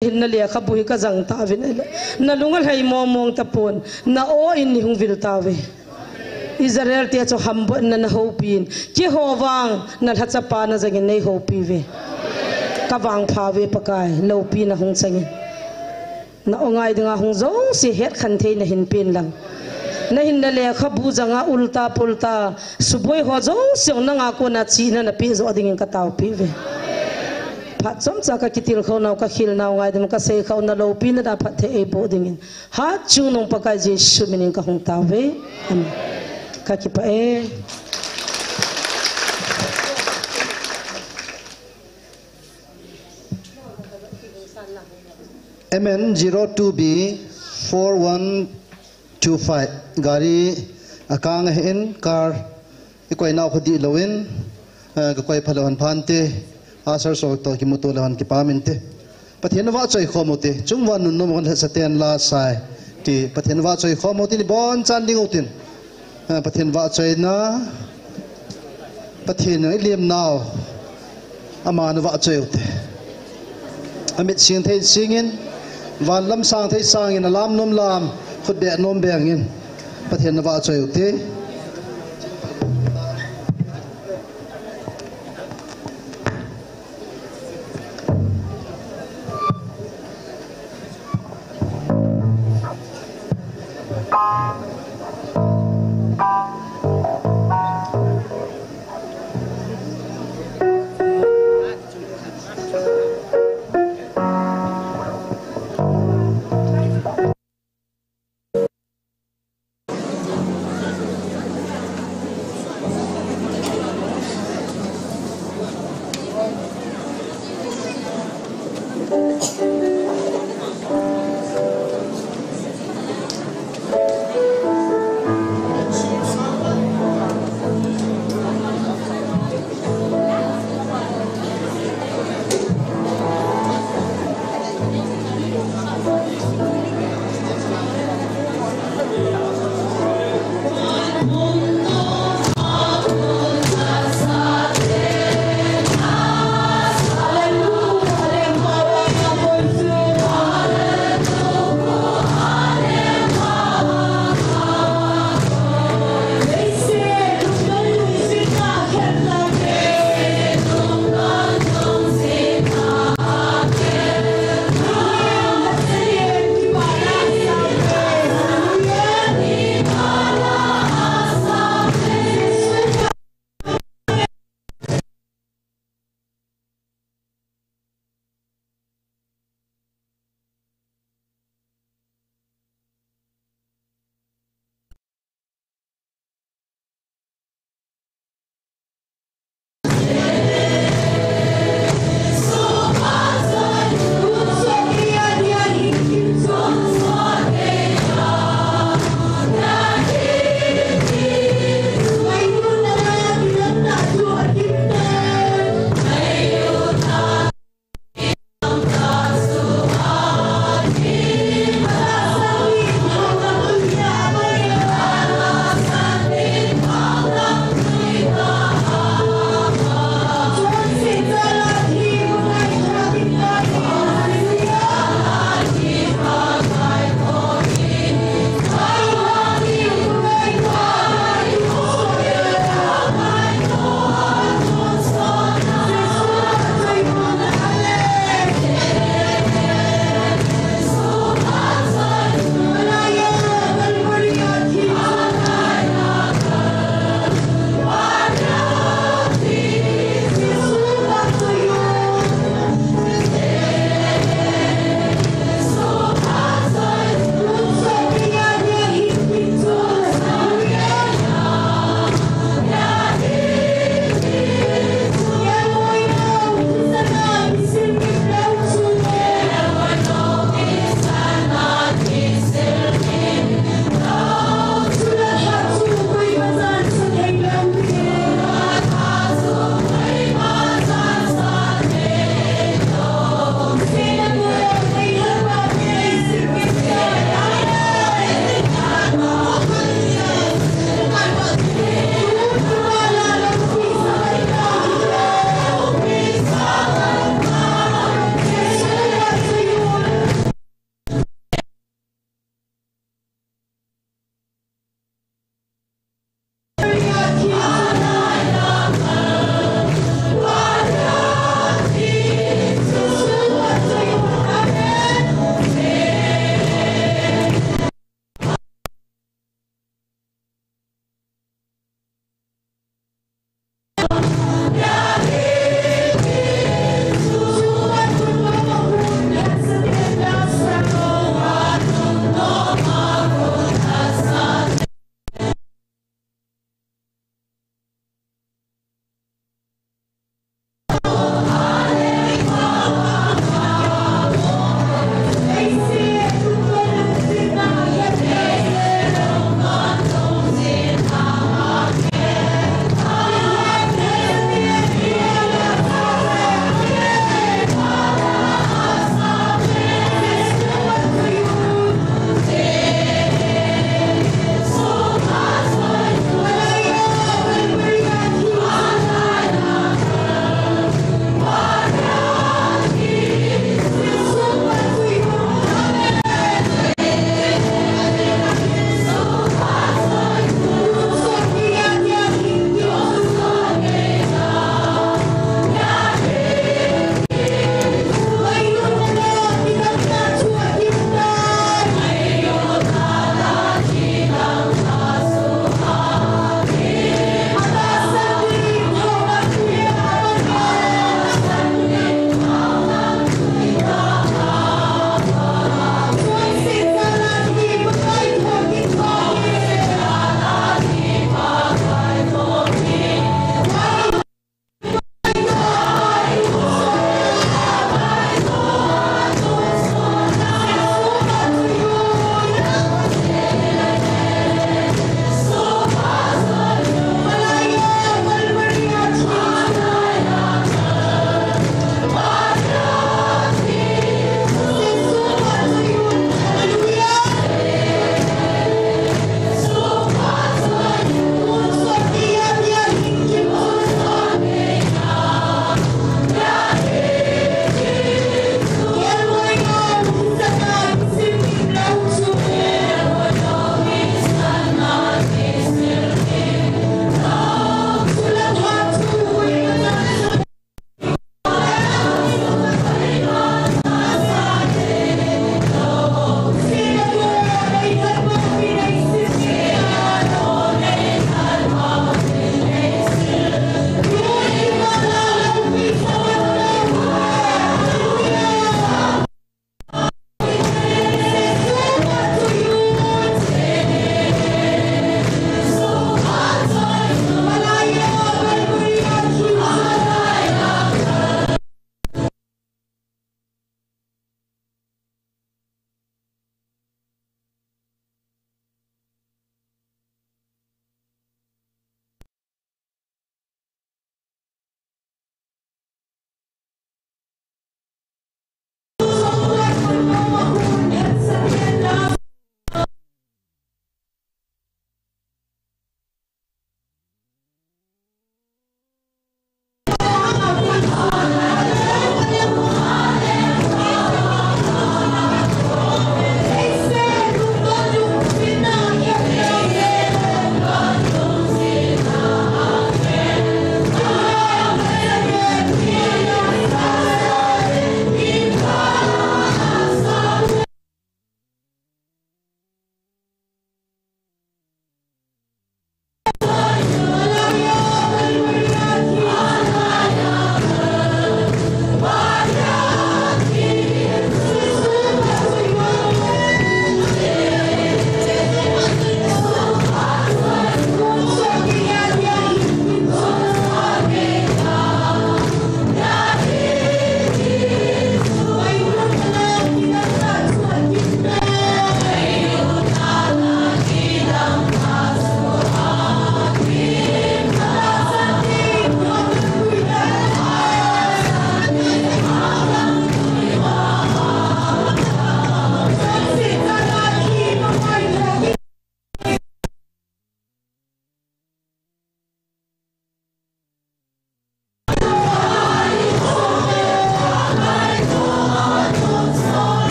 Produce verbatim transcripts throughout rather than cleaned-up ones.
hin na lekhabu hi ka jang tauvin ahile, na lung alhai mong mong tapon, na aw in nei hung vil tauve. Israel te chu hambotna na houpi in, keiho vang na lhachapa na jangin nei houpi uve. Ka vangpha uve Pakai, loupina hung changin. Na aw ngai dinga hung jouse hetkhen thei na hin pen lang. Na hinna lekhabu janga ulta pulta, suboi ho jouse nanga kona chihna na peh joh dingin ka taopi uve. Phat chomcha ka kitilkhou nau, ka khel nau ngai ding, ka seikhou na loupina da phatthei eiboh dingin. Hatchungnung Pakai Jesu minin ka hung taove. Amen. Ka kipah e. M N zero two B four one two five. Gari akang ahin, car. I koi nau khu dihlou in, eh, ka koi phalou hen phante, usher ho toh kimuto lou hen kipah inte. Pathen vahchoi khom ute, chungvang nunnom ho lhasam ten la sai, ti Pathen vahchoi khom ute, ni bonchan ding utin. Eh, Pathen vahchoina, Pathen i lim nau, Aman vahchoi ute. Amit sing thei singin, van lam sang thei sangin, alam nom lam, khut beh nom bengin, Pathen na vahchoi ute.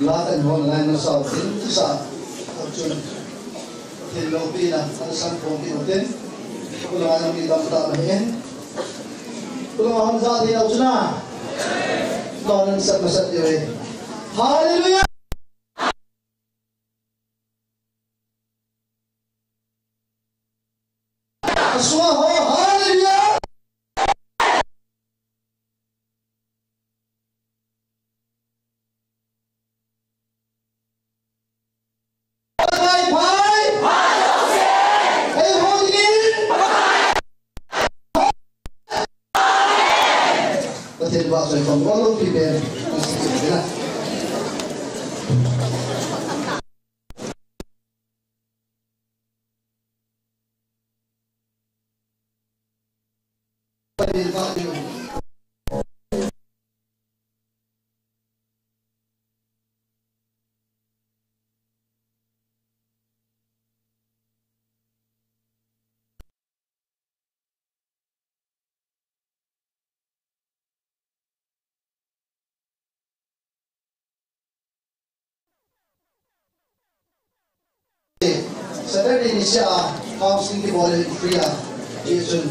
Latan hon lai na sau tin sa. Chun. Tin lo pi na, an san phong ki tin. Kula na mi dam ta ma hin. Kula hon za ti lo chuna. Don an sat ma sat yo. Hallelujah. Asua ho, hallelujah. Pai, pai. Ei, ho, in. Pathen vahchoi khom, all of you, ben. Saturday ni sia counseling kibol in free a. Chun.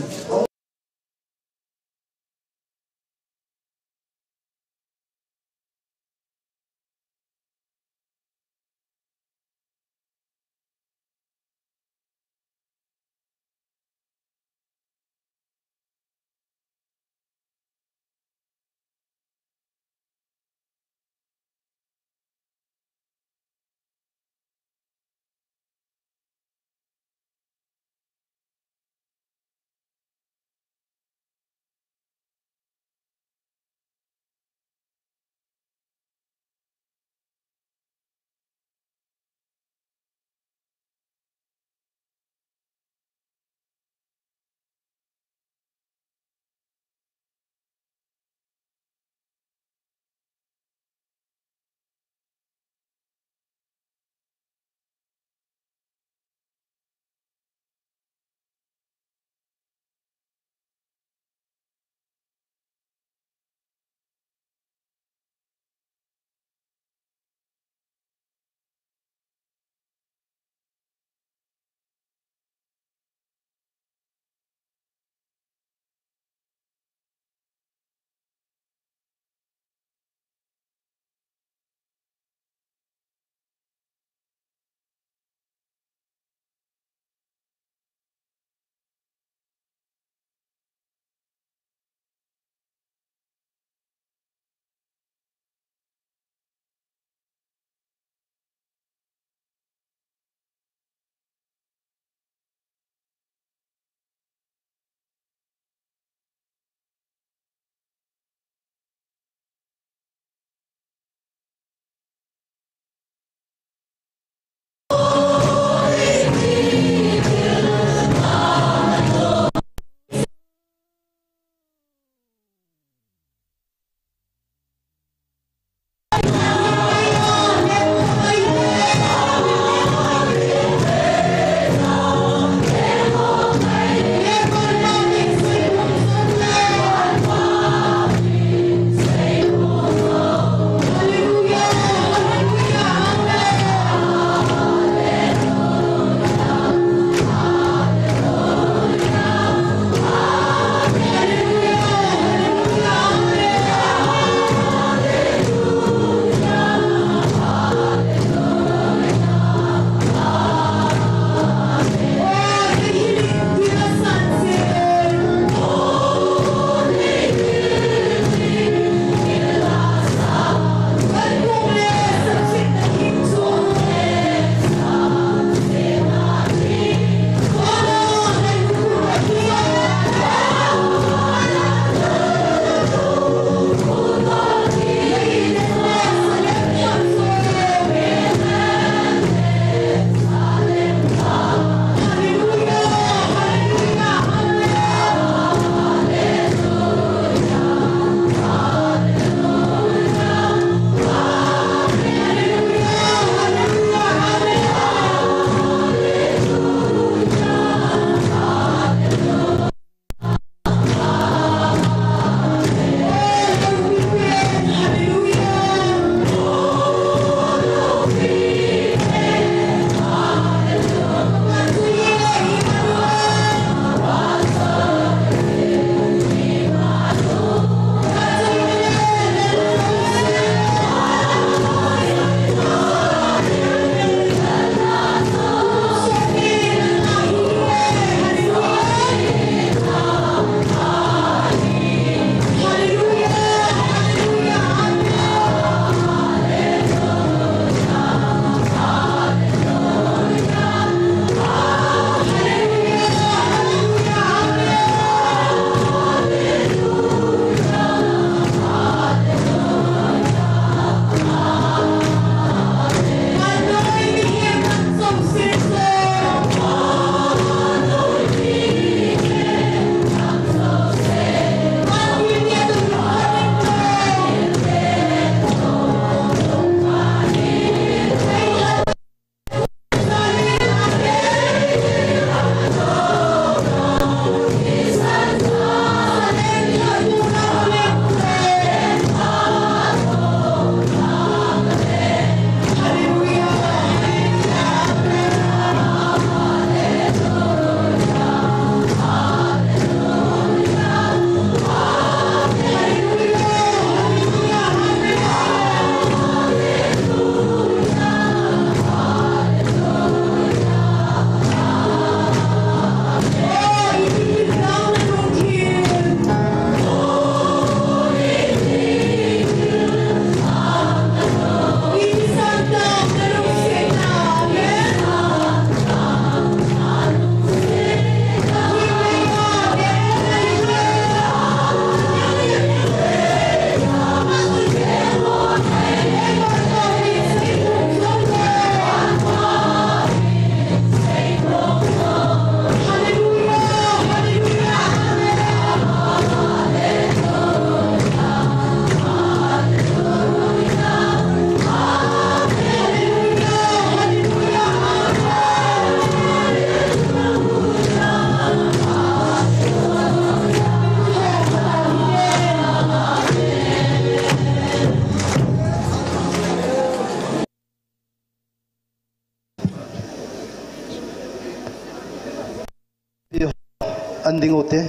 An ding u te.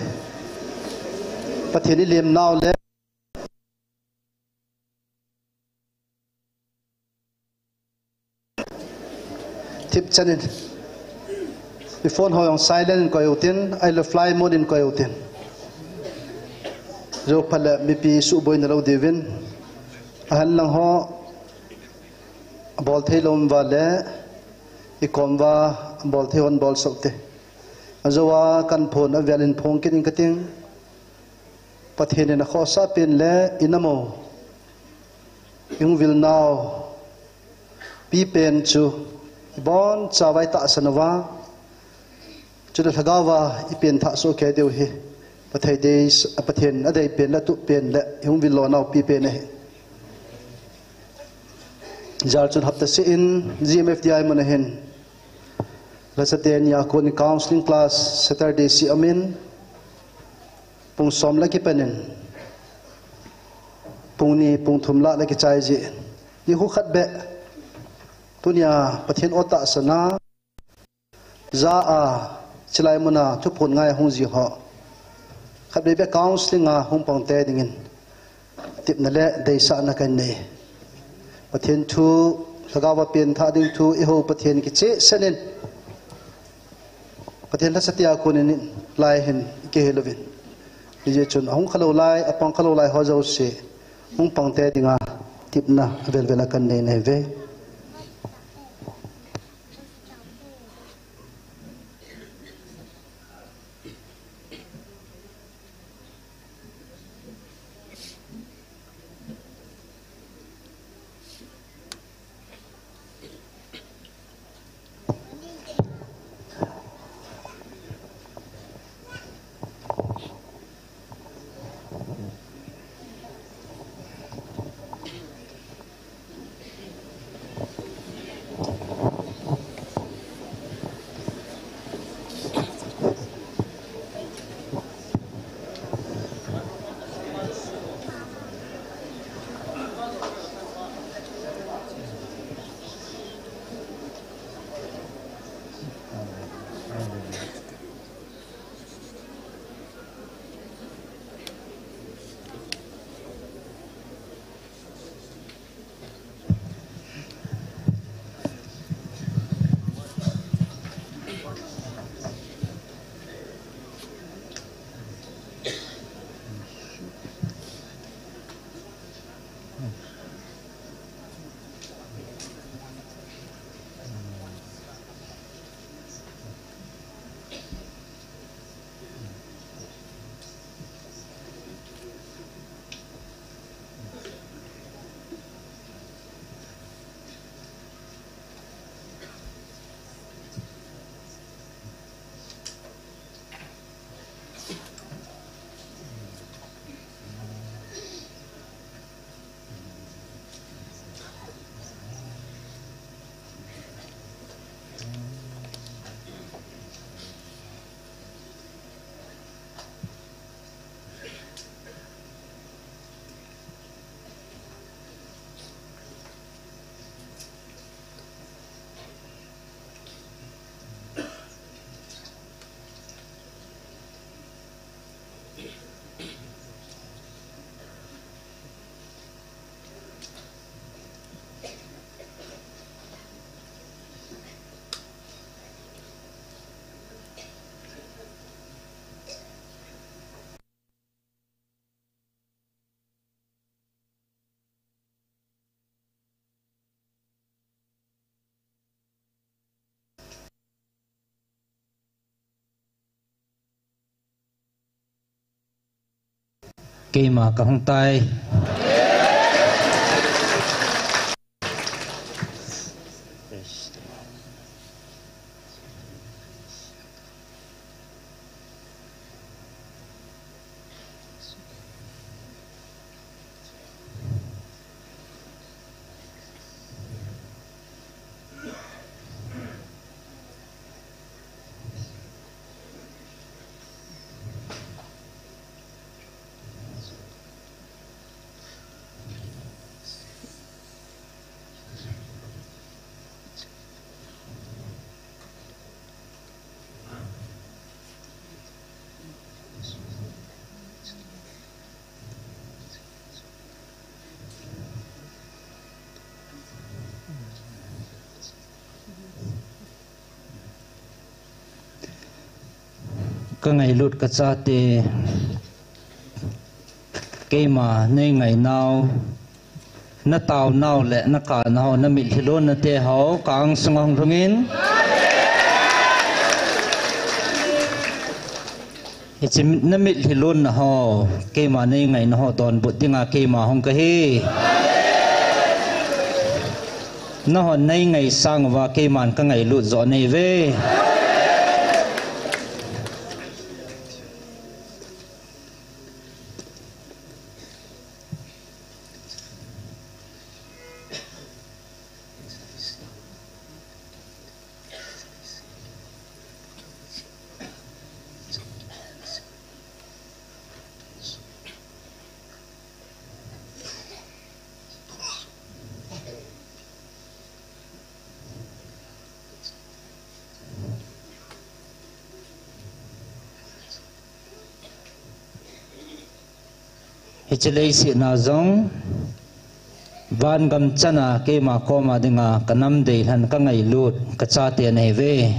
Pathen i lemnau le. Thip chanin. I phone ho jong silent in koi u tin, ahilou flight mode in koi u tin. Jou phat le mipi suhboina lou diuvin. Ahinlang ho, bol thei lou um uva le, i kom uva, bol thei hon bol sah u te. Ajou a kan phone a velin phong kit ing kating. Pathen in akhohsah pen le i nam u, i hung vilnau pipen chu i boncha vai tahsan uva, chule lhagao va i pen thah soh kei diu hi Pathen dei, Pathen adei pen le atup pen le i hung vil lonau pipen ahi. Jal chun hapta seh in G M F D I mun ahin lhacha teni a kon counseling class Saturday seh aum in, pung som le kipen in pung ni pung thum lah le kichai jin, nikho khat beh tunia Pathen o tahsan a, ja a, chilai mun a thuphon ngai a hung ji ho khat beh beh counseling a hung pang te dingin tipna le deisahna kan nei. Pathen thu, lhagao va pen thah ding thu i hou Pathen kicheh sen in, Pathen lhacha tia kon in lai hin i kihil uvin. Hijeh chun ahung khalou lai, apang khalou lai ho jouse hung pang te dinga tipna avel vel a kan nei nei uve. Keima kahung tai. Ka ngailut ka chate, keima nei ngainau, na taonau le na kanau, na mitlhi lonna te ho, ka angsunga hung lhungin. Hiche na mitlhi lonna ho, keima nei ngaina ho donbut dinga keima hung kahi. Nahon nei ngaisang uva keiman ka ngailut joh nei ve. Hiche leiset a jong, vangam chana keima koma dinga ka nam deilhen ka ngailut ka chate nei ve.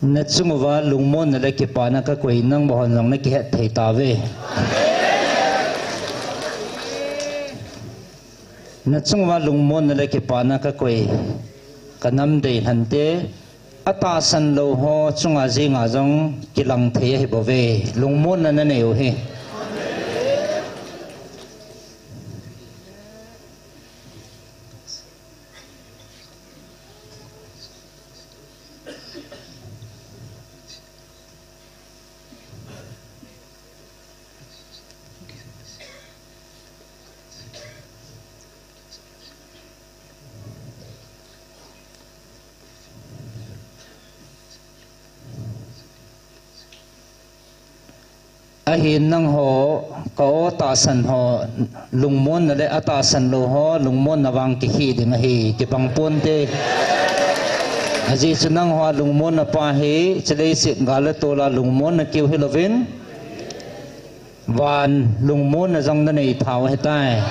Na chung uva lungmonna le kipana ka koi, nangma hon jong na kihet thei tauve. Na chung uva lungmonna le kipana ka koi, ka nam deilhen te, atahsan lou ho chunga jenga jong kilang thei ahi bouve, lungmonna na nei u hi. Ahin nangho, ka o tahsan ho, lungmonna le atahsan lou ho, lungmonna vang kikhi ding ahi, kibang ponte. Ajeh chu nangho a lungmonna pa hi, hiche leiset gal le tol a lungmonna keu hilouvin, van lungmonna jong na nei thau ahitai.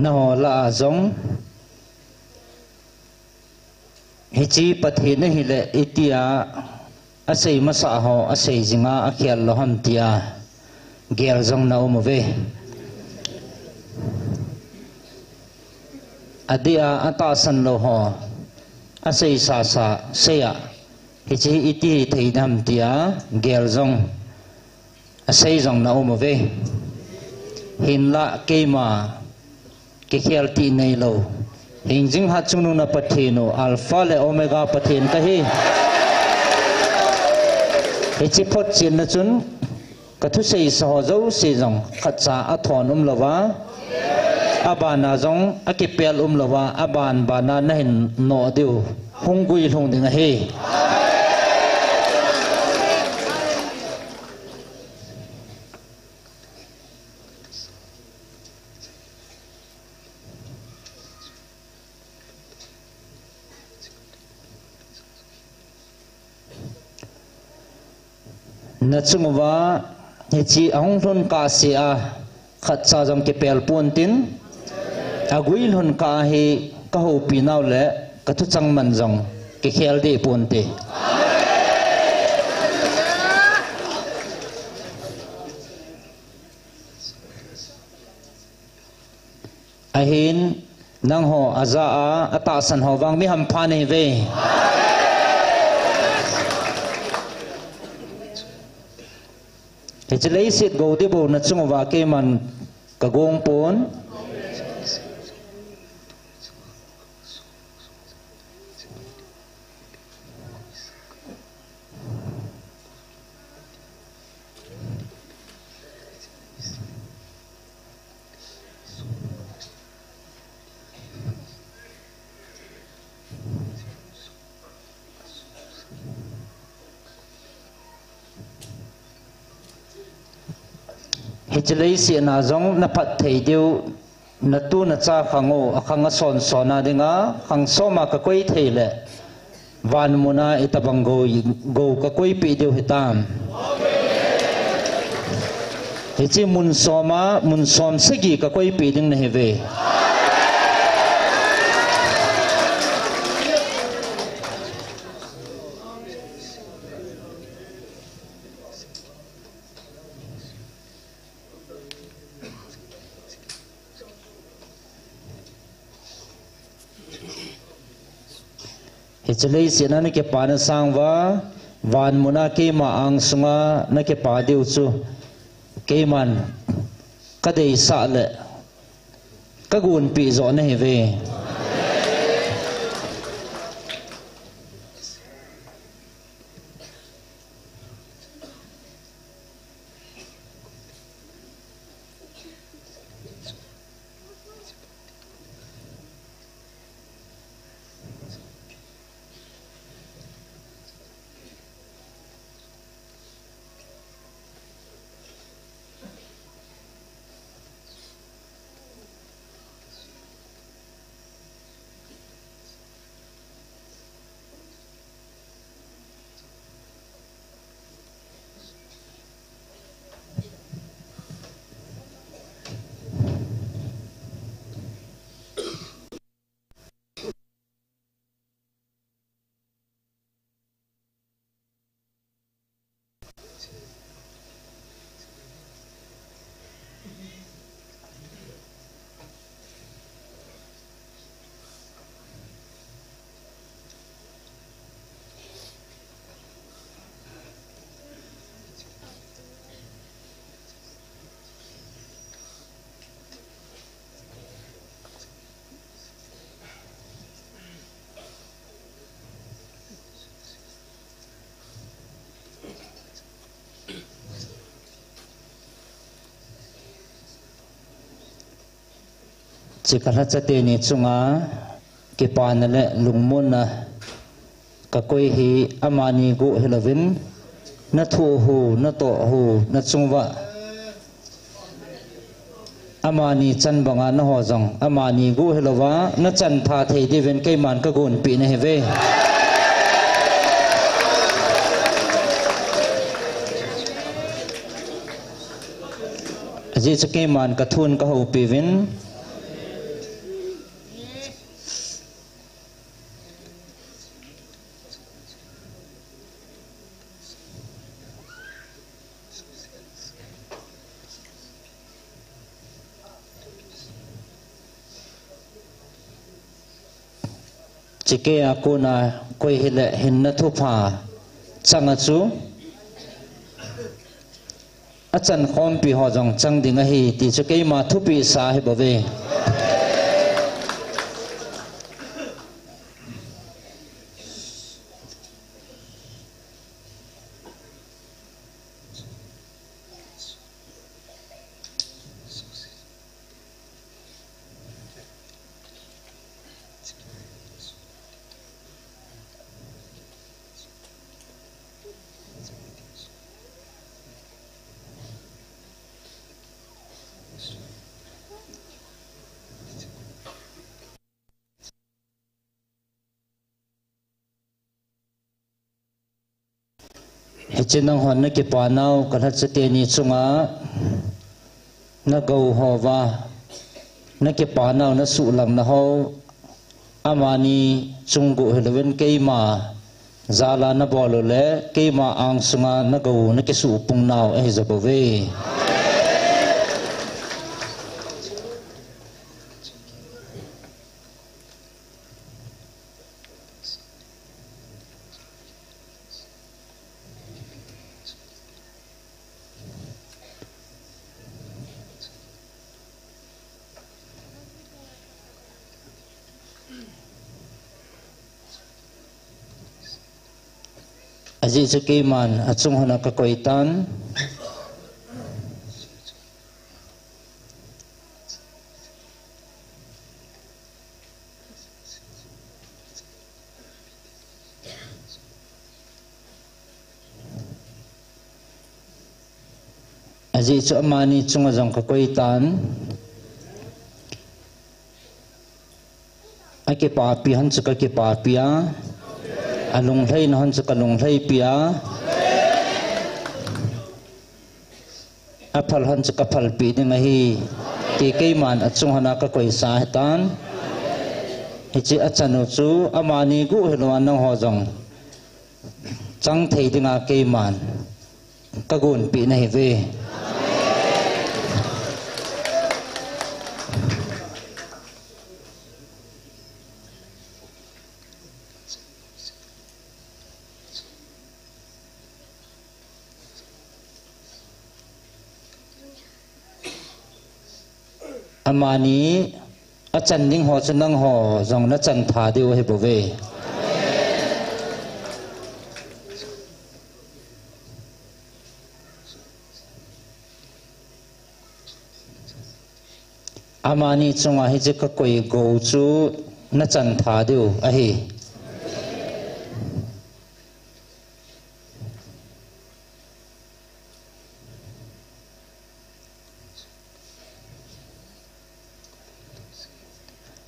Nangho lah a jong, hiche Pathen ahile, itia asei masa ho, asei jinga akhel lou ham tia gel jong na um uve. Adeh a atahsan lou ho, asei sasa, sei a, hiche hi iti thei dem tia gel jong asei jong na um uve. Hinlah keima kikhel ti neilou, Hingjing hat chungnung na Pathen u, Alpha le Omega Pathen kahi. Hiche photchenna chun, kathusei sa ho jouse jong khatcha athon umlouva, abana jong akipel umlouva, aban bana nahin noh diu hung guilhung ding ahi. Nachung uva hiche ahung lhun kahsea khatcha jong kipel pontin, aguilhun kah hi kahoupi nau le kathuchang man jong kikhel deh ponte. Ahin, nangho ajah a, atahsan ho vang mi hampha nahiuve. Hiche leiset gou dibou nachung uva keiman kagong pon. Hiche leiset a jong naphat thei diu, natu nacha khang u, akhang asonsona dinga, khang soma kakoi thei le, van muna itobang gou, gou kakoipeh diu hitam. Hiche mun soma, mun som sagi kakoipeh ding nahiuve. Hiche leiset a nakipana sanga, van muna keima angsunga nakipa diu chu, keiman kadeisah le kagonpeh joh nahiuve. Hiche kalhacha teni chunga kipana le lungmonna kakoi hi amani guh hilouvin, nathu hu, natoh hu, nachung uva amani chan banga nangho jong amani guh hilouva nachan tha thei diuvin keiman kagonpeh nahiuve. Ajeh chu keiman kathun kahoupiuvin. Hiche keiya kona koi hile hinna thupha changa chu achan khompi ho jong chang ding ahi ti chu keima thupeh sa ahibouve. Hiche nanghon nakipa nau, kalhacha teni chunga nagou houva, nakipa nau, nasuhlang nau, amani chung guh hilouvin keima jal a nabol u le keima angsunga nagou nakisuhpung nau ahi jabouve. Ajeh chu keiman achung hon a kakoi tan. Ajeh chu amani chunga jong kakoi tan. Akipapi hon chu kakipapi a, alunglhaina hon chu kalunglhaipi a, aphal hon chu kaphalpi ding ahi, ti keiman achung hon a kakoisa ahitan. Hiche achan u chu amani guh hilouva nangho jong chang thei dinga keiman kagonpeh nahiuve. Amani achan ding ho chu nangho jong nachan tha diu ahibouve. Amani chunga hiche kakoi gou chu nachan tha diu ahi.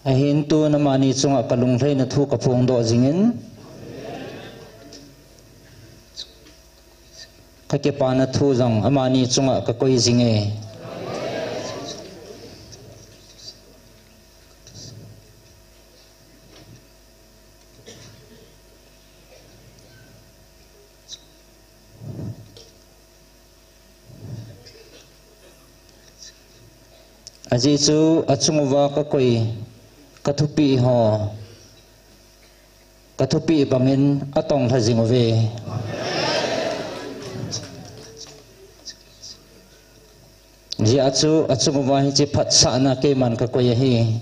Ahin tun amani chunga kalunglhaina thu kaphongdoh jingin, kakipana thu jong amani chunga kakoi jinge. Ajeh chu achung uva kakoi, kathupeh ho, kathupeh bangin atonglha jing uve. Ajeh chu achung uva hiche phatsahna keiman kakoi ahi.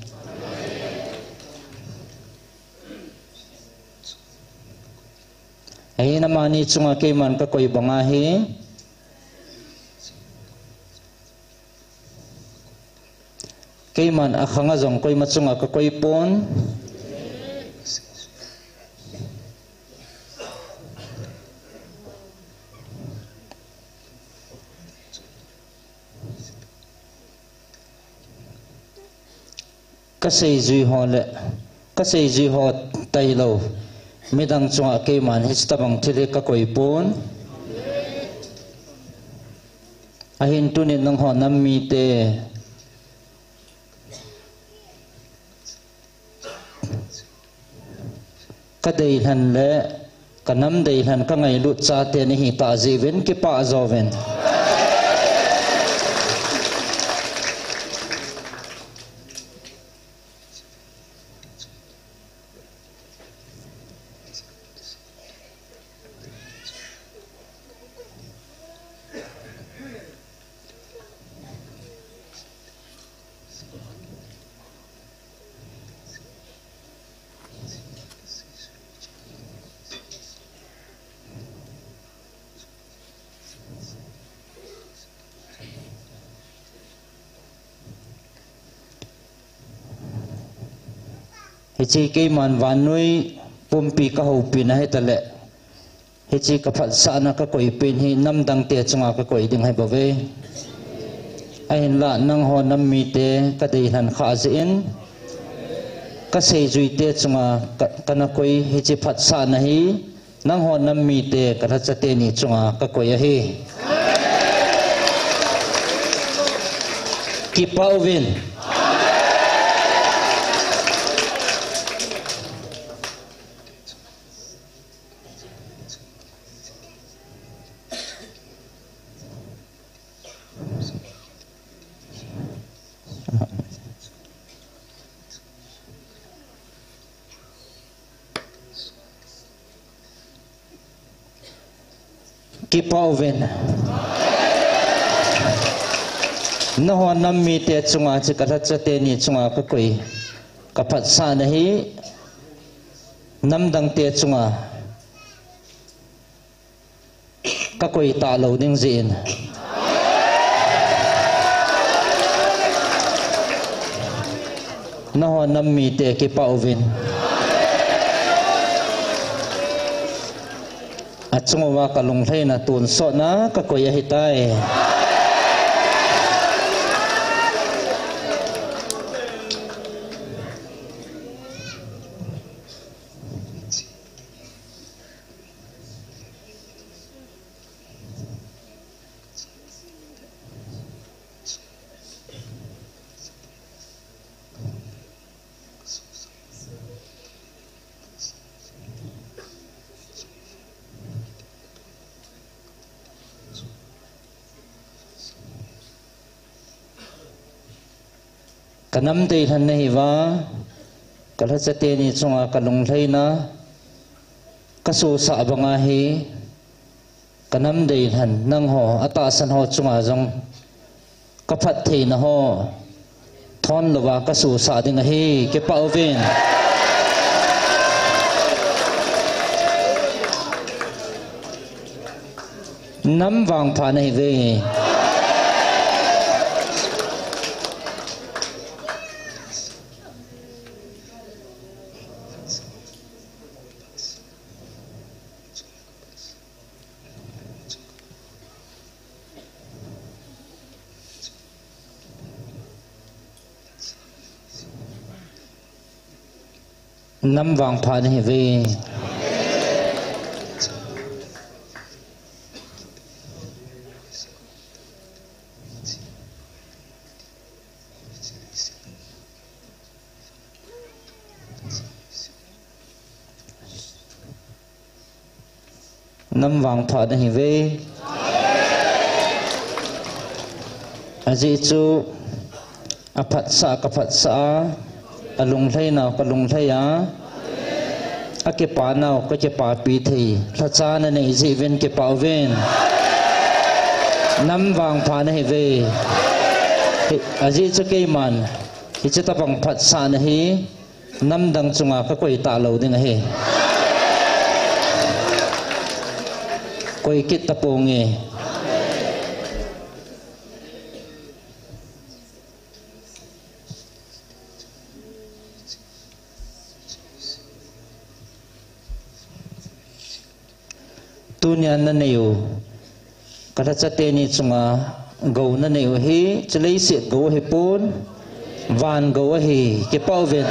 Ahin amani chunga keiman kakoi banga hi, keiman akhanga jong koima chunga kakoi pon. Kaseijui ho le, kaseijui ho tailou midang chunga keiman hiche tobang thil hi kakoi pon. Ahin tunin nangho nam mite kadeilhen le kanam deilhen kangailut chate nahi tah jeh uvin kipah jouvin. Hiche keiman vannoi pumpi kahoupina hitaleh, hiche kaphatsahna kakoipin hi namdangte chunga kakoi ding ahibouve. Ahinlah nangho nam mite kadeilhen khah jeh in, kaseijuite chunga ka, kana koi hiche phatsahna hi Nangho nam mite kalhacha teni chunga kakoi ahi. Kipah uvin. Kipah uvin. Nangho nam mite chunga, hiche kalhacha teni chunga kakoi, kaphatsahna hi namdang te chunga kakoi talou ding jeh in. Nangho nam mite kipah uvin. Achung uva kalunglhaina tonsot na kakoi ahitai. Kanam deilhen nahiuva, kalhacha teni chunga kalunglhaina, kasosah banga hi, kanam deilhen nangho, atahsan ho chunga jong, kaphattheina ho thon louva kasosah ding ahi, kipah uvin. Nam vangpha nahiuve. Nam vangpha nahiuve. Nam vangpha nahiuve. Ajeh chu aphatsah kaphatsah a, alunglhainau kalunglhai a, akipanau kakipapi thei lhacha nanei jeh uvin kipah uvin. Nam vangpha nahiuve. Ajeh chu keiman hiche tabang phatsahna hi namdang chunga kakoi talou ding ahi. Koi kit taponge. Tunia nanei u, kalhacha teni chunga gou nanei u hi, hiche leiset gou ahipon, van gou ahi, kipah uvin.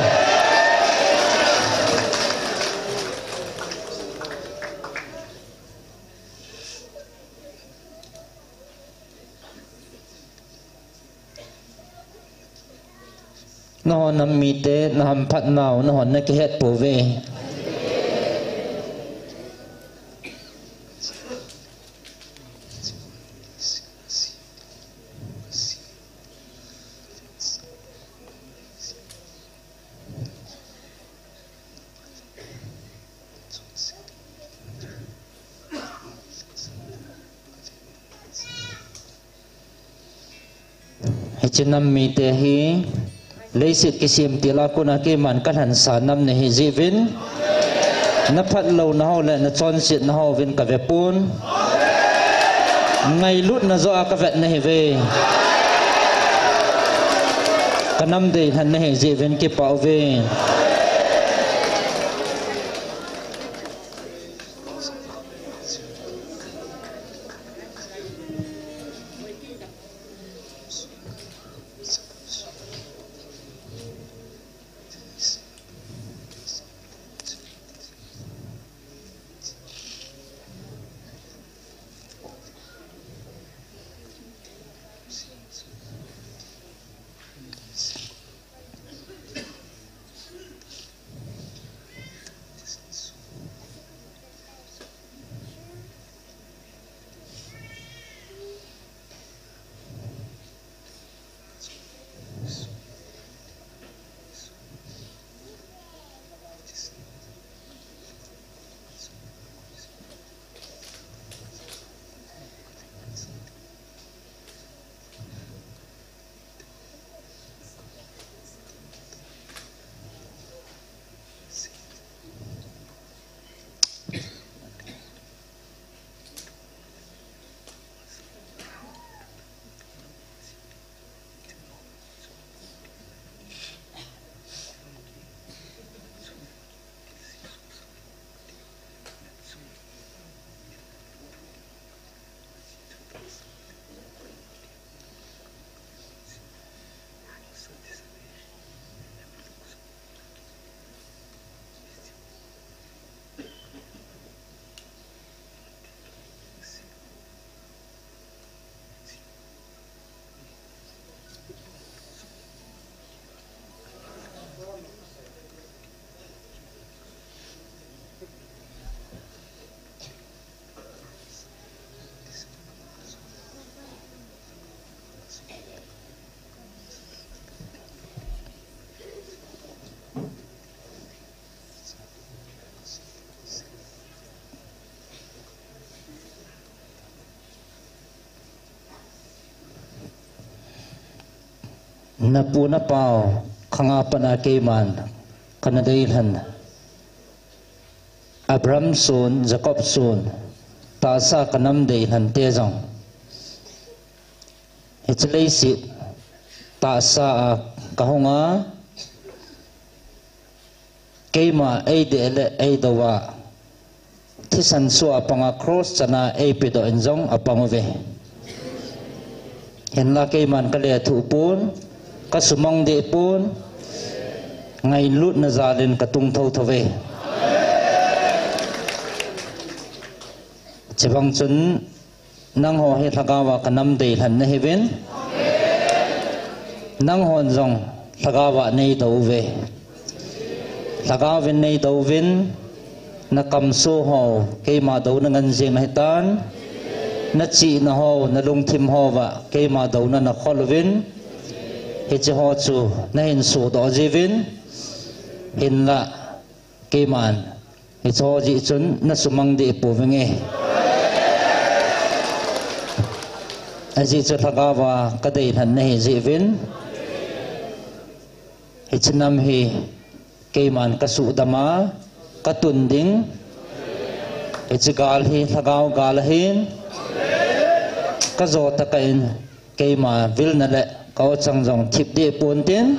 Nangho nam mite nahamphat nau, nanghon nakihet pouve. Hiche nam mite hi, leiset kisem tila kona keiman kalhansa nam nahi jeh uvin, naphatlouna ho le nachonsetna ho uvin kavepon. Ngailutna joh a kavet nahiuve. Kanam deilhen nahi jeh uvin kipah uve. Napu napau khanga pat a keiman kana deilhen, Abraham sun, Jacob sun, tahsa kanam deilhen te jong, hiche leiset tahsa a kahung a, keima eidei le eidou a, thisan sua panga cross chana eipedoh in jong apang uve. Hinla keiman kalethuh pon, kasumang deh pon, ngailutna jalin katung thouthou ve. Chevang chun, nangho hi lhagao a kanam deilhen nahiuvin. Nanghon jong lhagao a neidou uve. Lhagao vin neidou uvin, nakamso ho keima douna ngen jeng nahitan, nachihna ho, nalungthim ho va keima douna nakhol uvin. Hiche ho chu nahin sodoh jiuvin, hinla keiman hiche ho jeh chun nasumang deh pouvinge. Ajeh chu lhagao a kadeilhen nahi jeh uvin, hiche nam hi keiman kasuhdam a, katun ding. Hiche gal hi lhagao gal ahin, kajo tah in keima vilna le ka-o chang jong thip deh ponte,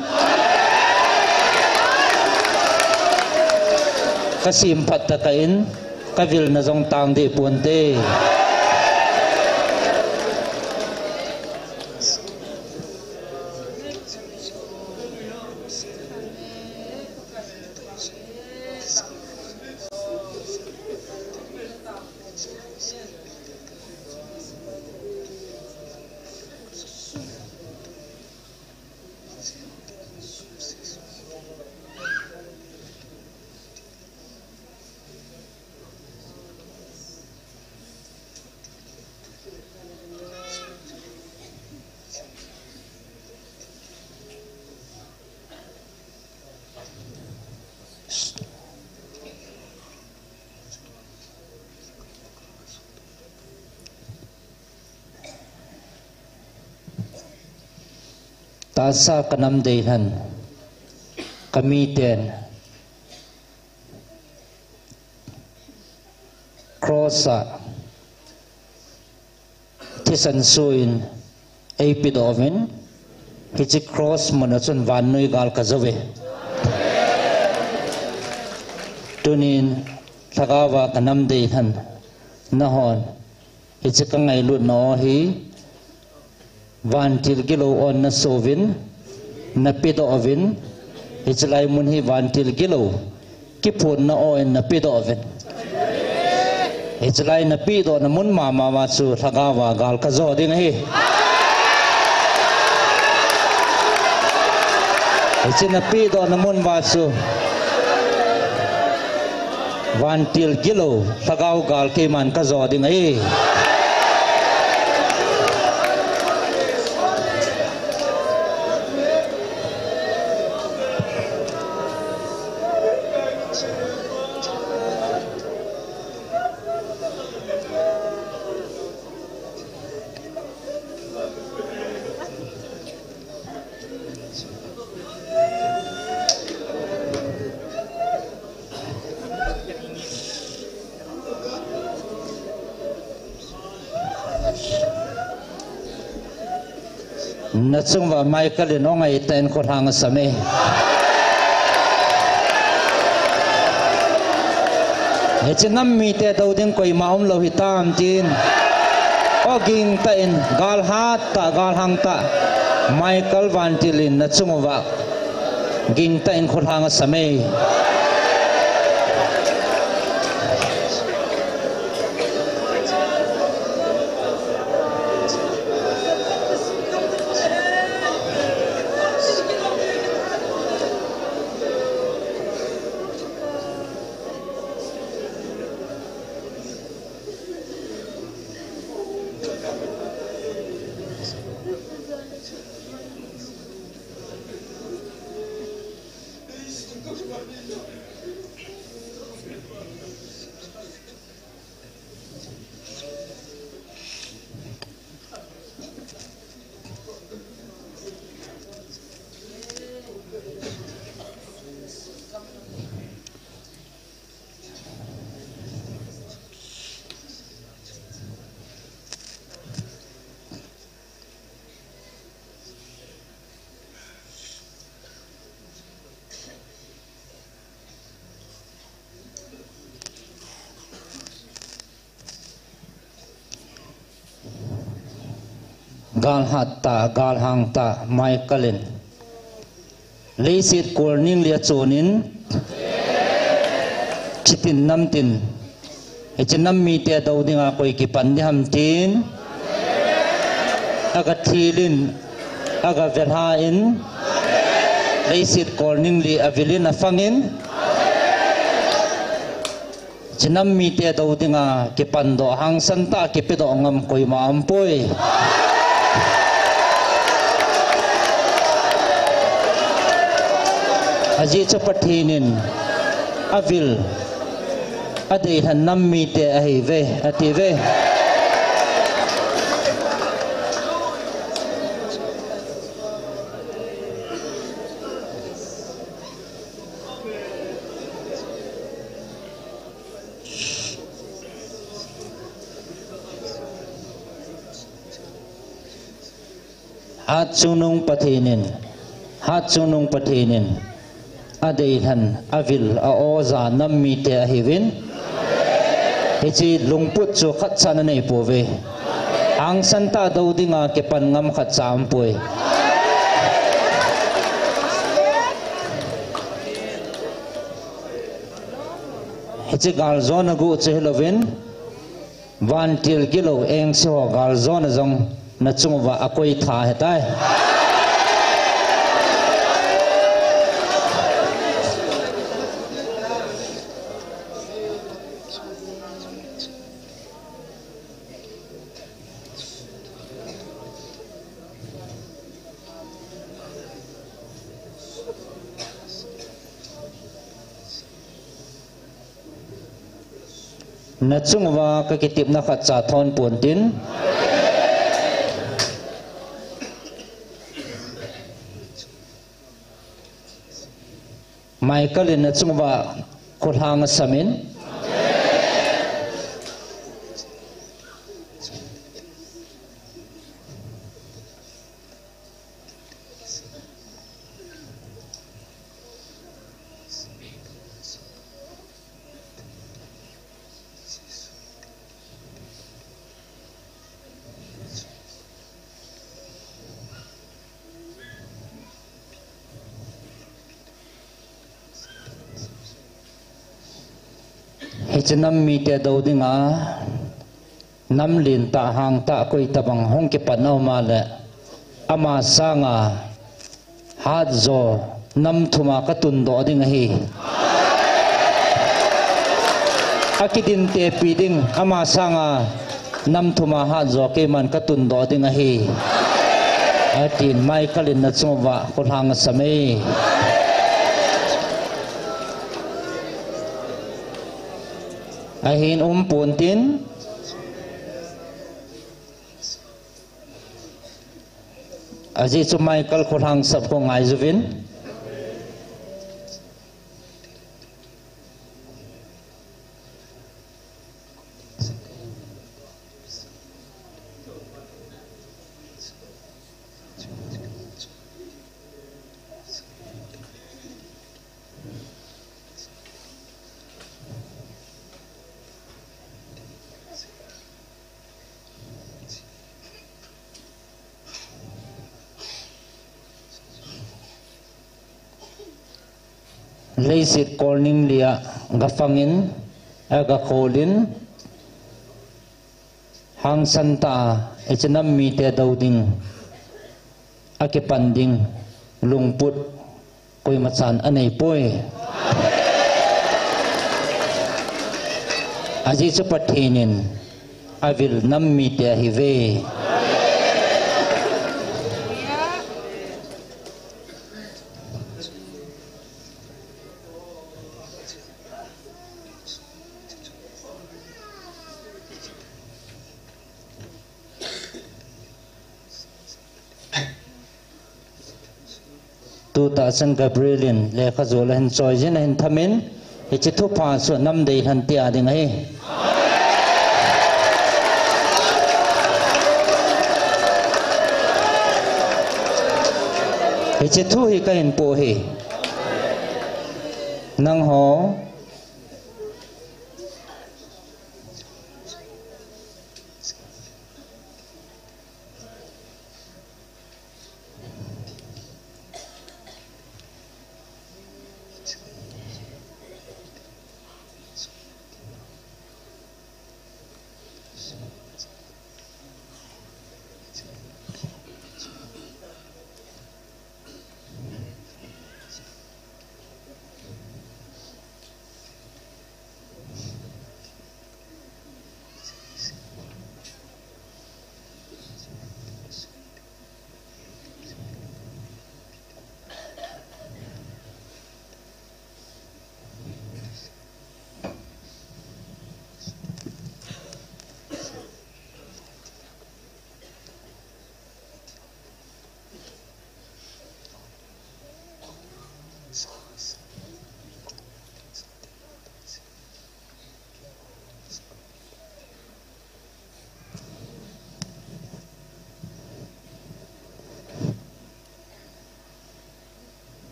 kasim phat tah in kavilna jong tang deh ponte. Tahsa kanam deilhen, kamiten cross a thisan suin eipedoh uvin, hiche cross mun a chun vannoi gal kajouve. Tunin lhagao a kanam deilhen, nahon hiche kangailutna u hi vantil gilou on naso uvin, napedoh uvin, hiche lai mun hi vantil gilou kiphonna u in napedoh uvin. Hiche lai napedohna mun mama uva chu lhagao a gal kajo ding ahi. Hiche napedohna mun uva chu vantil gilou lhagao gal keiman kajo ding ahi. Nachung uva Michael in o ngaitah in kholhang asam e. Hiche nam mite dou ding koima umlou hitam tin, o gingtah in, gal hattah, gal hangtah, Michael Vantil in nachung uva gingtah in kholhang asam e. Galhat tah, galhang tah, Michael in leiset kolning li a chonin, chitin namtin, hiche nam mite dou dinga koi kipan ding ham tin, aga thilin, aga velhan, leiset kolning li avilin afangin, hiche nam mite dou dinga kipandoh, hangsan tah kipedoh ngam koima aumpoi. Ajeh chu Pathen in avil, adeilhen nam mite ahiuve, atiuve. Hatchungnung Pathen in, Hatchungnung Pathen in adeilhen, avil, a-oja nam mite ahiuvin, hiche lungput chu khatcha ana neipouve. Hangsan tah dou dinga kipan ngam khatcha aumpoi. Hiche galjona gu chu hilouvin, vantil gilou engse ho galjona jong nachung uva akoi tha ahitai. Nachung uva kakitepna khatcha thon pontin. Michael in nachung uva kholhang asamin. Hiche nam mite dou dinga, nam lentah hangtah koi tabang hung kipan aum a le, ama sanga hatjo nam thuma katundoh ding ahi. Akidintepi ding, ama sanga nam thuma hatjo keiman katundoh ding ahi, atin Michael in nachung uva kholhang asam e. Ahin um pontin, ajeh chu Michael kholhang sap khu ngaijuvin. Leiset kolning lia gafangin, agakholin, hangsan tah a hiche nam mite dou ding, akipan ding lungput koimachan aneipoi. Ajeh chu Pathen in avil nam mite ahiuve. Tutah chun Gabriel in lekha jol ahin choijin ahin thamin, hiche thupha chu nam deilhen tia ding ahi. Hiche thu hi kahin poh ahi. Nangho,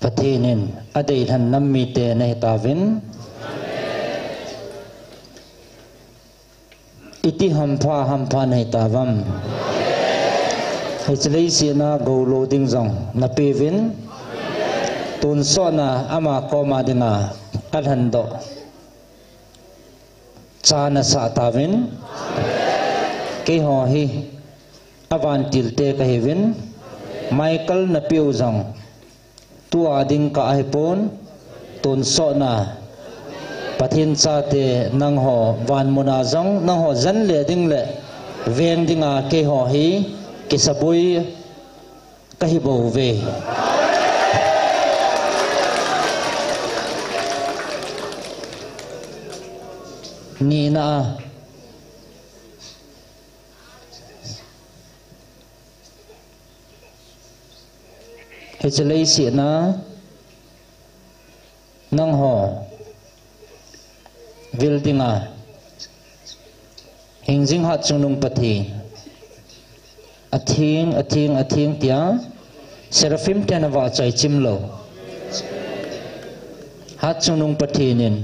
Pathen in adeilhen nam mite nahitauvin. Iti hampha hampha nahitauvem. Hiche leiset a goulo ding jong napeuvin. Tonsot a ama koma dinga alhendoh cha nasah tauvin. Keiho hi avantilte kahiuvin. Michael napeu jong tua ding kah ahipon, tonsot a Pathen chate nangho vanmun a jong nangho jen le ding le veng dinga keiho hi kisaboi kahi bouve. Nina a, hiche leiset a nangho vil dinga hingjing Hatchungnung Pathen, atheng, atheng, atheng tia seraphim ten avahchoi chimlou Hatchungnung Pathen in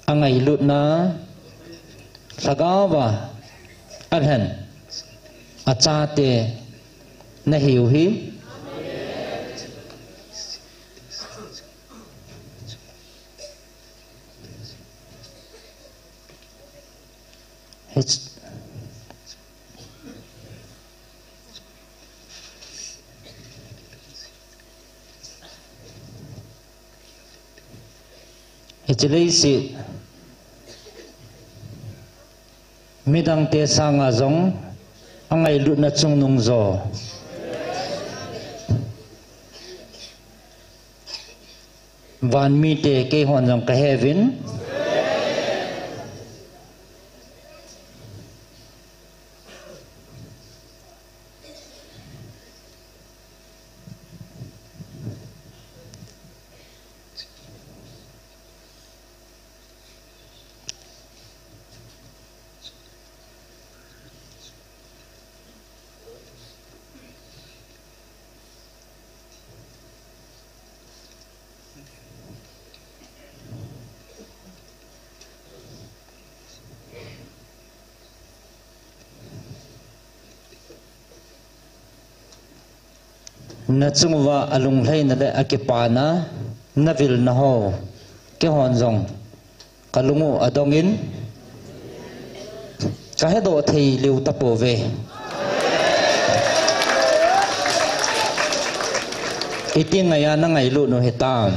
angailutna lhagao a alhen achate nahiu hi. Hich-, hiche leiset midangte sanga jong angailutna chungnung jo van mite keihon jong kaheuvin. Nachung uva alunglhaina le akipana, navilna ho, keihon jong kalung u adongin, kahedoh thei lheh tapouve. Iti ngaiya nangailut u hitam?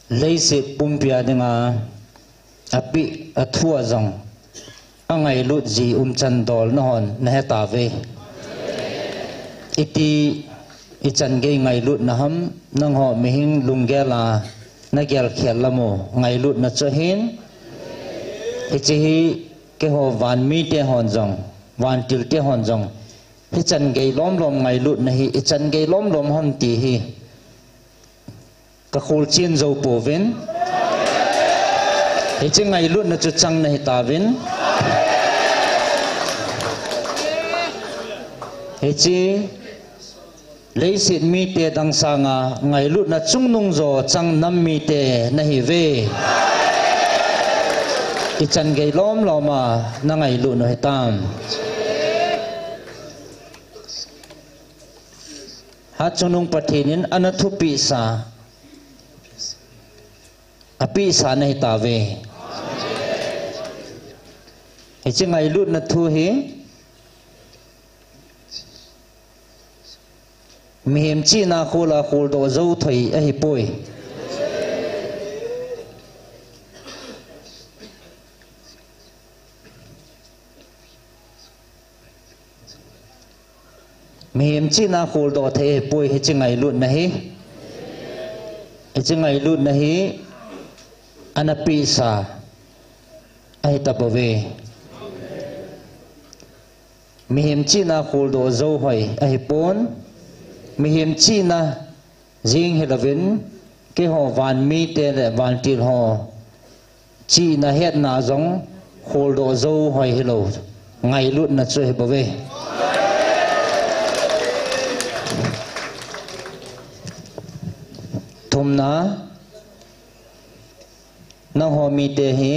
Leiset pumpia dinga apeh athua jong angailut ji umchan dol nahon nahetauve. Iti ichan gei ngailutna ham, nangho mihem lunggel a nagel khel lam u ngailutna chu ahin. Hiche hi keiho van mite hon jong, vantil te hon jong, hichan gei lomlom ngailutna hi ichan gei lomlom ham ti hi kakholchen jou pouvin. Hiche ngailutna chu chang nahitauvin. Hiche leiset mite dang sanga ngailutna chungnung jo chang nam mite nahiuve. Ichan gei lomlom a nangailut u hitam? Hatchungnung Pathen in ana thupeh sa, apeh sa nahi tauve. Hiche ngailutna thu hi mihem chihna khol a kholdoh jou thei ahipoi. Mihem chihna kholdoh thei ahipoi hiche ngailutna hi. Hiche ngailutna hi ana peh sa ahi tapouve. Mihem chihna kholdoh jou hoi ahipon, mihem chihna jeng hilouvin, keiho van mite le vantil ho chihna hetna jong kholdoh jou hoi hilou ngailutna chu ahibouve. Thumna, nangho mite hi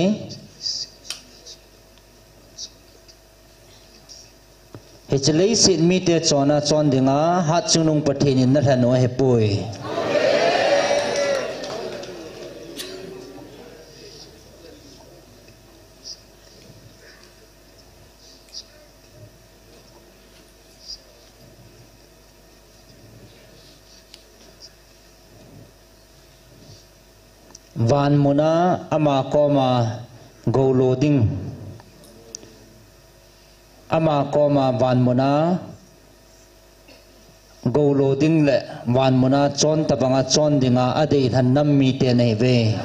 hiche leiset mite chonna chon dinga Hatchungnung Pathen in nalhen u ahipoi. Van muna ama koma goulo ding, ama koma van muna goulo ding le van muna chon tobanga chon dinga adeilhen nam mite nahiuve.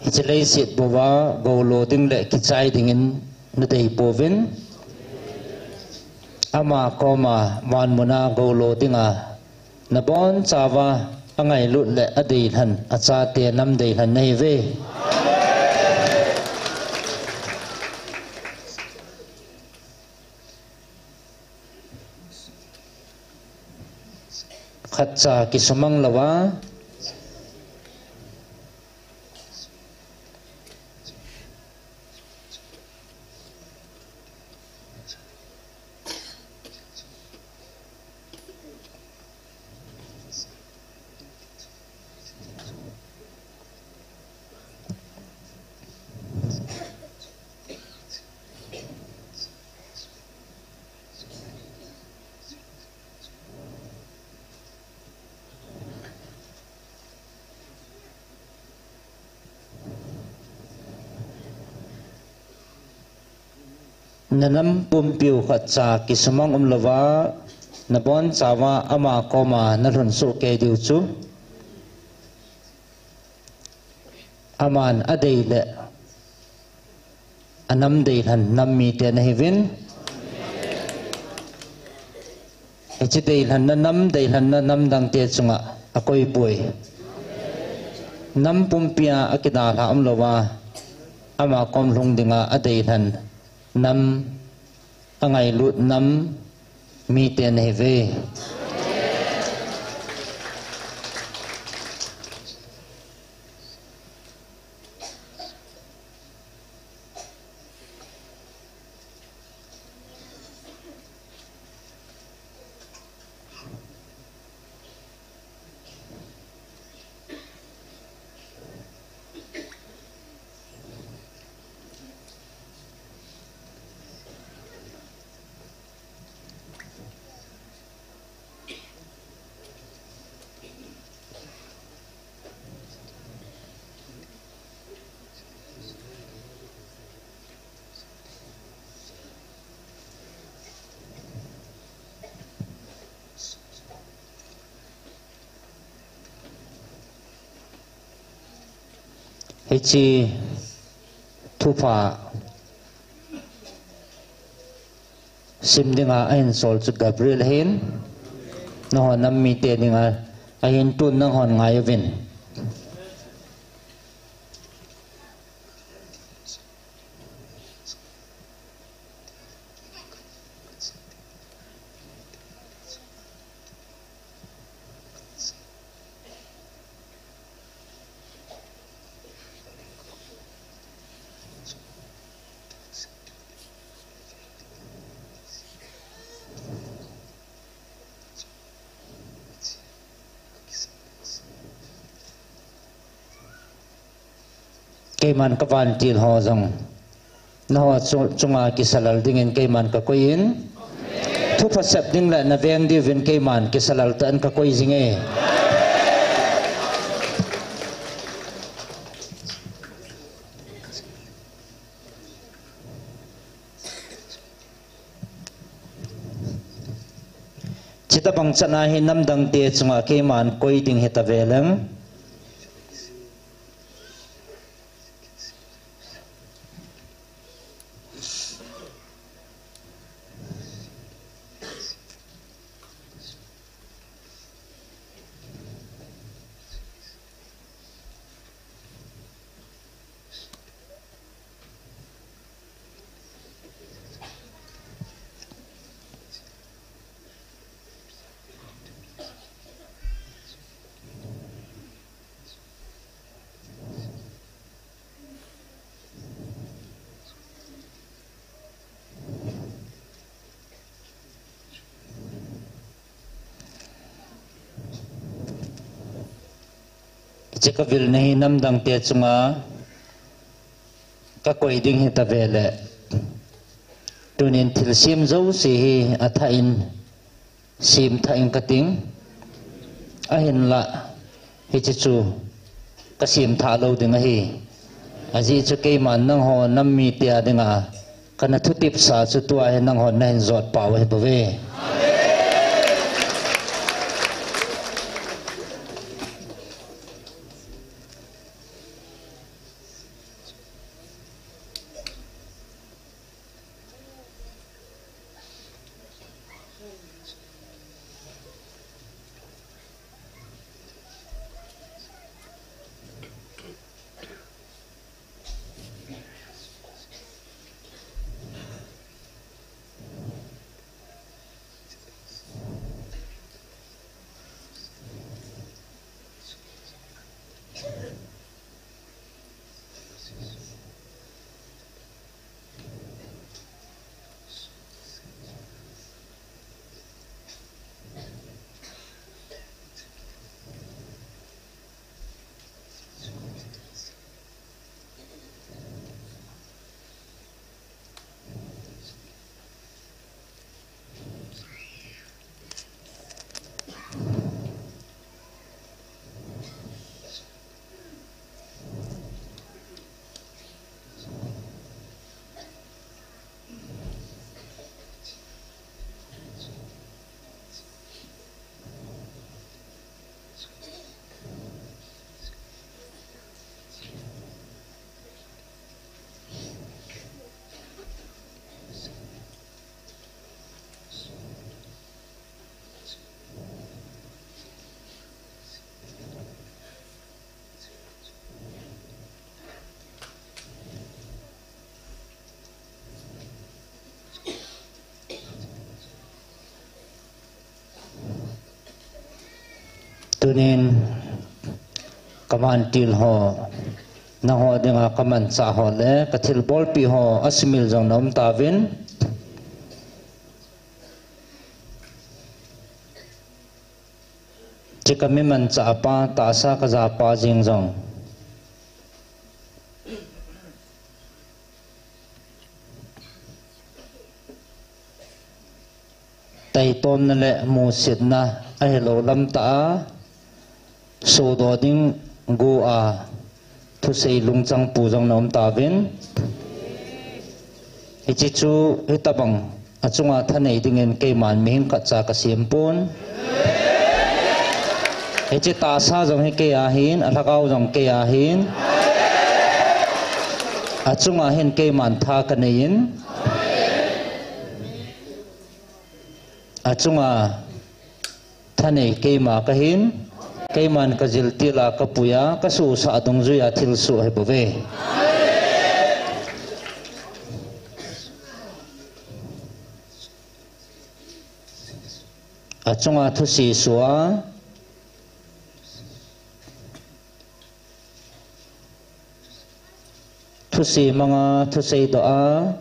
Hiche leiset bouva goulo ding le kichai dingin nadei pouvin, ama koma van muna goulo dinga nabonchauva angailut le adeilhen achate nam deilhen nahiuve. Khatcha kisumang louva. Nanam pumpiu khatcha kisumang umlouva, nabonchauva ama koma nalhun sohkei diu chu, aman adei le anam deilhen nam mite nahiuvin. Hiche deilhenna nam, deilhenna nam dangte chunga akoipoi. Nam pumpia akidalha umlouva, ama kom lhung dinga adeilhen nam, angailut nam mite nahiuve. Hiche thupha sim dinga ahin sol chu Gabriel ahin, nangho nam mite dinga ahin, tun nanghon ngai uvin. Keiman kavantil ho jong nangho chu-, chunga kisalal dingin keiman kakoi in. Thupha sep ding le naveng diuvin keiman kisalal tah in kakoi jinge. Chuti bang chan a hi namdangte chunga keiman koi ding hita veleng. Hiche kavilna hi namdangte chunga kakoi ding hita veleng. Tunin thilsem jouse hi athah in sem thah in kating. Ahinlah, hiche chu kasem thah lou ding ahi. Ajeh chu keiman nangho nam mite a dinga kana thutepsa chu tua hi nanghon nahin jot pau ahi bouve. Tunin kavantil ho, nangho dinga kamanchah ho le kathilbolpi ho asumil jong naum tauvin. Hiche kami manchah pa, tahsa kajapa jeng jong. Taitomna le musitna ahilou lamtah a, sodoh ding go a, thusei lungchang pu jong naum tauvin. Hiche chu hitobang achunga thanei dingin keiman mihing khatcha kasem pon. Hiche tahsa jong hi kei a ahin, alhagao jong kei a ahin. Achunga hin keiman tha kanei in, achunga thanei keima kahin, keiman kajil tila kapuiya, kasuhsah dungjuiya thilsoh ahibouve. Achunga thusesoh a, thuse manga thusei doh a,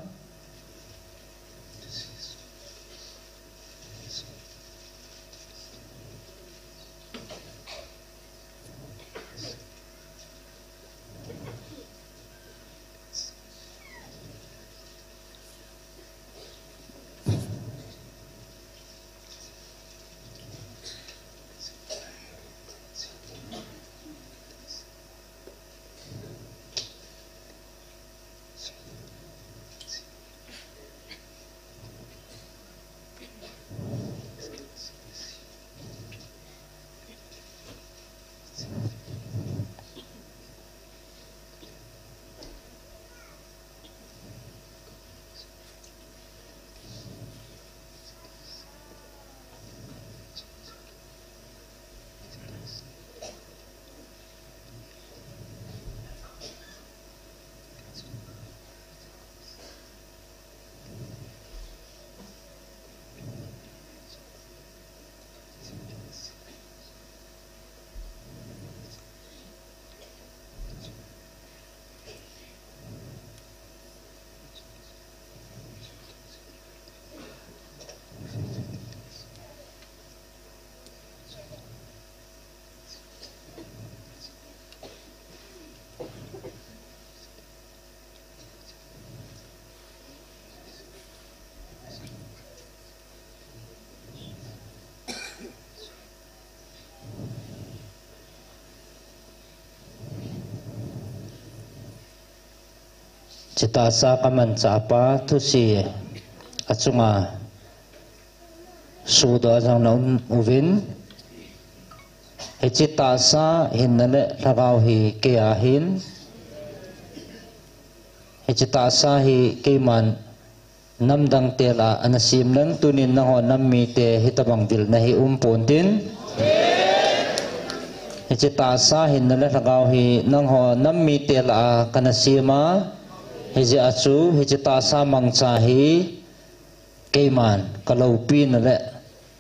Hiche tahsa kamanchah pa thuse achunga sodoh a jong naum uvin. Hiche tahsa hinna le lhagao hi keiya ahin. Hiche tahsa hi keiman namdang te lah a ana sem leng, tunin nangho nam mite hitobang vilna hi umpon tin. Hiche tahsa hinna le lhagao hi nangho nam mite lah a kana sem a, hijeh a chu hiche tahsa mangcha hi keiman kaloupina le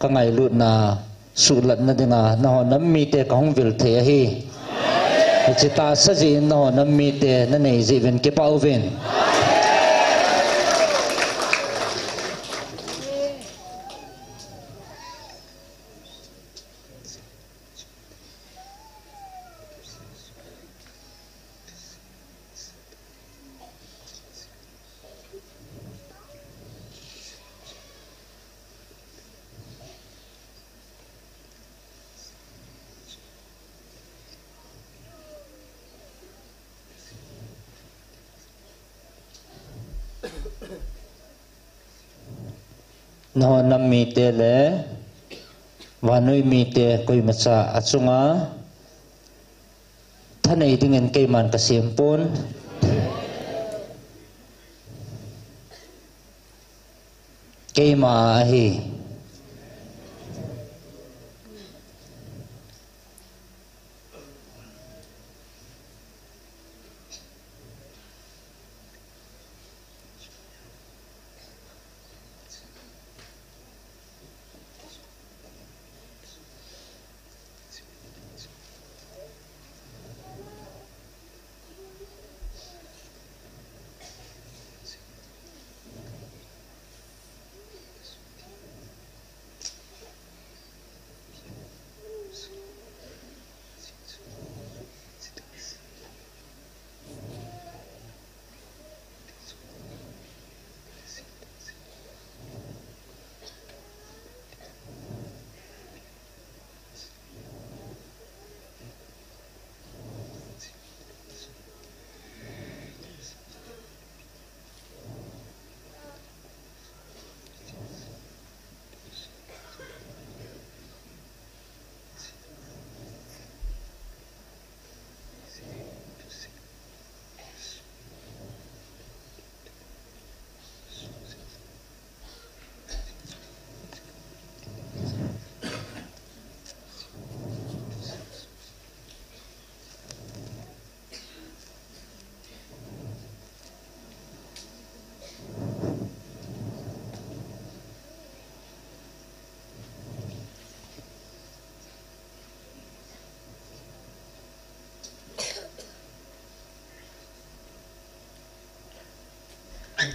kangailutna suhlatna dinga nangho nam mite kahung vil thei ahi. Hiche tahsa jeh in nangho nam mite nanei jeh uvin kipah uvin. Nangho nam mite le vannoi mite koimacha achunga thanei dingin keiman kasem pon. Keima ahi.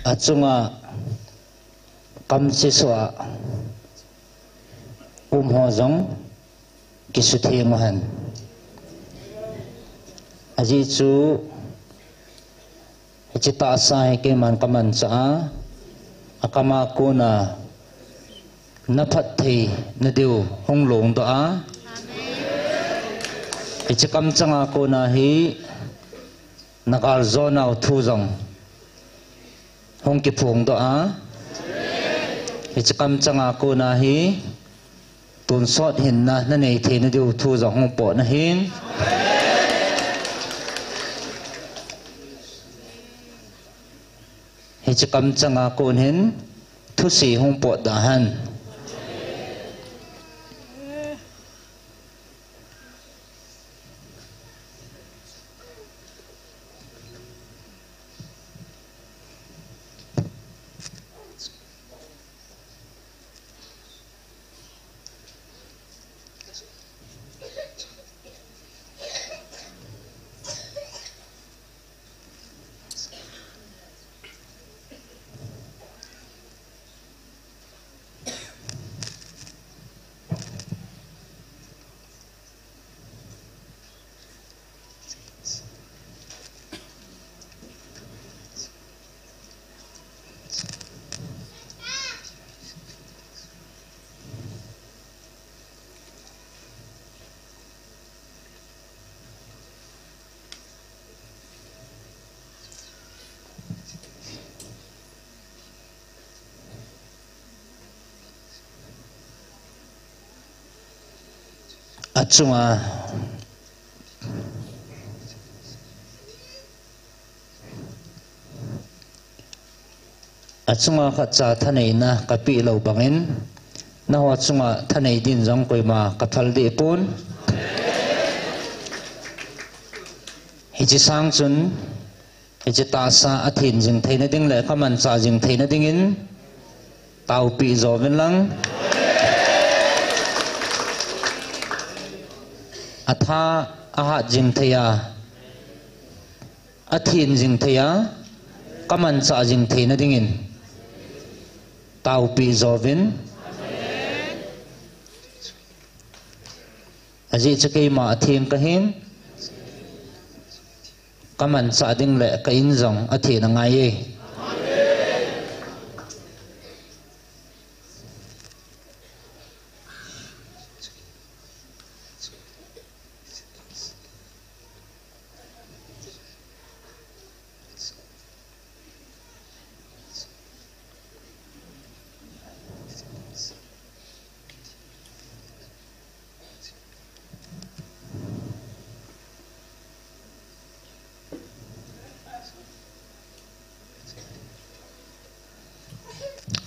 Achunga kamchesa a um ho jong kisutheng uhen. Ajeh chu hiche tahsa hi keiman kamanchah a, akam a kona naphat theina diu hung longdoh a, hiche kamchang a kona hi nagaljo nau thu jong hung kiphongdoh a, hiche kamchang a kona hi tonsot hinna nanei theina diu thu jong hung potna hin. Hiche kamchang a kon hin thuse hung potda hen. Achunga, achunga khatcha thaneina kapeh lou bangin, nangho chunga thanei din jong koima kaphal deh pon. Hiche sang chun, hiche tahsa athen jing theina ding le kamanchah jing theina dingin, taopeh jouvin lang. Atha ahat jing thei a, athen jing thei a, kamanchah jing theina dingin, taopeh jouvin. Ajeh chu keima atheng kahin, kamanchah ding le ka in jong athen angai e.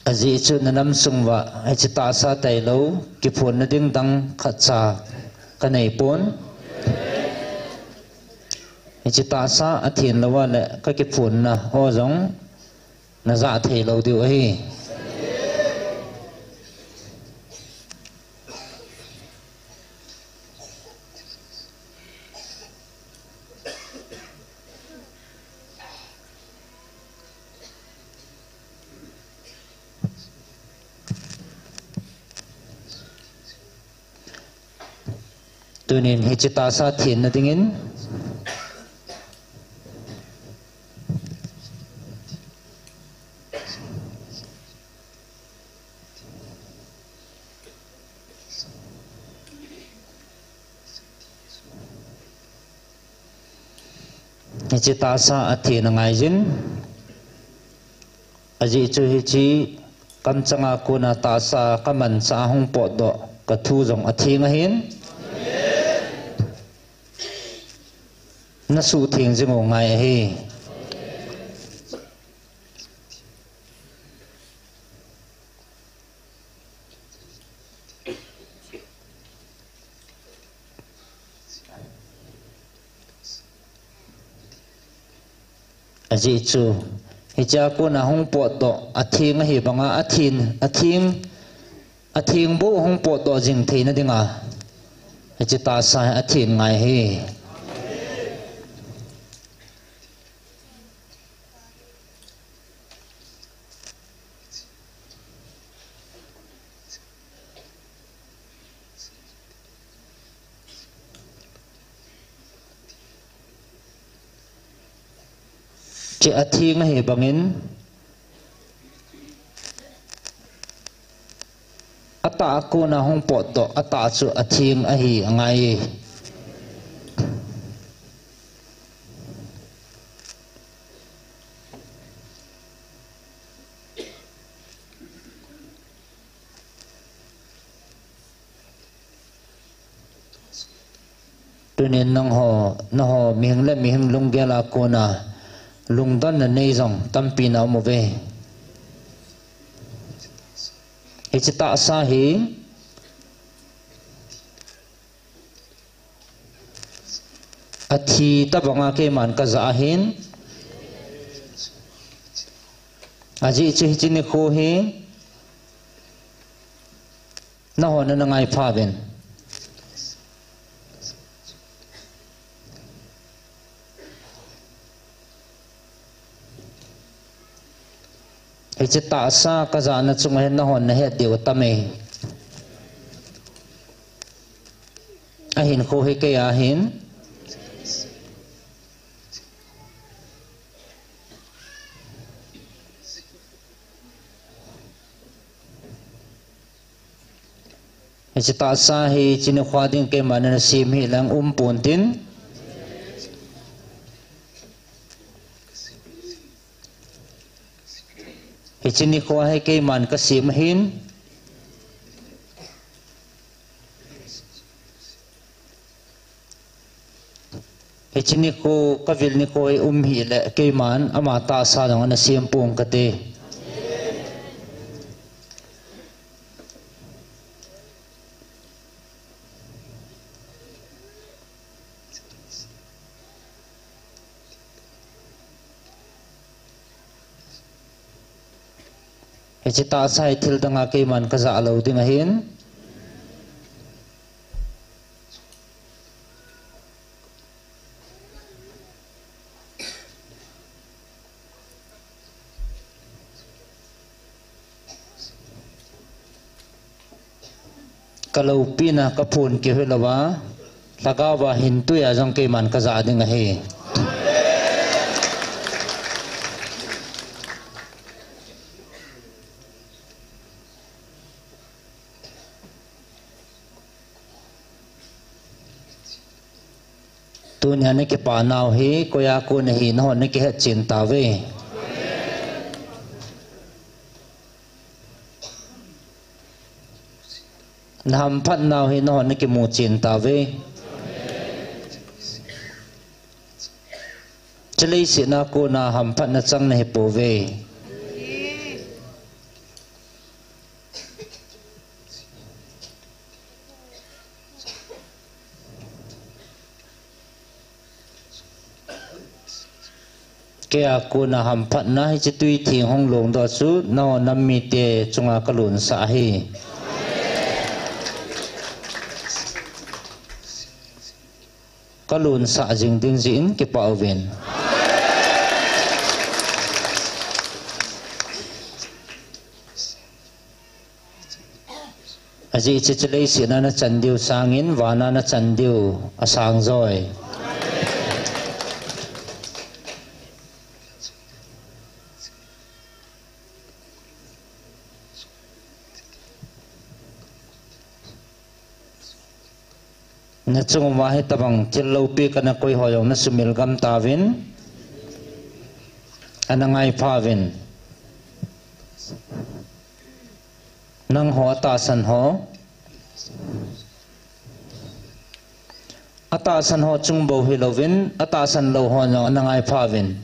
Ajeh chu nanam sung uva hiche tahsa tailou kiphonna ding dang khatcha kanei pon. Hiche tahsa athen lou a le kakiphonna ho jong najah thei lou diu ahi. Tunin hiche tahsa thenna dingin, hiche tahsa athen angaijin, ajeh chu hiche kamchanga kona tahsa kamanchah a hung potdoh kathu jong atheng ahin, nasuhtheng jing u ngai ahi. Ajeh chu, hichea kona hung potdoh, atheng ahi banga, athen, atheng, atheng bou hung potdoh jing theina dinga, hiche tahsa hi athen ngai ahi. Hiche atheng ahi bangin, atah a kona hung potdoh, atah chu atheng ahi angai e. Tunin nangho, nangho mihing le mihing lunggel a kona lungdonna nei jong tampi na um uve. Hiche tahsa hi athi tabanga keiman kajah ahin. Ajeh chu hiche nikho hi nahon ana ngai pha uvin. Hiche tahsa kajahna chunga hin nahon nahet diu atam e. Ahinkho hi kei a ahin. Hiche tahsa hi hiche nikho a ding keiman ana sem hi lang um pon tin. Hiche nikho a hi keiman kasem ahin. Hiche nikho, kavil nikho hi um hih le keiman ama tahsa jong ana sem pong kate. Hiche tahsa hi thil danga keiman kajah lou ding ahin. Kaloupina kaphon keu hilouva, lhagao a hin twi a jong keiman kajah ding ahi. Tunia nakipa nau hi koia kon ahi nahon nakihet chen tauve. Nahamphat nau hi nahon nakimu chen tauve. Hiche leiset a kona hamphatna chang nahi pouve. Keia kona hamphatna hiche twi theng hung longdoh chu nao nam mite chunga kalonsah ahi. Kalonsah jing ding jeh in kipah uvin. Ajeh chu hiche leiset a nachan diu sangin vana nachan diu asang joi. Nachung uva hitobang thil loupi kana koi ho jong nasumil gam tauvin, ana ngai pha uvin. Nangho atahsan ho, atahsan ho chung bou hilouvin, atahsan lou ho jong ana ngai pha uvin.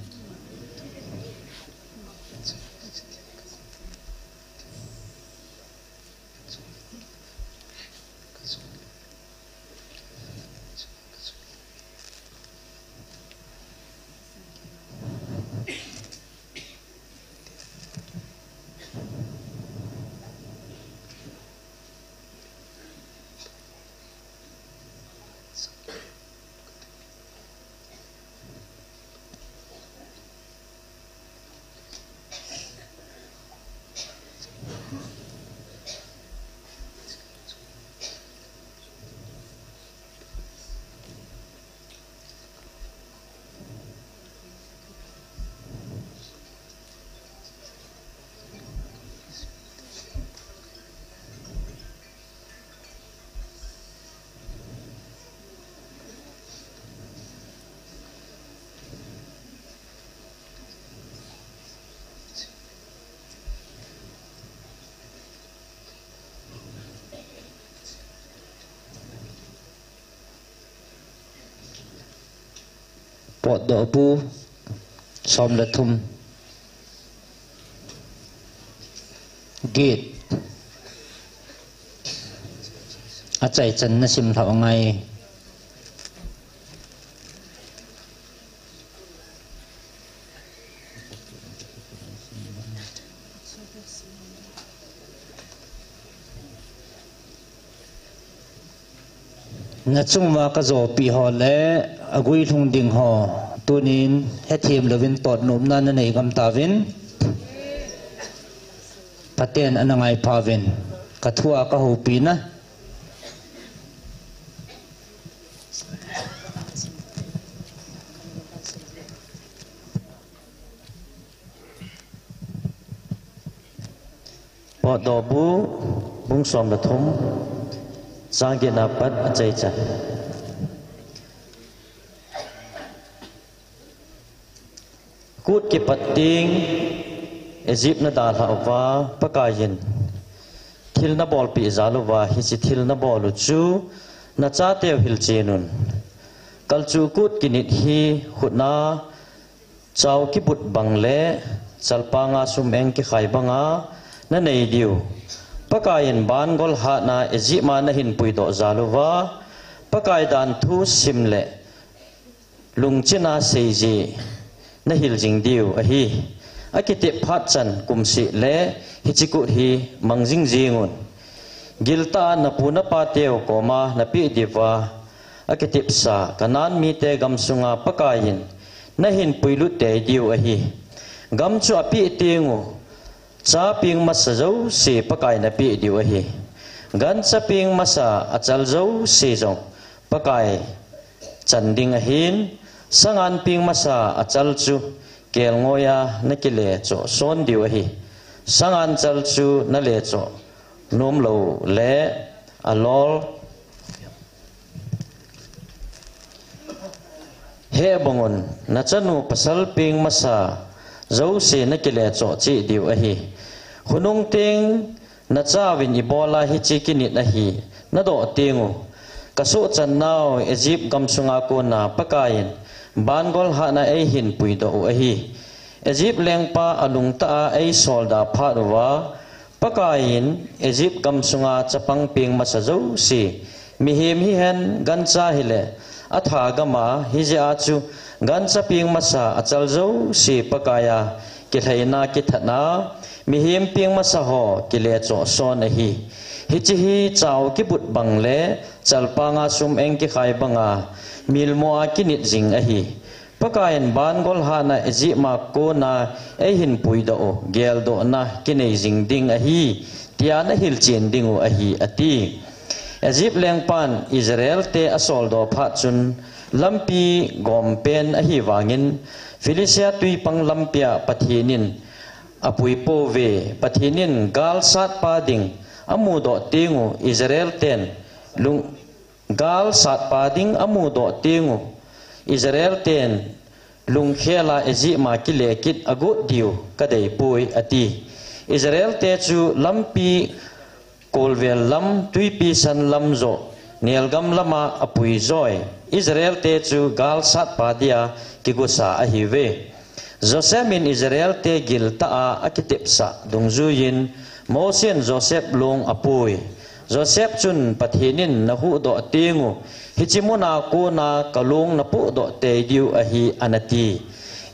Potdoh bu som le thum. Git. Achaichan nasim lhah u ngai. Nachung uva kajopi ho le aguilhung ding ho, tunin hethem louvin potnopna nanei gam tauvin. Pathen ana ngai pha uvin, kathua kahoupi na. Potdoh bu, bung som le thum, chang get na pat achaichan. Kut kipat teng Egypt nadalhah uva, Pakaiyin thil nabolpeh jal uva, hiche thil nabol u chu nachateu hilchen un. Kalchuh kut kinit hi khutna chao kibut bang le chalpanga sum eng kikhai banga nanei diu. Pakaiyin bangol hatna Egypt a nahin puidoh jal uva, Pakai dan thu sim le lungchina seiji nahil jing diu ahi. Akitep phat chan kumseh le hiche kut hi mang jingjing un. Giltah a napu napateu koma napeh diuva akitepsa Canaan mite gamsunga Pakaiyin nahin puilut tei diu ahi. Gam chu apeh teng u chapeng masa jouse Pakaiyin apeh diu ahi. Gancha peng masa achal jouse jong Pakai chan ding ahin, sangan peng masa achal chu kelngoiya nakile choh son diu ahi. Sangan chal chu nale choh nomlou le alol hebang un, nachanu pasal peng masa jouse nakile choh cheh diu ahi. Khonung teng nachauvin ibola hiche kinit ahi nadoh teng u, kasohchan nau Egypt gamsunga kona Pakaiyin bangol hatna eihin puidoh u ahi. Egypt lengpa alungtah a eisolda phat uva, Pakaiyin Egypt gamsunga chapang peng masa jouse, mihem hihen gancha hile, atha gama hijeh a chu gancha peng masa achal jouse Pakaiya kilhaina kithatna, mihem peng masa ho kile choh son ahi. Hiche hi chao kibut bang le chalpanga sum eng kikhai banga milmoa kinit jing ahi. Pakaiyin bangol hatna Egypt a kona eihin puidoh u, geldohna kinei jing ding ahi, tia nahilchen ding u ahi, ati. Egypt lengpan Israel te asoldoh phat chun lampi gompen ahi vangin, Philistia tuipang lampia Pathen in apui pouve. Pathen in gal satpa ding amudoh teng u Israel ten lung, gal satpa ding amudoh teng u Israel ten lungkhel a Egypt a kile kit agot diu kadeipoi, ati. Israel te chu lampi kolvel lam, tuipi san lam joh, nelgam lama apui joi. Israel te chu gal satpa dia kigusa ahiuve. Joseph in Israel te giltah a akitepsah dungjuiyin Mose in Joseph long apui. Joseph chun Pathen in nahuhdoh teng u, hiche muna kona kalong napohdoh tei diu ahi, anati.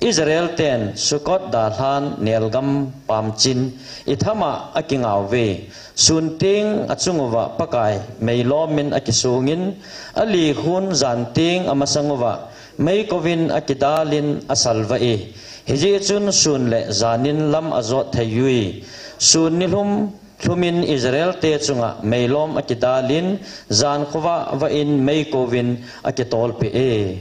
Israel ten Sukkot dalhan nelgam pamchin Etham a akingauve. Sun teng achung uva Pakai meilom in akisongin, alikhun jan teng amasang uva meikouvin akidalin asalvah e. Hijeh chun sun le janin lam ajot theiyui. Sun nilhum lhumin Israel te chunga meilom akidalin, jan khovah vah in meikouvin akitolpeh e.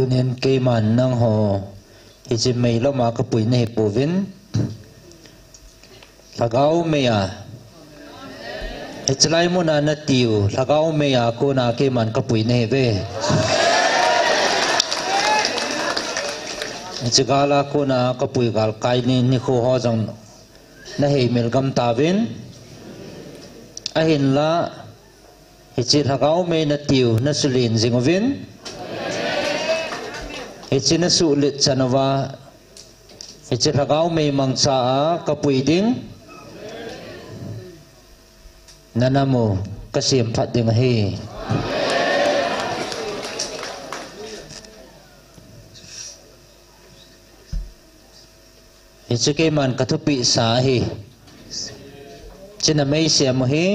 Tunin keiman nangho hiche meilom a kapui nahi pouvin, Lhagao mei a, hiche lai muna natiu Lhagao mei a kona keiman kapui nahiuve. Hiche gal a kona kapui galkai ni, nikho ho jong naheimil gam tauvin. Ahinla, hiche Lhagao mei natiu nasulen jing uvin, hiche nasuhlet chan uva, hiche Lhagao mei mangcha a kapui ding, nanam u kasem phat ding ahi. Hiche keiman kathupeh sa ahi. Hiche namei sem u hi.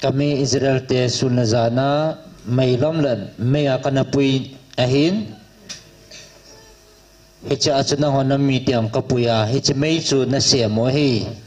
Kami Israel te sun le jan a meilom le mei a kana pui ahin, hiche a chu nangho nam mite a kapui a, hiche mei chu nasem u ahi.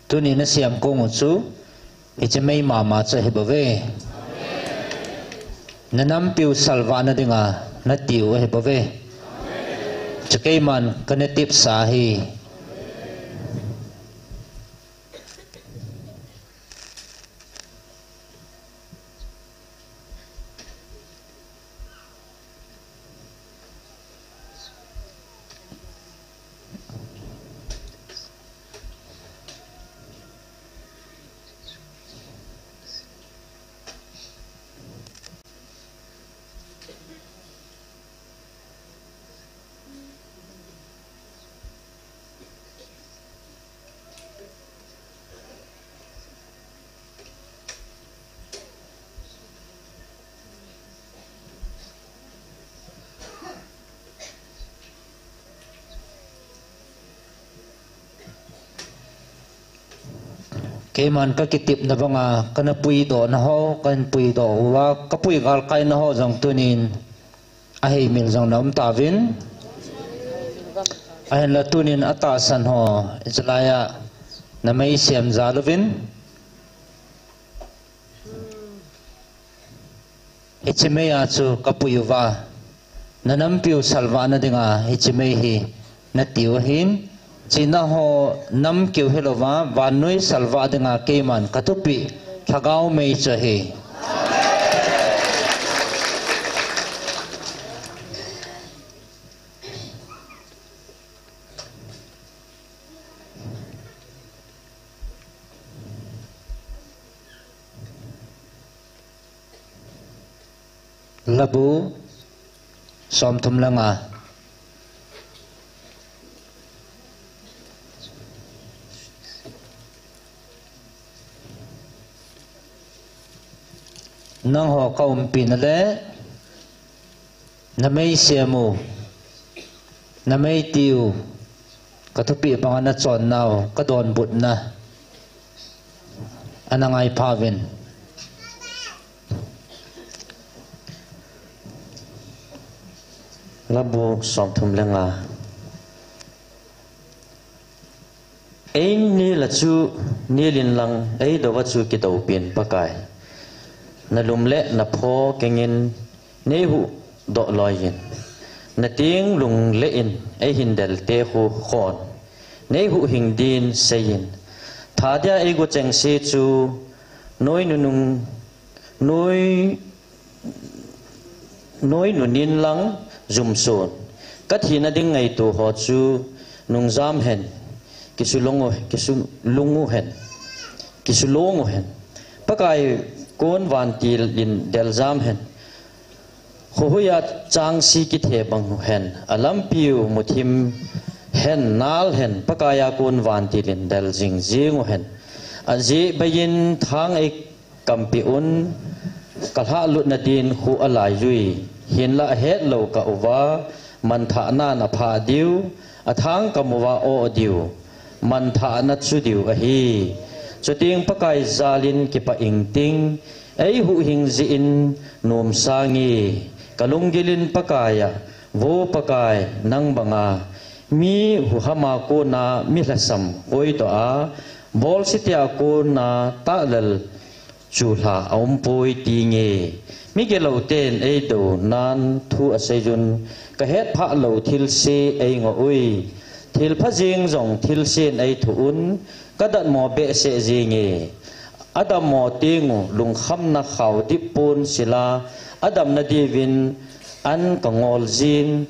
Tuni nasem kong u chu hiche mei mama chu ahi bouve. Nanampiu salvah na dinga natiu ahi bouve. Hiche keiman kana tep sa ahi. Keiman kakitepna banga kana puidoh na ho, kana puidoh uva kapui galkai na ho jong tunin aheimil jong na um tauvin. Ahinla tunin atahsan ho, hiche laiya namei sem jal uvin. Hiche mei a chu kapui uva, nanampiu salvah na dinga hiche mei hi natiu ahin, hiche nangho nam kiu hilouva, vannoi salvah dinga keiman kathupeh Lhagao mei chu ahi. Labu somthum le nga. Nangho kaumpi na le namei sem u, namei tiu, kathupeh banga nachonnau, kadonbutna ana ngai phauvin. Labu somthum le nga. Einel a chu nel inlang, eidou a chu kidou pen Pakai. Nalum le napho kengin neihuhdoh loiyin, nateng lunglen eihin delte khu khon neihuhhing din seiyin, thadia eigo chengse chu noi nunung, noi Noinu nin lang jumsun. Ka thina ding ngaito ho chu nungjam hen, kisulong u, kisulong u hen, kisulong u hen. Pakai kon vantil in del jam hen. Khuhuia changsi kithe bang u hen. A lampiu muthim hen, nal hen. Pakai a kon vantil in del jing jing u hen. Ajeh baiyin thang ei kampi un, ka lhahlutna din khu a laijui. Hinlah a hetlou ka uva, manthahnan a phah diu, a thang kam uva o diu, manthahna chu diu ahi. Chuteng Pakai jalin kipah ingting, ei huhhing jeh in nomsa nge, ka lunggil in Pakai a, vo Pakai, nang banga mi huhhama kona mi lhasam koi toh a, bolse tia kona tahlel chulha a umpoi tinge. Mi gilou ten ei dounan thu a seijun, ka hetphah lou thilse ei ngoh ui. Thilpha jeng jong thilsen ei thoh un, ka datmo behseh jenge. A dammo teng u lungkhamna khao dip pon sila, a damna diuvin an ka ngol jin,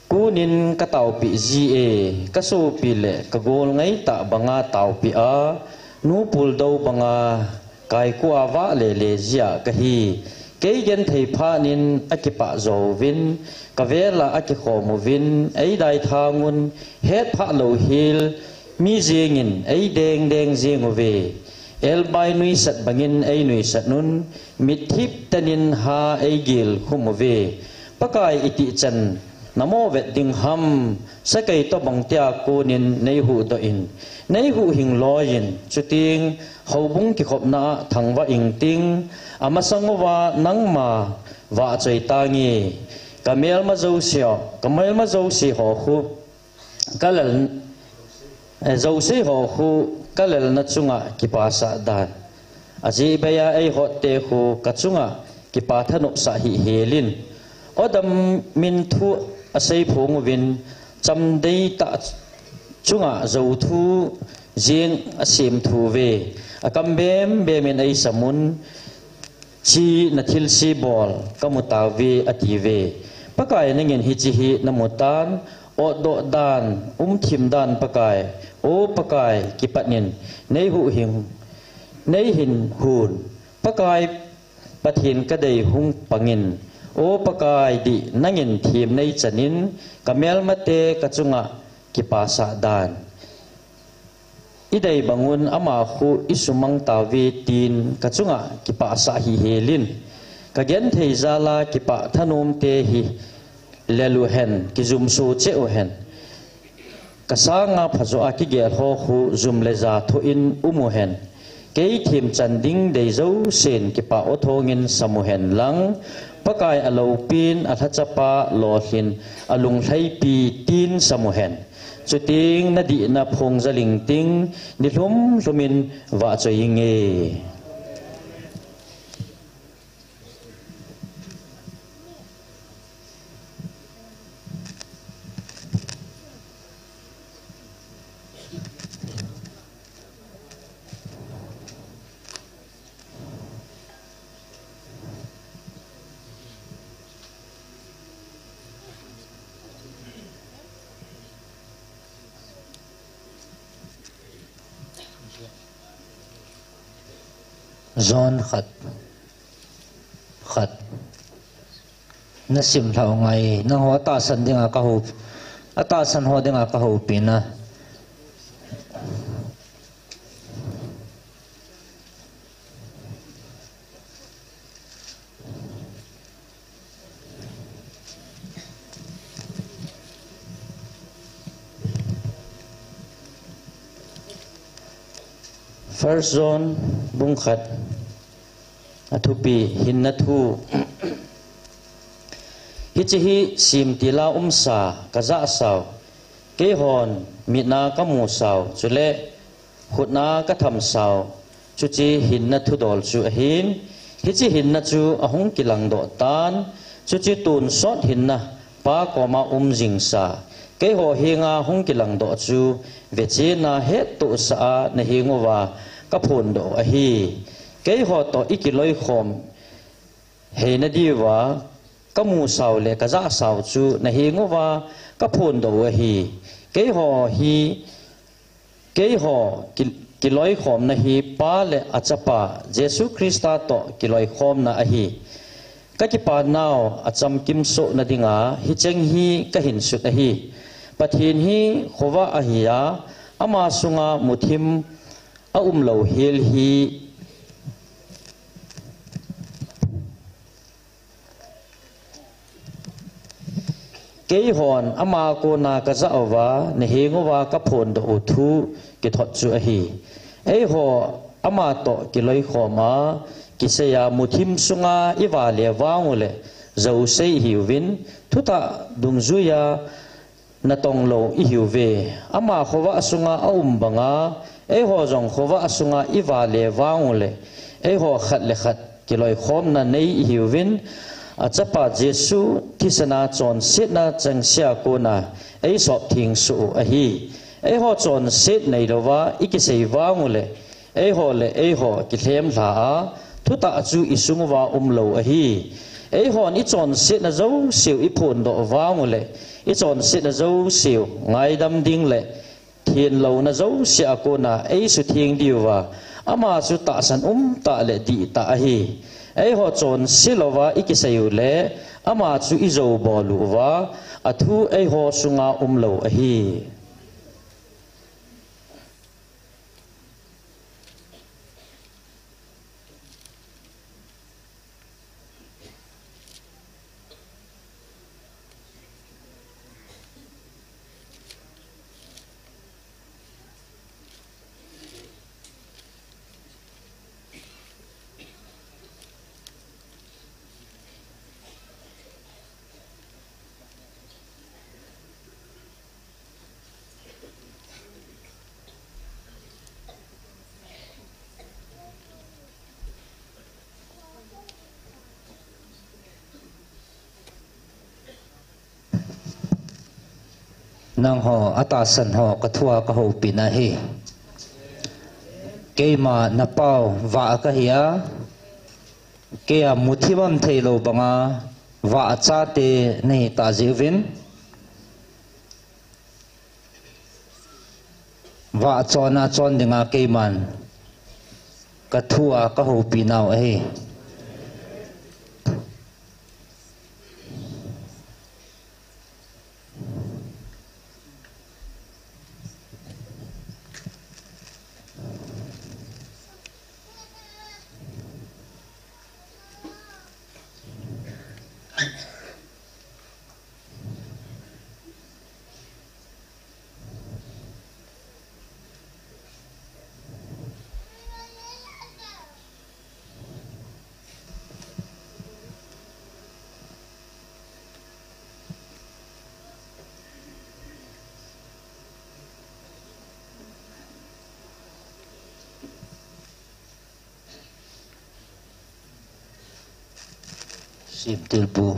kunin ka taopi ji e, ka sopi le ka gol ngaitah banga taopi a, nu puldou banga kaikua vah lele jia kahi. Kei genthei phat in a kipah jouvin, ka vela a kikhom uvin, ei daithang un, hetphah lou hel mi jengin ei dengdeng jing uve. Elbai nuisat bangin ei nuisat un, mitthip tenin ha ei gil khum uve. Pakai itih chan namo vet ding ham, sakei tobang tia konin nei huhdoh in, nei huhhing loiyin, chuteng houbung kikhopna a thangvah ingting, a masang uva nangma vahchoi tange. Ka melma jouse ho, ka melma jouse ho khu, ka lel, eh, jouse ho khu ka lelna chunga kipasah dan. Ajeh baiya ei hotte khu ka chunga kipa thanopsah hih helin. Odam min thu a seiphong uvin, chamdei tah chunga jou thu jeng a sem thu ve. A kam bem bem in ei samun, chi na thilse bol ka mu tauve, ati ve. Pakai nangin hiche hi na mu tan, otdoh dan, umthim dan Pakai, o Pakai, kipat in nei huhhing, nei hin hun. Pakai Pathen ka dei hung pangin, o Pakai dih nangin thim nei chanin, ka melmate ka chunga kipasah dan. I dei bangun ama khu i sumang tauve tin ka chunga kipasah hih helin. Ka genthei jala kipah thanomte hi lel uhen, kijumso cheh uhen. Ka sanga phajo a kigel ho khu jum le ja thoh in um uhen. Kei thim chan ding dei jousen kipah o thongin sam uhen lang. Pakai a loupin a lhachapa lolhin a lunglhaipi tin sam uhen. Chuteng na dihna phong jal ingting, ni lhum lhum in vahchoi inge. John khat, khat. Na sim lhau ngai, nangho tahsan dinga ka hou, atahsan ho dinga ka houpina. First John bung khat, a thupi, hinna thu. Hiche hi simtila umsa, ka jahsau, keihon mitna ka musau, chule khutna ka thamsau, chuche hinna thudol chu ahin, hiche hinna chu ahung kilangdoh tan, chuche tonsot hinna Pa koma um jingsa, keiho henga hung kilangdoh chu vechena hettohsah a na henguva ka phondoh u ahi. Keiho toh i kiloikhom heina diuva kamusau le kajahsau chu nahenguva kaphondoh u ahi. Keiho hi, keiho ki, kiloikhomna hi Pa le Achapa Jesu Christa toh kiloikhomna ahi. Kakipanau achamkimsohna dinga hicheng hi kahinsut ahi. Pathen hi khovah ahi a, ama sunga muthim aumlou hel hi keihon ama kona kajah uva, nahenguva kaphondoh u thu kithot chu ahi. Eiho ama toh kiloikhom a, kiseiya muthim sunga ivale vang uleh jousei ihiuvin, thutah dungjuiya natonglou ihiuve. Ama khovah sunga aum banga, eiho jong khovah sunga ivale vang uleh, eiho khat le khat kiloikhomna nei ihiuvin, Achapa Jesu thisana chonsetna chengseha kona eisop thengsoh u ahi. Eiho chonset neilouva ikisei vang uleh, eiho le eiho kilhemlha a, thutah chu isunguva umlou ahi. Eihon ichonsetna jouseu iphondoh vang uleh, ichonsetna jouseu ngaidam ding le thenlouna jousea kona eisutheng diuva, ama chu tahsan umtah le dihtah ahi. Eiho chonse louva ikisei uleh, ama chu ijoubol uva, athu eiho sunga umlou ahi. Nangho atahsan ho kathua kahoupina ahi. Keima napau vah kahi a, keia muthim umtheilou banga vah chate nahitah jeh uvin, vah chonna chon dinga keiman kathua kahoupinau ahi. Semtilbu.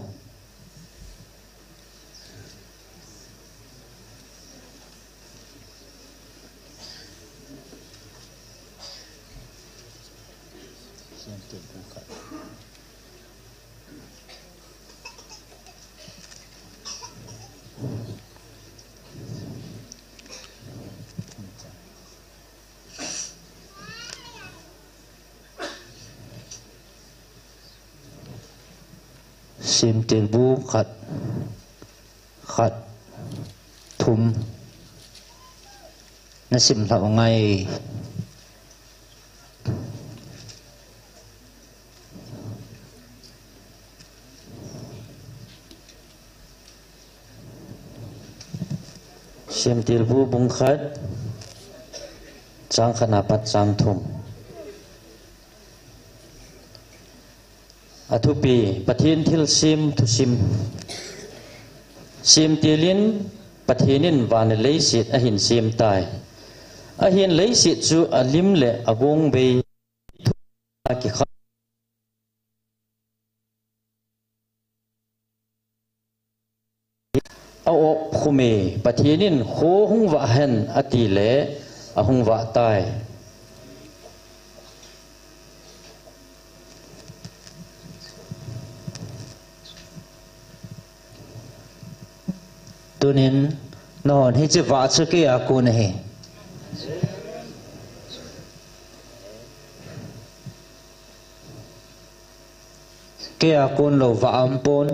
Semtilbu khat. Semtilbu khat, khat, thum. Nasim lhah u ngai. Semtilbu bung khat, chang khat apat chang thum. Athupi, Pathen thilsem thusim. Semtil in, Pathen in van le leiset ahin sem tai. Ahin leiset chu alim le agong bei a kikha. A-op khum e, Pathen in kho hung vah hen, ati le ahung vah tai. Tunin, nahon hiche vah chu kei a kon ahi. Kei a kon lou vah aumpon.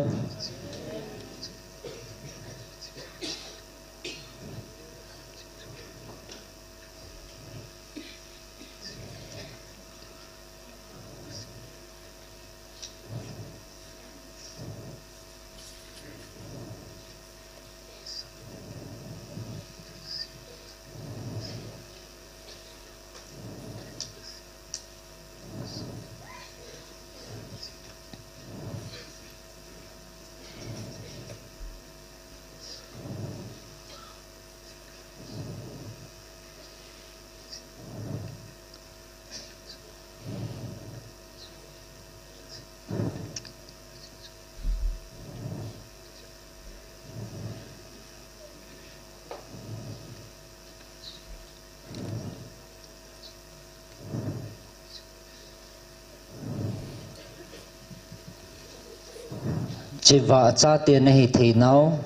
Hiche vah chate nahi theinau,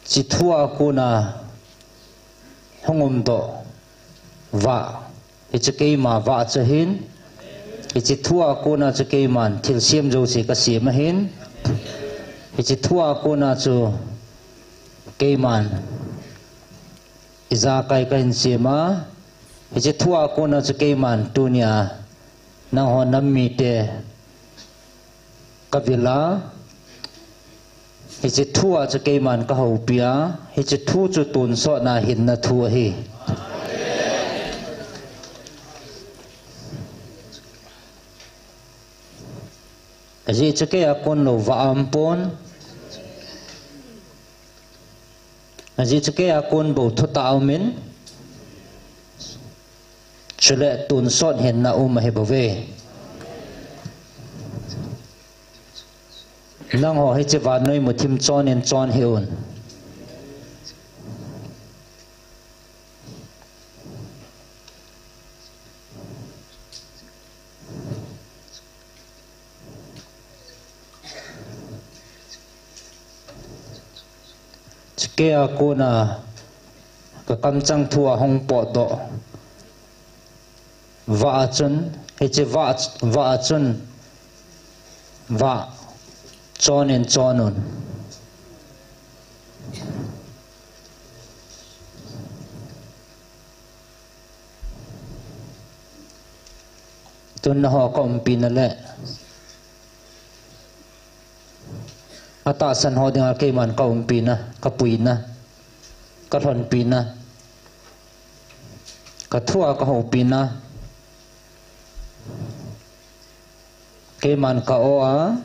hiche thu a kona hung umdoh vah, hiche keima vah chu ahin, hiche thu a kona chu keiman thilsem jouse kasem ahin, hiche thu a kona chu keiman ijakai kahin sem a, hiche thu a kona chu keiman tunia nangho nam mite kavil a, hiche thu a chu keiman kahoupi a, hiche thu chu tonsotna hinna thu ahi. Ajeh chu kei a kon lou vah aumpon. Ajeh chu kei a kon bou thutah aumin. Chule tonsot hinna um ahi bouve. Nangho hiche vannoi muthim chonin chon hih un. Hiche kei a kona kakamchang thu a hung potdoh vah a chun, hiche vah, vah a chun, vah chonin chon un. Tun nangho kaumpina le atahsan ho dinga keiman kaumpina, kapuina, kalhonpina, kathua kahoupina, keiman ka-o a,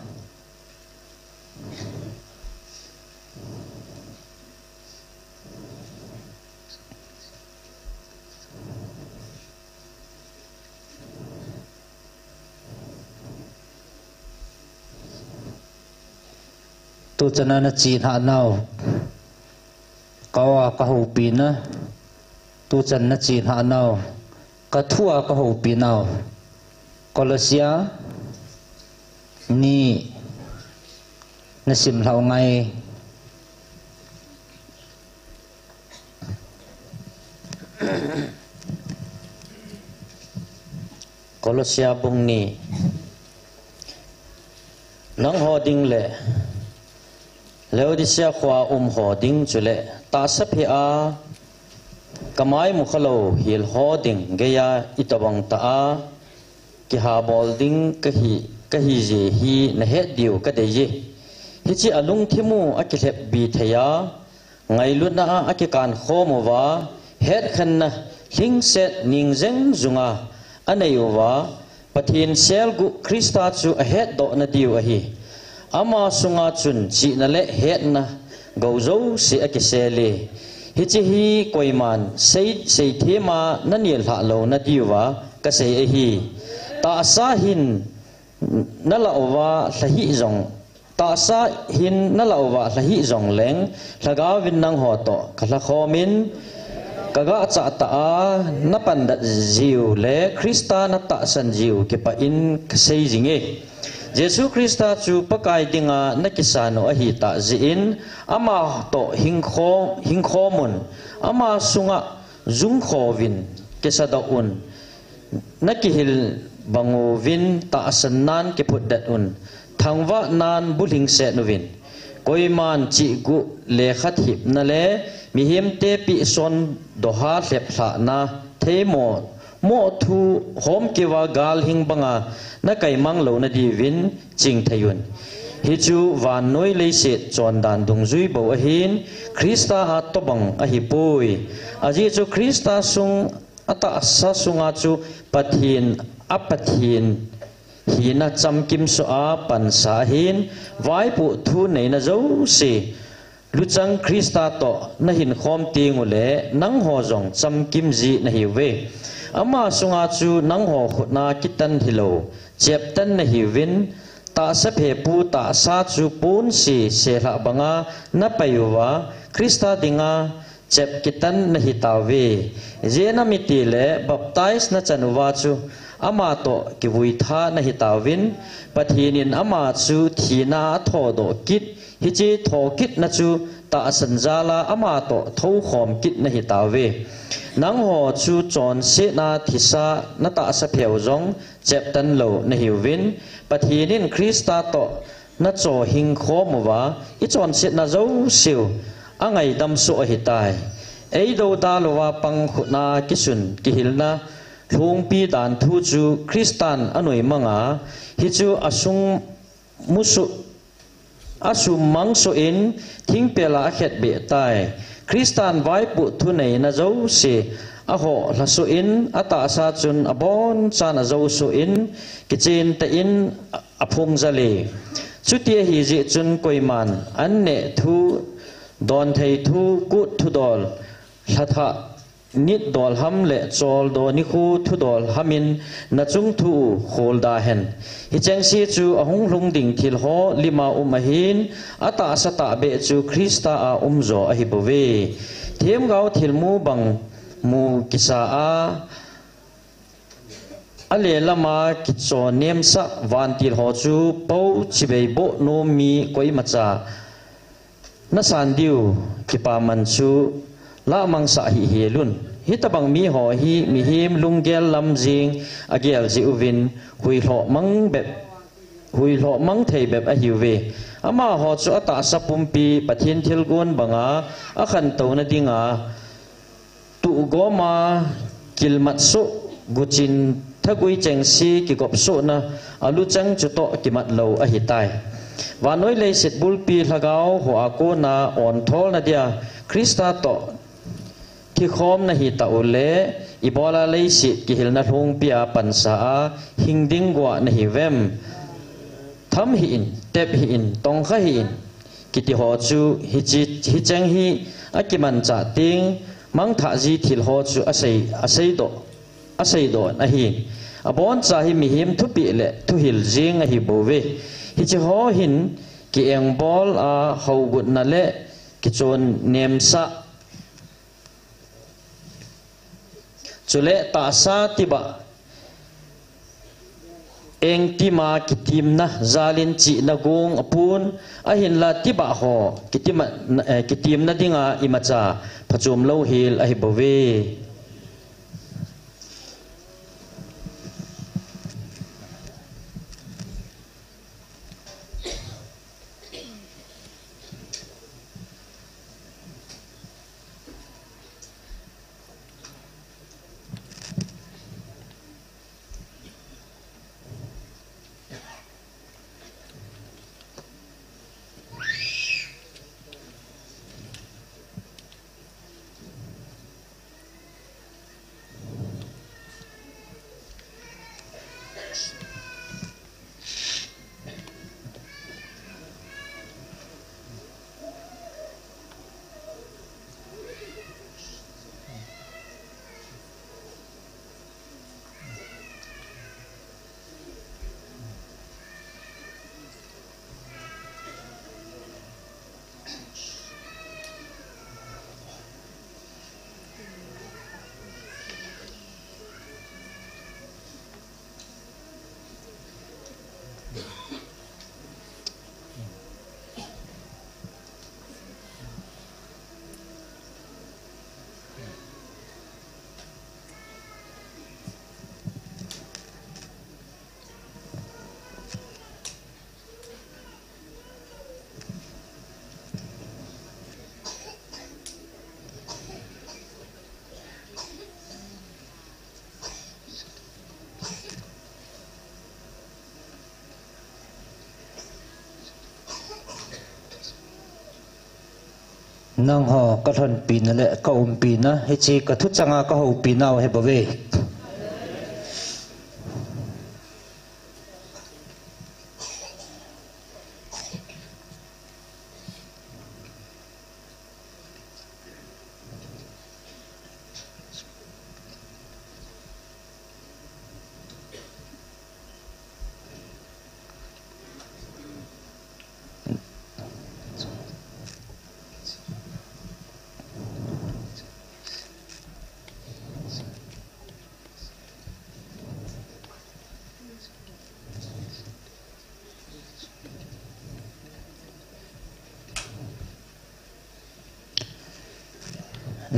tuchan a nachilhah nau, ka-o a kahoupina, tuchan nachilhah nau, kathua kahoupi nau. Kolosia ni nasim lhau ngai. Kolosia bung ni. Nangho ding le Laodicea khoa umho ding chule tahsa phe a kamai mukhalou hilho ding geiya itobang tah a kihabol ding kahi, kahijeh hi nahet diu kadeiye. Hiche alungthimu akilhepbi theiya, ngailutna a akikan khom uva, hetkhenna lhingset ningjeng junga anei uva, Pathen selguh Christa chu ahetdoh nadiu ahi. Ama sunga chun chihna le hetna gou jouse akisele. Hiche hi koiman sei, seithema nanilhah lou nadiuva kasei ahi. Tahsa hin nalah uva lha hih jong, tahsa hin nalah uva lha hih jongleng, lhagaovin nangho toh kalhakhomin, kagahchah tah a napandat jiu le Christa natahsan jiu kipah in kasei jinge. Jesu Christa chu Pakai dinga nakisan u ahitah jeh in, ama toh hingkho-, hingkhom un, ama sunga jungkho uvin, kisadoh un, nakihil bang uvin, tahsan nan kiphutdet un, thangvah nan bulhingset uvin, koiman chihguh lekhat hipna le mihemte pehson doha lheplhahna theimo, moh thu homkeuva galhing banga nakaimang louna diuvin chingthei un. Hichu vannoi leiset chondan dungjui bou ahin, Christa a tobang ahipoi. Ajeh chu Christa sung atahsa sunga chu Pathen, a Pathen hina chamkimsoh a pansa ahin, vaipoh thu neina jouse, luchang Christa toh nahinkhom tengule nangho jong chamkim ji nahiuve. Ama sunga chu nangho khutna kitan hilou, cheptan nahiuvin, tahsa phepu tahsa chu ponse selhah banga napai uva, Christa dinga chep kitan nahitauve. Ijeh inem itile baptize nachan uva chu ama toh kivuitha nahitauvin, Pathen in ama chu thina a thodoh kit, hiche thokitna chu tahsan jal a ama toh thoukhom kit nahitauve. Nangho chu chonsetna thisa natahsa pheu jong cheptan lou nahiuvin, Pathen in Christa toh nachohhingkhom uva, ichonsetna jouseu angaidam soh ahitai. Eidoudal uva pang khutna kisun kihilna lhungpi dan thu chu Christan anoimanga, hichu asung musoh, asummang soh in thingpela akhetbeh tai. Christan vaipoh thuneina jouse ahohlha soh in, atahsa chun abonchan ajou soh in, kichen tah in aphung jale. Chuti ahijeh chun koiman anneh thu, donthei thu, kut thudol, lhathah nit dol ham le choldo nikho thudol hamin nachung thu u kholda hen. Hichengse chu ahung lhung ding thilho lima um ahin, atahsa tahbeh chu Christa a umjo ahibouve. Themgao thilmu bang mu kisa a, alelama kichonnemsah vantilho chu pou chibai boh nom mi koimacha nasan diu kipaman chu lahmangsah hih helun. Hitobang miho hi mihem lunggel lam jeng agel jeh uvin, huilhoh mang bep, huilhoh mang thei bep ahiuve. Amaho chu atahsa pumpi Pathen thilgon banga akhantouna dinga, tuhgoma kilmat soh, guchin thagui chengse kigop sohna aluchang chutoh kimat lou ahitai. Vannoi leiset bulpi lhagao hoa kona ontholna dia Christa toh thikhom nahitah ule, ibola leiset kihilna lhungpia pansa a hing ding gua nahiuvem? Tham hih in, tep hih in, tongkha hih in, kitiho chu hiche, hicheng hi akimanchah teng, mangthah ji thilho chu asei, aseidoh, aseidoh ahi. Aboncha hi mihem thupeh le thuhil jeng ahibouve. Hicheho hin ki-engbol a hougutna le kichonnemsah, chule tahsa tibah engtima kitimna jalin chihna gong apun, ahinla tibah ho kitima, eh, kitimna dinga imacha phachom louhel ahibouve. Nangho kalhonpina le kaumpina, hiche kathuchanga kahoupi nau hi bou ve.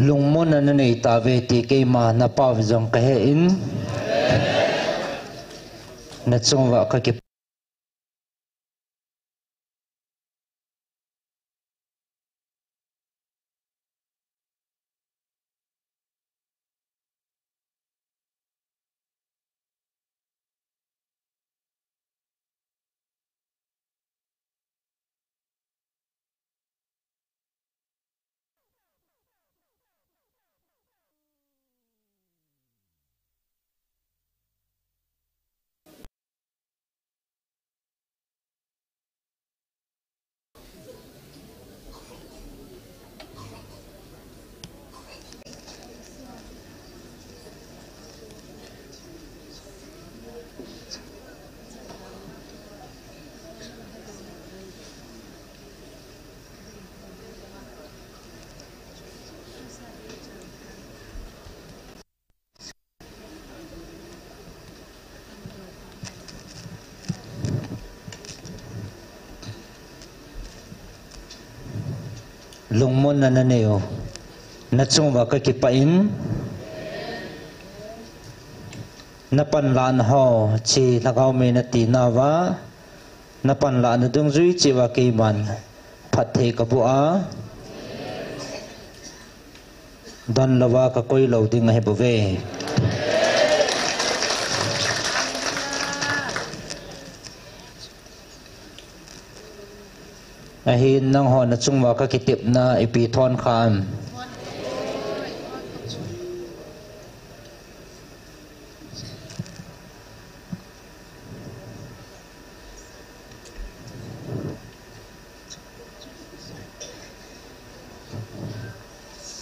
Lungmonna nanei tauve ti keima napao jong kahen, nachunguva kaki Lungmonna nanei u, nachunguva kakipah in, napanlahna ho, hiche Lhagao Mei natinauva, napanlahna dungjui cheh uva keiman phatthei kaboh a, donlouva kakoi lou ding ahi bouve. Ahin nangho nachunguva kakitepna ipi thon kha em?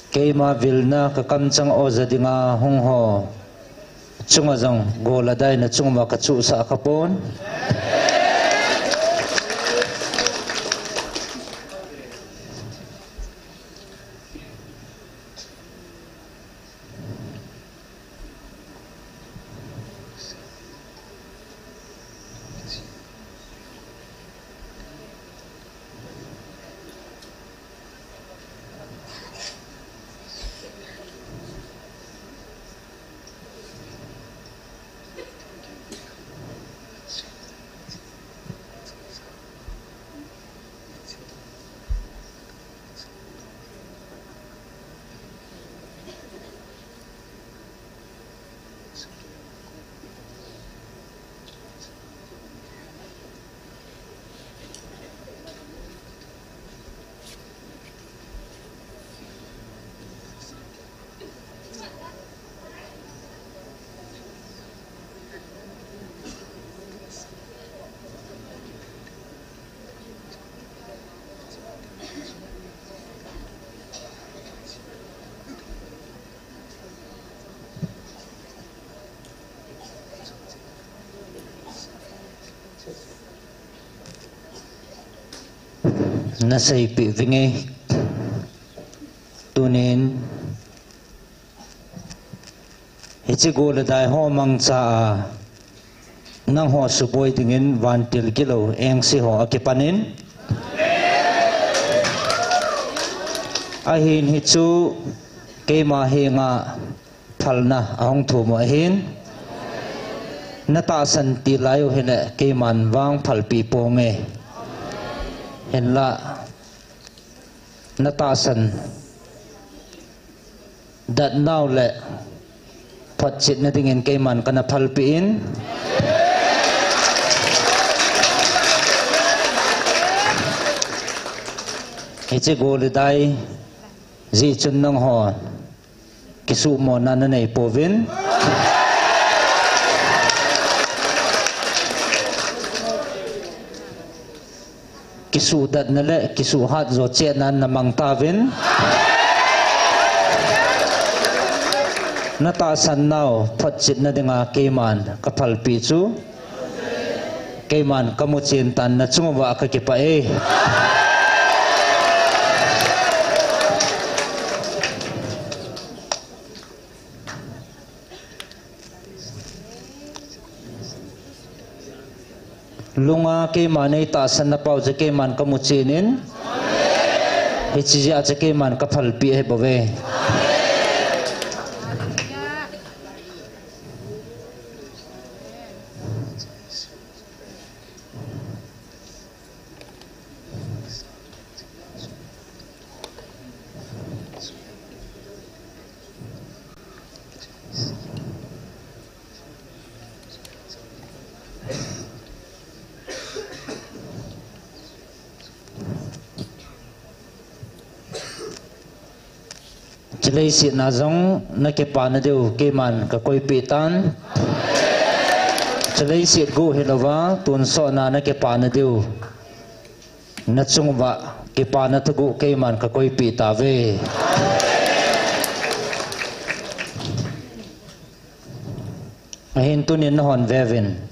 Keima vilna kakamchang oja dinga hung ho chunga jong gol le dai nachunguva kachuhsah khapon. Naseipeh vinge. Tunin hiche gol le dai ho mangcha a nangho suboi dingin vantil gilou engse ho akipanin, ahin hichu keima henga phalna ahung thum u ahin, natahsan til lai u hile keiman vang phalpeh ponge. Hinla natahsan datnau le photchetna dingin keiman kana phalpeh in, hiche gol le dai Hijeh chun nangho kisuhmona nanei pouvin, kisuhdatna le kisuhhat jo chetna namang tauvin. Natahsan nau photchetna dinga keiman kaphalpeh chu, keiman kamuchen tan, nachung uva kakipah e. Lunga keiman neitahsan nau chu keiman kamuchen in, hiche jeh a chu keiman kaphalpeh ahi bouve. Chuleiset na jong nakipana diu keiman kakoipeh tan. Chuleiset guh hilouva tonsot na nakipana diu, nachung uva kipana thugih keiman kakoipeh tauve. Ahin tunin nahon veuvin.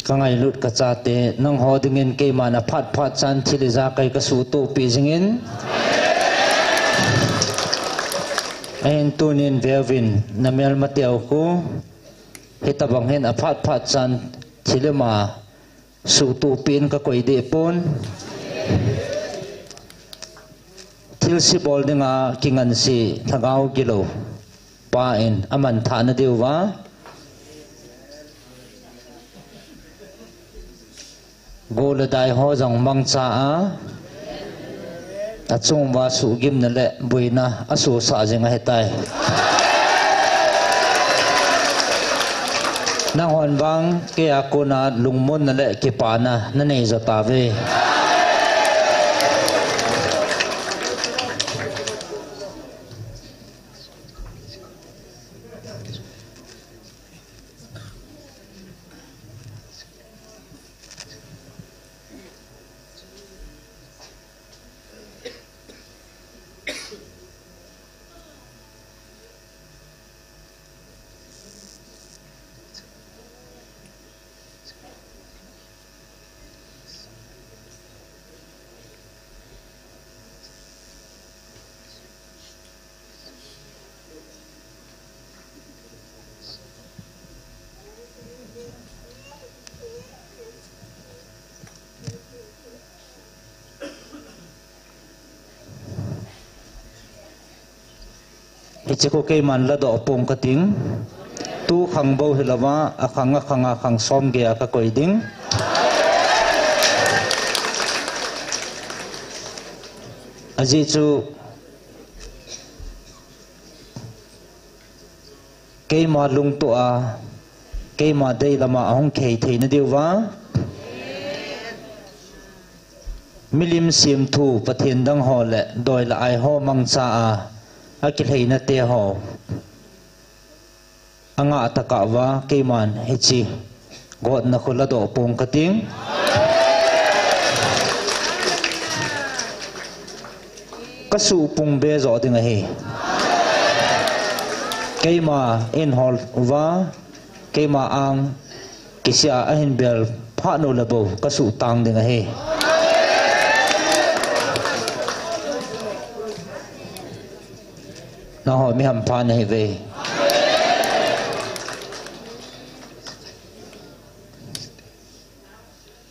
Kangailut kachate, nangho dingin keiman aphat phat chan thil ijakai kasuhtohpeh jingin. Ahin tunin veuvin, namelmateu khu hitobang hin aphat phat chan thil ima suhtohpeh in kakoi deh pon. Thilse bol dinga kingansei lhagao gilou pa in amanthah nadiuva, go le dai ho jong mangcha a, achunguva suhgimna le boina asosah jing ahitai. Nanghon vang keia kona lungmonna le kipana nanei jo tauve. Hiche khu keiman ladoh pong kating. Tu khang bou hilouva, akhang akhanga khang som geiya kakoi ding. Ajeh chu keima lungtoh a, keima deilama ahung khei theina diuva, Milim semthu Pathen dang ho le doi le ai ho mangcha a, akilheina te ho. Anga takah va keiman hiche gotna khu ladoh pong kating. Kasuh pung be jo ding ahi. Keima in hol uva, keima ang kisih a ahin bel phat nu le bou kasuh tang ding ahi. Nangho mi hampha nahiuve.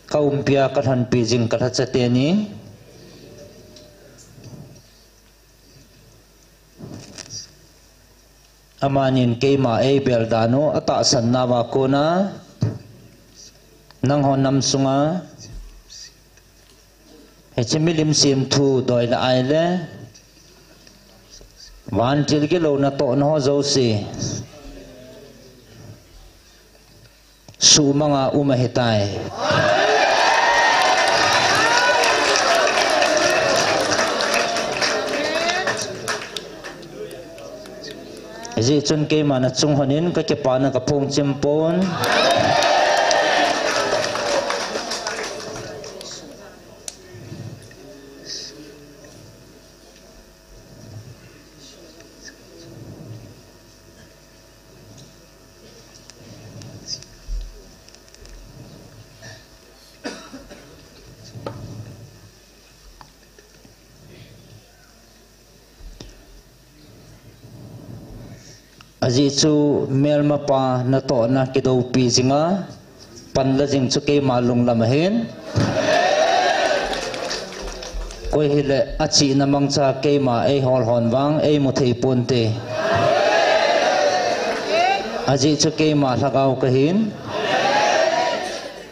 Ka umpia ka lhonpi jing ka lhacha teni. Amanin keima eibel dan u atahsan nauva kona nangho nam sunga hiche milim semthu doi le ai le vantil gilou natohna ho jouse sumanga um ahitai. Hijeh chun keima nachung honin kakipana kaphong chim pon. Ajeh chu melmapa natohna kidoupi jinga panla jing chu keima lunglam ahin. Koi hile achihna mangcha keima eihol hon vang eimu thei ponte. Ajeh chu keima lhagao kahin.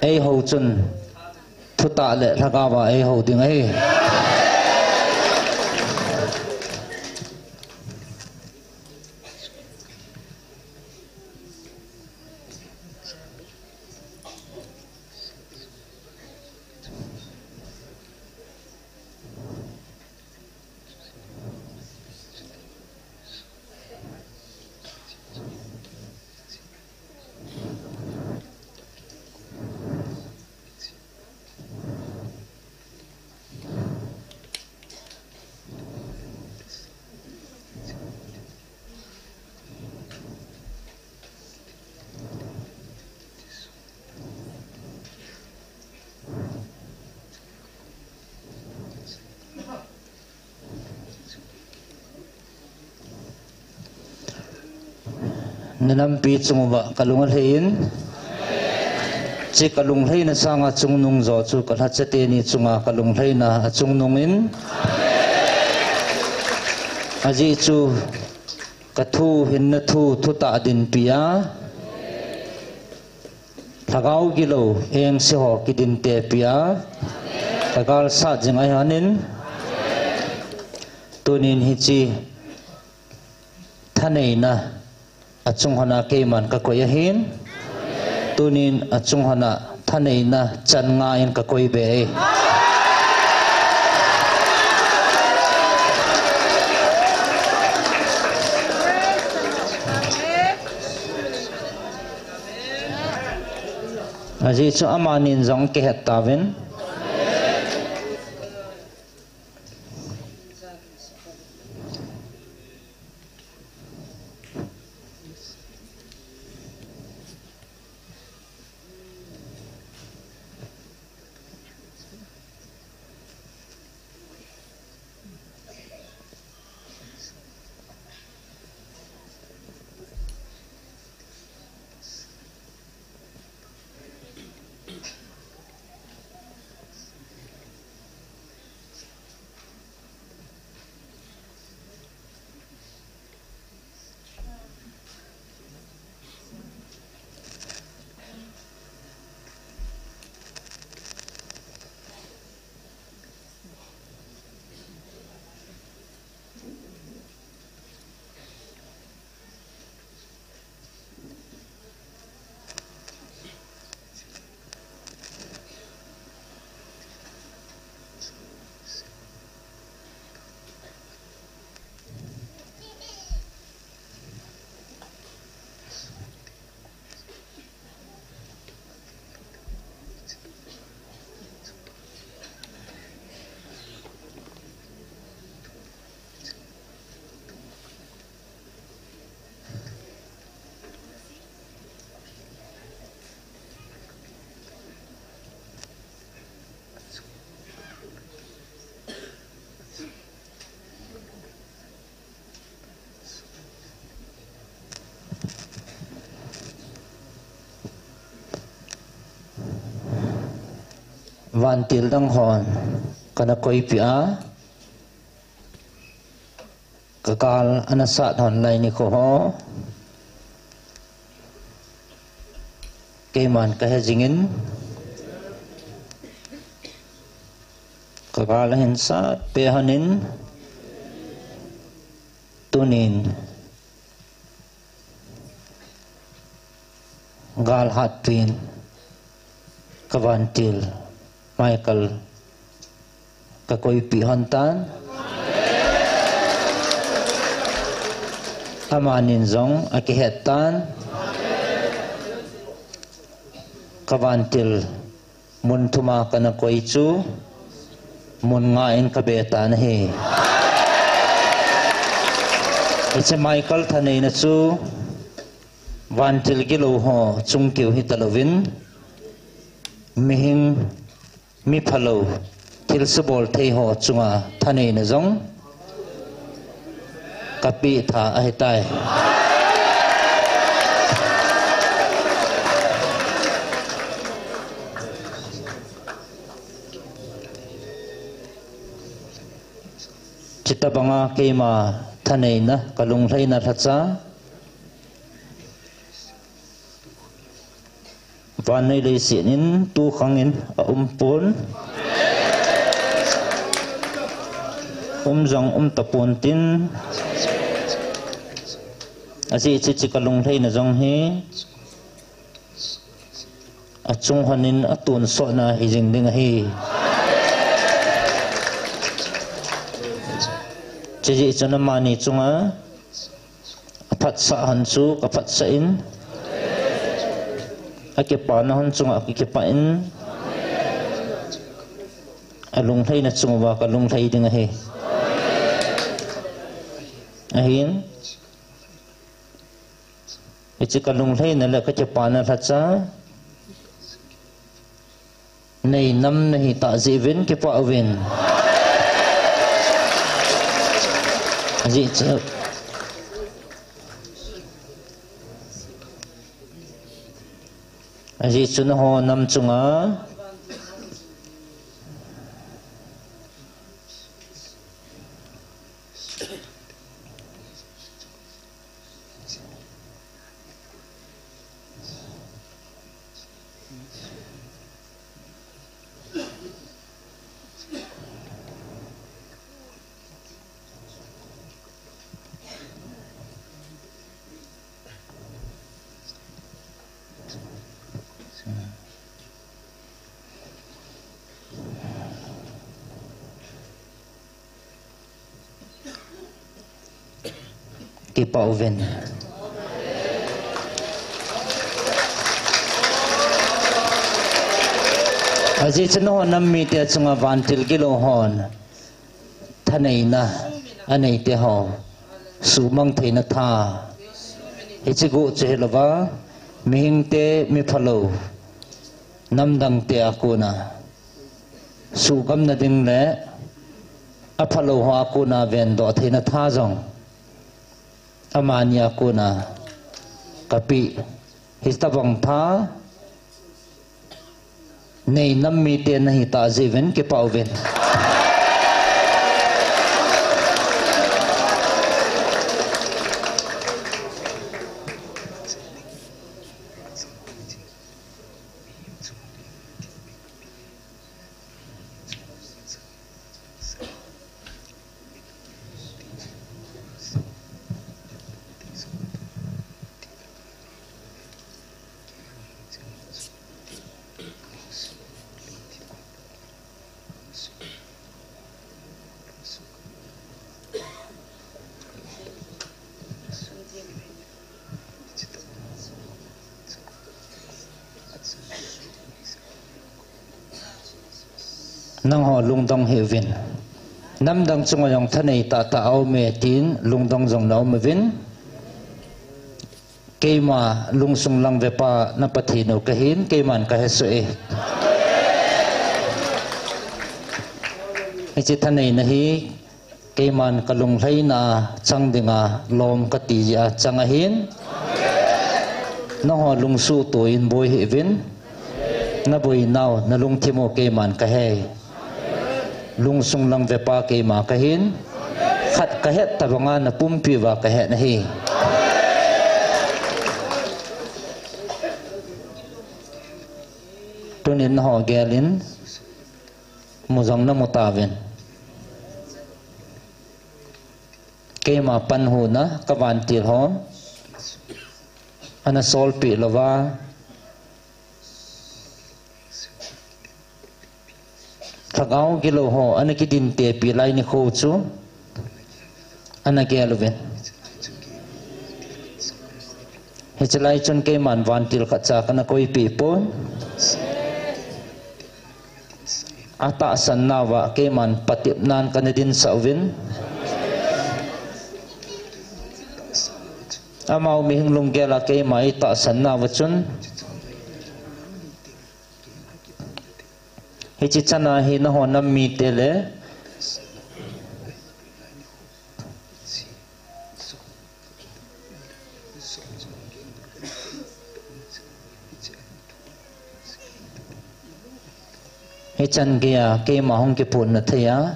Eiho chun thutah le lhagao a eiho ding ahi. Nanampi chung uva kalung alhai in, hiche kalunglhaina sanga chungnung jo chu kalhacha teni chunga kalunglhaina achungnung in, ajeh chu kathu hinna thu thutah dinpi a, lhagao gilou engse ho kidintepi a, kagalsat jing ahi honin, tunin hiche thaneina achung hona keiman kakoi ahin, tunin achung hona thaneina chan nga in kakoi be e. Ajeh chu amanin jong kihet tauvin. Vantil dang hon kana koipeh a, ka gal ana sat hon lai nikho ho, keiman kahe jingin, ka gal ahin sat peh hon in, tunin gal hatpin ka vantil Michael ka koipeh hon tan. Amanin jong akihet tan. Ka vantil mun thum a kana koi chu, mun nga in ka be tan ahi. Hiche Michael thaneina chu vantil gilou ho chung keu hita louvin, mihing, mi phalou, thil subol thei ho chunga thaneina jong ka peh tha ahitai. Chutobanga keima thaneina, ka lunglhaina lhacha, vannoi leiset in tukhang in aumpon, um jong um tapon tin, ajeh chu hiche ka lunglhaina jong hi achung hon in atonsotna hijing ding ahi. Chujeh chun amani chunga aphatsah hon chu ka phatsah in, akipana hon chunga ka kipah in, alunglhaina chunguva ka lunglhai ding ahi. Ahin, hiche ka lunglhaina le ka kipana lhacha, nei nam nahi tah jeh uvin kipah uvin. Ajeh chu, ajeh chu nangho nam chunga Kipah uvin. Ajeh chu nangho nam mite chunga vantil gilou hon thaneina anei te ho, suhmang theina tha, hiche gu chu hilouva, mihingte, mi phalou, namdang te a kona suhgamna ding le aphalou ho a kona vendoh theina tha jong amani a kona kapeh. Hitobang tha nei nam mite nahi tah jeh uvin kipah uvin. Nangho lungdong hih uvin. Namdang chunga jong thanei tahtah aume tin lungdong jong naum uvin. Keima lungsung lang vepa na Pathen u kahin, keiman kahesoh e. Hiche thaneina hi keiman kalunglhaina a chang dinga lom kati jeh a chang ahin. Nangho lungsuhto in boi hih uvin. Na boinau, na lungthim u keiman ka hei. Lungsung lang vepa keima ka hin. Khat ka het tabanga na pumpi uva ka het ahi. Tunin na ho gelin, mu jong na mu tauvin. Keima panhuna ka vantil ho ana solpeh louva, lhagao gilou ho ana kidintepi lai nikho chu ana gel uvin. Hiche lai chun keiman vantil khatcha kana koipeh pon. Atahsan nauva keiman patepnan kana dinsah uvin. Amau mihing lunggel a keima eitahsan nauva chun, hiche chana hi nahon nam mite le hichan geiya keima hung kiphonna thei a,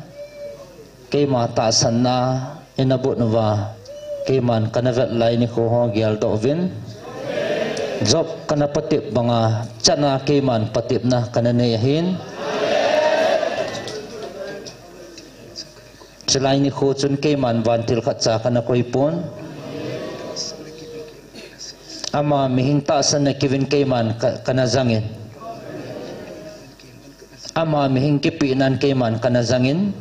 keima tahsanna ina bot uva, keiman kana vet lai nikho ho geldoh uvin. Job kana patep banga chana keiman patepna kana nei ahin. Chulai nikho chun keiman vantil khatcha kana koipon. Ama mihing tahsanna kiuvin keiman ka, kana jangin. Ama mihing kipehnan keiman kana jangin.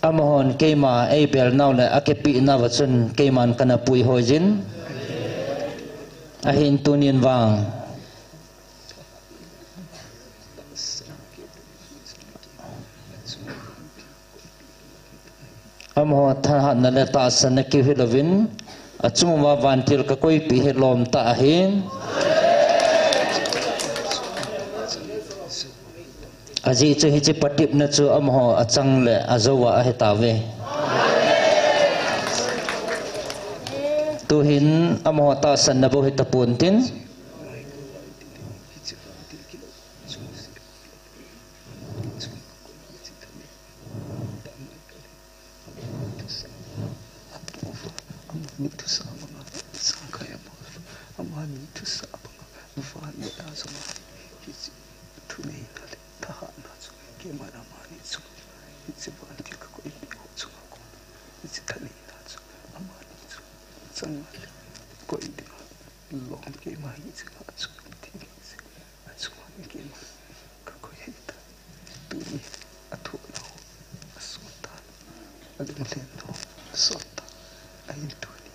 Amahon keima eibel nau le akipeh nauva chun keiman kana puihoijin. Ahin tunin vang amaho thahatna le tahsanna kiu hilouvin, achung uva vantil ka koipeh hi lom tah ahin. Ajeh chu hiche patepna chu amaho achang le ajou a ahitauve. Tuhin amaho tahsanna bou hitapontin. Amani thusa banga sangkhai ama, amani thusa banga van le a jong a, hiche thuneina le thahatna chu keiman amani chu, hiche vantil ka koipeh ho chunga kon, hiche thaneina chu amani chu changa le koi dinga lom keima hiche nga chu ti hiche achunga keiman ka koi ahitai. Tuni athoh nau asot tan, alunglen nau asot tan, ahin tuni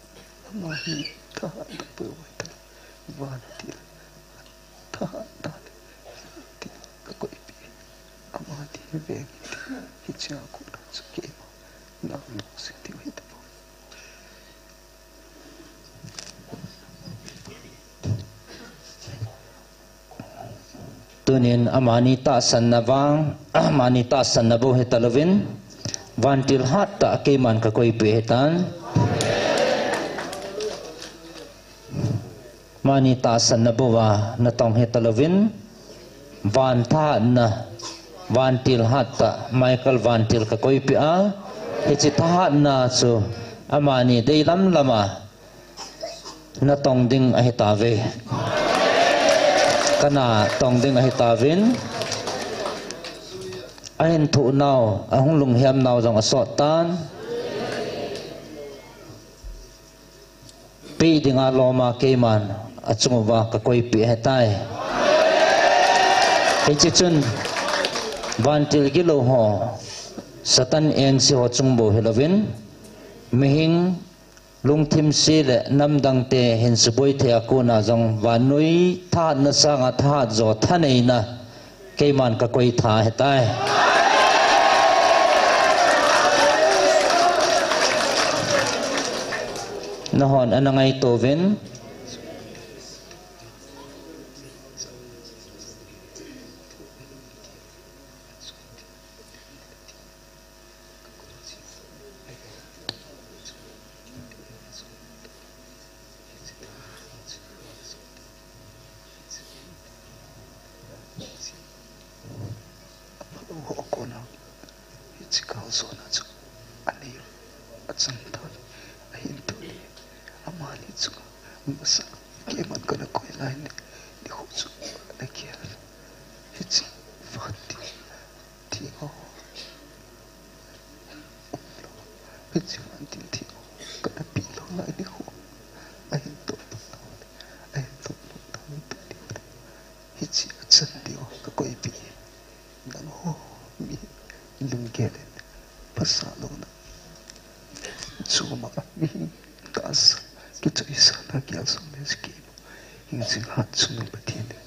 ama hi thahatna pou ahitan, vantil thahatna le vantil ka koipeh, ama ding veng in tin, hichea kona chu keima nalungset diu ahitapoi. Tunin amani tahsanna vang, amani tahsanna bou hitalouvin, vantil hattah keiman ka koipeh ahitan. Amani tahsanna bou a natong hitalouvin, van thahatna, vantil hattah, Michael vantil ka koipeh a, hiche thahatna chu amani deilam lama natong ding ahitauve. Kana tong ding ahitauvin. Ahin thoh nau, ahung lunghem nau jong asot tan. Peh dinga loma keiman achung uva ka koipeh ahitai. Hiche chun vantil gilou ho, Satan engse ho chung bou hilouvin, mihing lungthim se le namdangte hin suboi thei a kona jong vannoi thahatna sanga thahat jo thaneina keiman ka koi tha ahitai. Nahon ana ngaito uvin. Sona chu anei u achan tan, ahin tuni amani chunga masa keiman kana koi lai ni, nikho chu ana gel. Hiche vantil theng ho umlou, hiche vantil theng ho kana peh lou lai nikho, ahin toh lou tau le, ahin toh lou tau le tuni. Hiche achan diu kakoipeh hi nangho mi lunggel in phasah louna, chuma mi tahsa kichoisahna gel song le skim hing jing hat chungnung Pathen in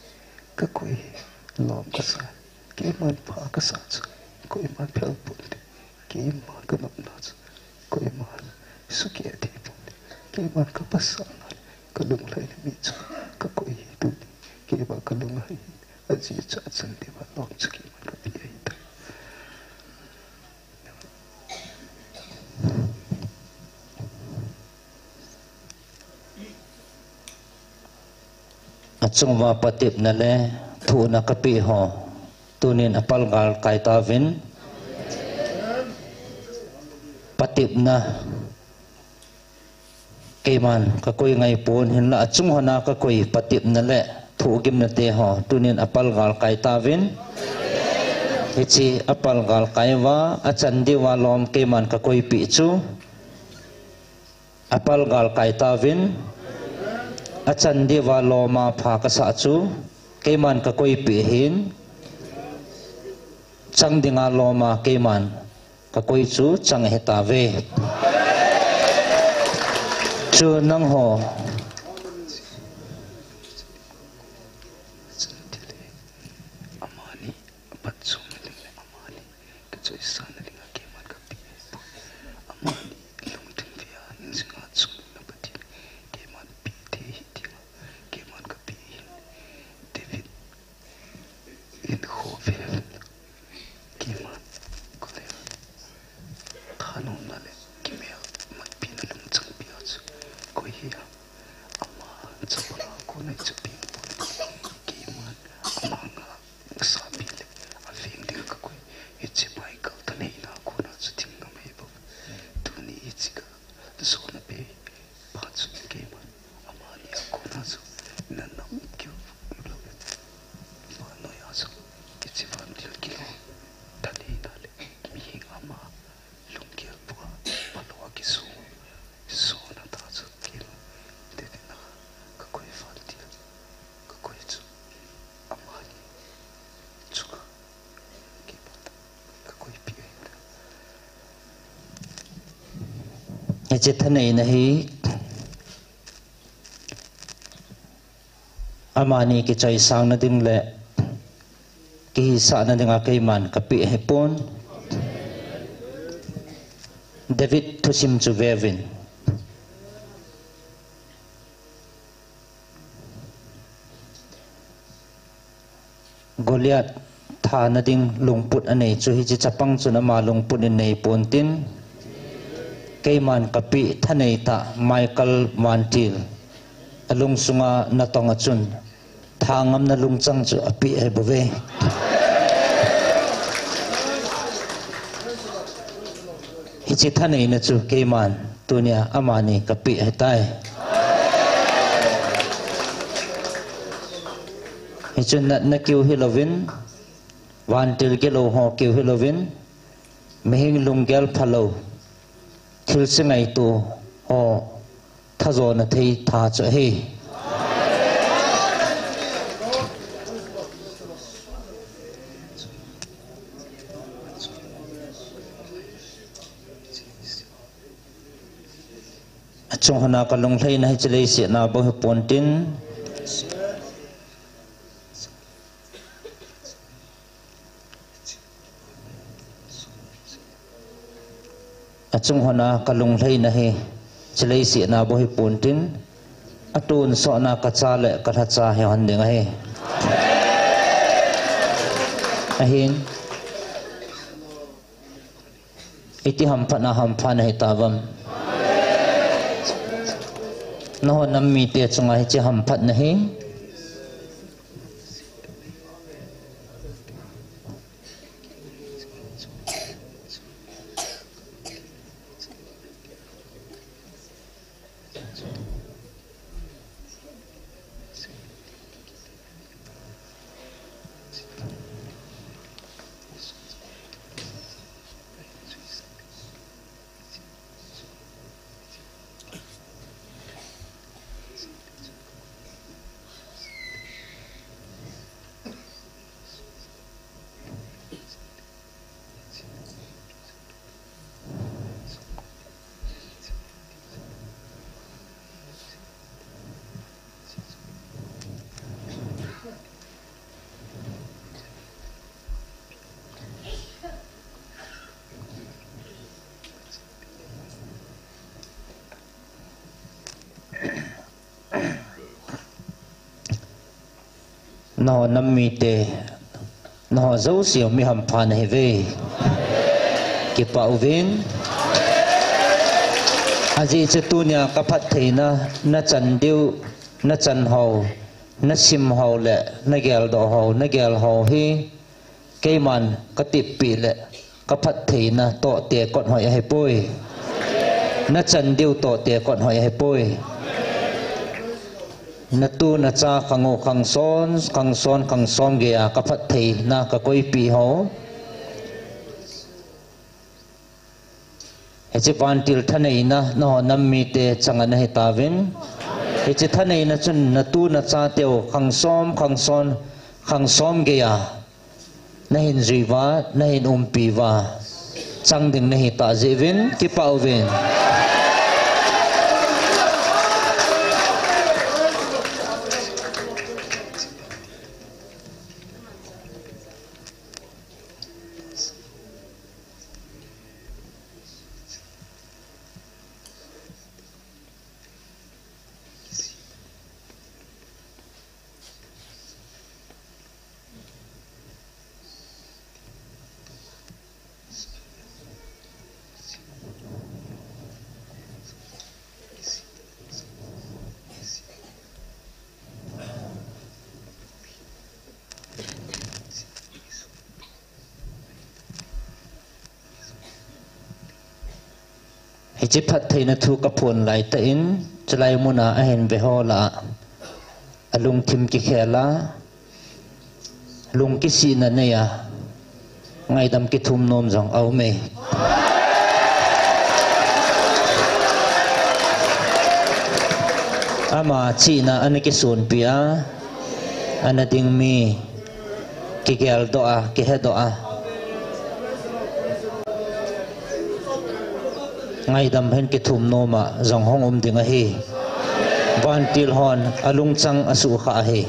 kakoi hi lom kasa, keiman pha kasah chu koiman phel ponte, keima kanopna chu koiman sukeh thei ponte, keiman kapasah ngal kalunglhai le mi chu kakoi hi tuni, keima kalunglhai hi. Ajeh chu achan diuva lom chu keiman kapeh ahitai. Achunguva patepna le thohna kapeh ho tunin apalgal kai tauvin. Patepna keiman kakoi ngai pon, hinla achung hona kakoi patepna le thohgimna te ho tunin apalgal kai tauvin. Hiche apalgal kai uva achan diuva lom keiman kakoipeh chu apalgal kai tauvin. Achan diuva loma pha kasah chu keiman kakoipeh ahin, chang dinga loma keiman kakoi chu chang ahitauve. Chu nangho amani aphatchomna ding le amani kichoisahna dinga keiman kapeh ahi. Amani lungthim vea hing jing hat chungnung Pathen keiman peh thei ahi dinga keiman kapeh ahin. David in khovel keiman kole thanopna le kimelmatpina lungchang peh a chu koi hi ham? Ama chapang a kona hiche peng pon keiman ama nga sahpi le aveng dinga kakoi. Hiche Michael thaneina kona chu thing ngam ahi bou. Tuni hiche kajona peh pa chu keiman amani a kona chu nanam keu lou. Vannoi a chu hiche vantil kilom thaneina le mihing ama lunggel pua palo a kiso, sona tah chu keiman David na kakoi vantil kakoi chu amani chunga keiman kakoipeh ahi. Hiche thaneina hi amani kichoisahna ding le kihisahna dinga keiman kapeh ahipon. David thusim chu veuvin. Goliath thana ding lungput anei chu hiche chapang chun ama lungput in nei pontin, keiman kapeh thanei tah Michael vantil alungsunga natong a chun thangamna lungchang chu apeh ahi bouve. Hiche thaneina chu keiman tunia amani kapeh ahitai. Hichun natna kiu hilouvin, vantil gilou ho kiu hilouvin, mihing lunggel phalou, thilse ngaito ho thajona thei tha chu ahi. Achung hona kalunglhaina hiche leiset na bou hipontin. Achung hona kalunglhaina hiche leiset na bou hipontin. Atonsotna kacha le kalhacha hi hon ding ahi. Ahin. Iti hamphatna hampha nahi tauvem? Nahon nam mite chunga hiche hamphatna hi. Nangho nam mite, nangho jouse mi hampha nahiuve. Kipah uvin. Ajeh chu tunia ka phattheina, nachan diu, nachan ho, nasim ho le, nageldoh ho, nagel ho hi, keiman katippi le, ka phattheina toh tekot hoi ahipoi. Nachan diu toh tekot hoi ahipoi. Natu nacha khang u khang son, khang son, khang som geiya ka phattheina ka koipi ho. Hiche vantil thaneina, nangho nam mite changa nahitauvin. Hiche thaneina chun natu nachateu khang som, khang son, khang som geiya nahin juiuva, nahin umpiuva, chang ding nahitah jeh uvin, kipah uvin. Hiche phattheina thu kaphon laitah in, chulai muna ahin veho lah a, alungthim kikhel a, lung kisihna neiya, ngaidam kithum nom jong aume. Ama chihna ana kisonpi a, ana ding mi, kigeldoh a, kihedoh a, ngaidam hin kithum nom a jong hung um ding ahi. Vantil hon alungchang asuhkhah ahi.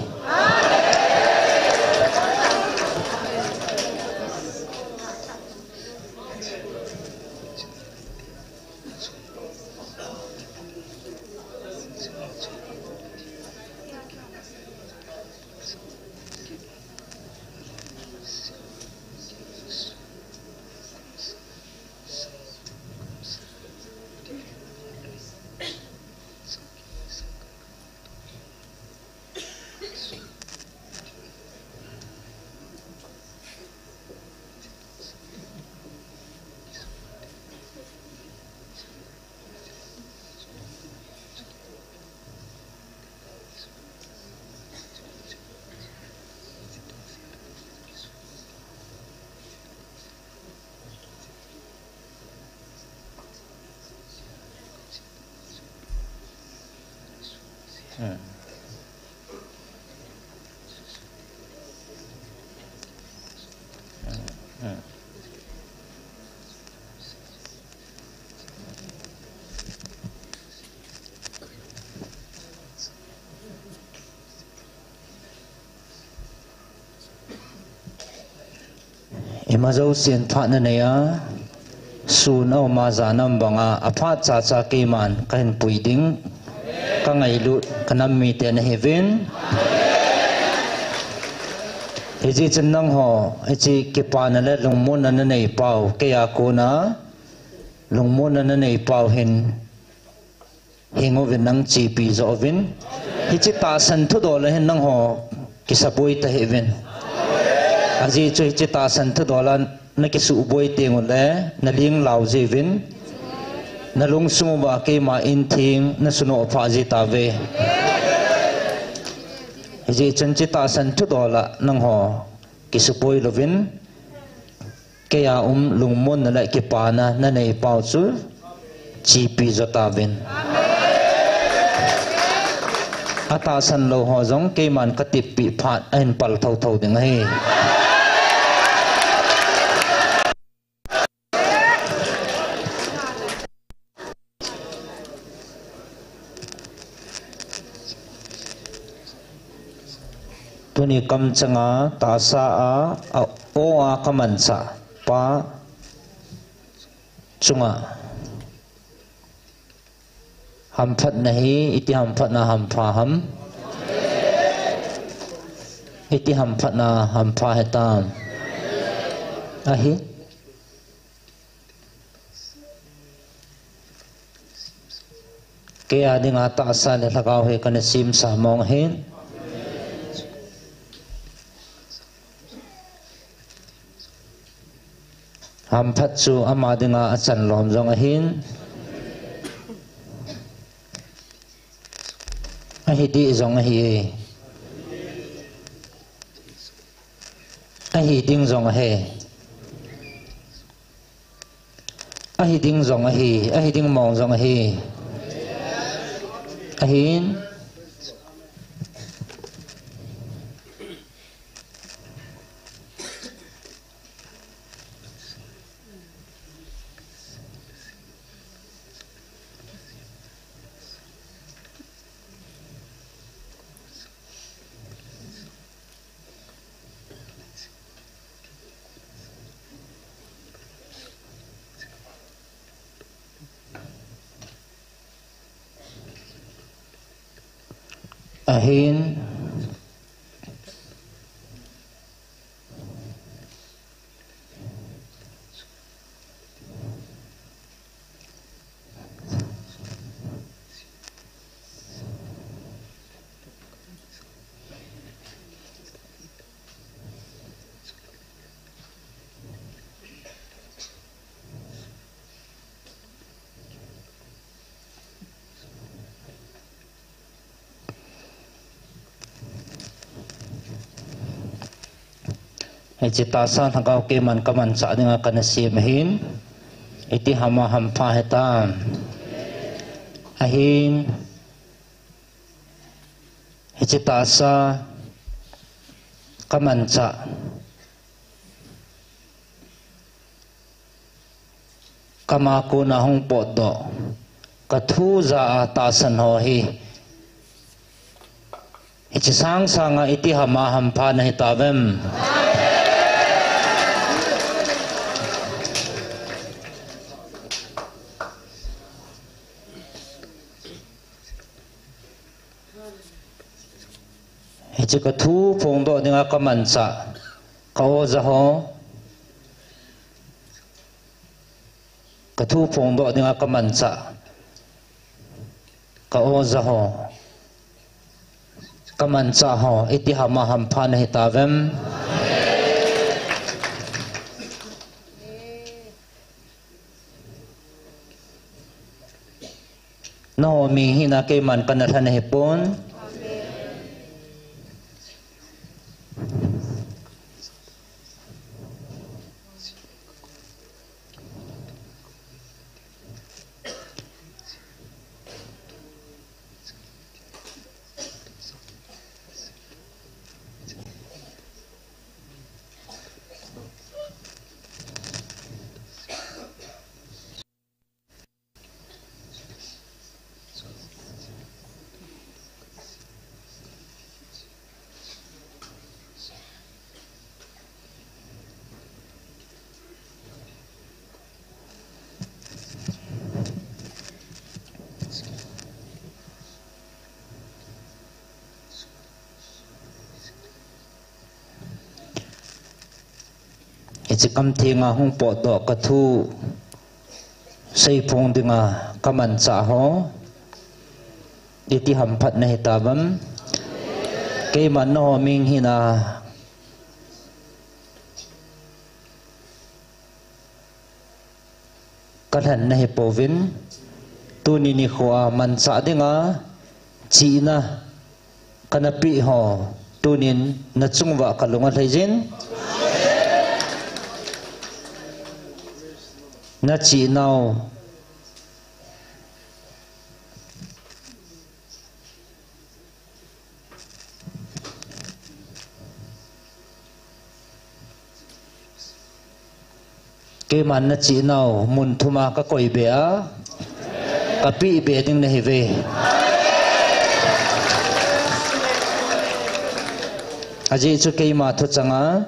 Ima jousen phatna neiya, sun aum a jan aum banga, aphat chacha keiman kahin pui ding, kangailut, kanam mite nahiuvin. Hijeh chun nangho, hiche kipana le lungmonna nanei pau, keiya kona, lungmonna nanei pau hin, hing uvin nang chepi jo uvin. Hiche tahsan thudol a hin nangho kisaboi tahih uvin. Ajeh chu hiche tahsan thudol a nakisuboi teng ule, naling lau jiuvin. Nalungsung uva keima in theng nasunoh pha ji tauve. Hijeh chun hiche tahsan thudol a nangho kisupoi louvin, keija um lungmonna le kipana nanei pau chu chepi jo tauvin. Atahsan lou ho jong keiman katippi phat ahin pal thotho ding ahi. Tuni kamchanga tahsa a, a o a kamanchah pa chunga hamphatna hi iti hamphatna hampha ham? Iti hamphatna hampha hitam? Ahi. Keija dinga tahsa le lhagao hi kana semsa mong ahin. Hamphat chu ama dinga achan lom jong ahin. Ahi ding jong ahi. Ahi ding jong ahi. Ahi ding jong ahi, ahi ding mong jong ahi. Ahin. Ahin. Hiche tahsa lhagao keiman kamanchah dinga kana sem ahin. Iti hama hampha hitam? Ahin. Hiche tahsa kamanchah, kama kona hung potdoh, kathu ja a tahsan ho hi, hiche sangsanga iti hama hampha nahitauvem? Hiche kathu phongdoh dinga kamanchah, ka oja ho. Kathu phongdoh dinga kamanchah, ka oja ho. Kamanchah ho, iti hama hampha nahitauvem? Nangho mihina keiman kana lhan ahipon. Hiche kamthenga hung potdoh kathu seiphong dinga kamanchah ho, iti hamphat nahitauvem? Keiman nangho mihina kalhan nahipouvin, Tuni nikho a manchah dinga chihna kana peh ho, tunin nachung uva kalung alhai jin. Nachihnau Keiman nachihnau mun thum a kakoi be a, kapeh be ding nahiuve. Ajeh chu keima thuchang a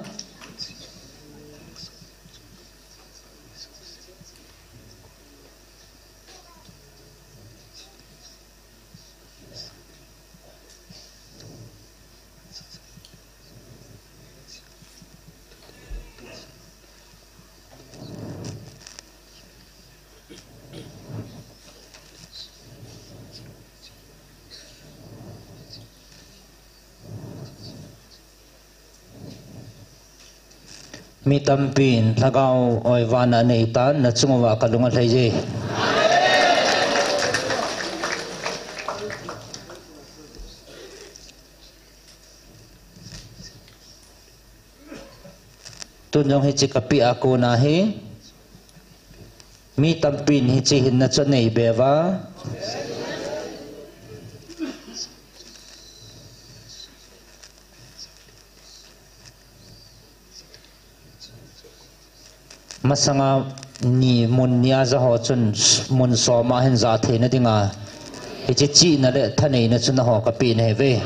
Mi tampin lhagao oi vana aneitan, nachung uva kalung alhai je. Tun jong hiche kapeh a kona hi, mi tampin hiche hinna chu anei be uva. Masanga ni mun ni a ja ho chun mun som a hin ja theina dinga hiche chihna le thaneina chu nangho kapeh nahiuve.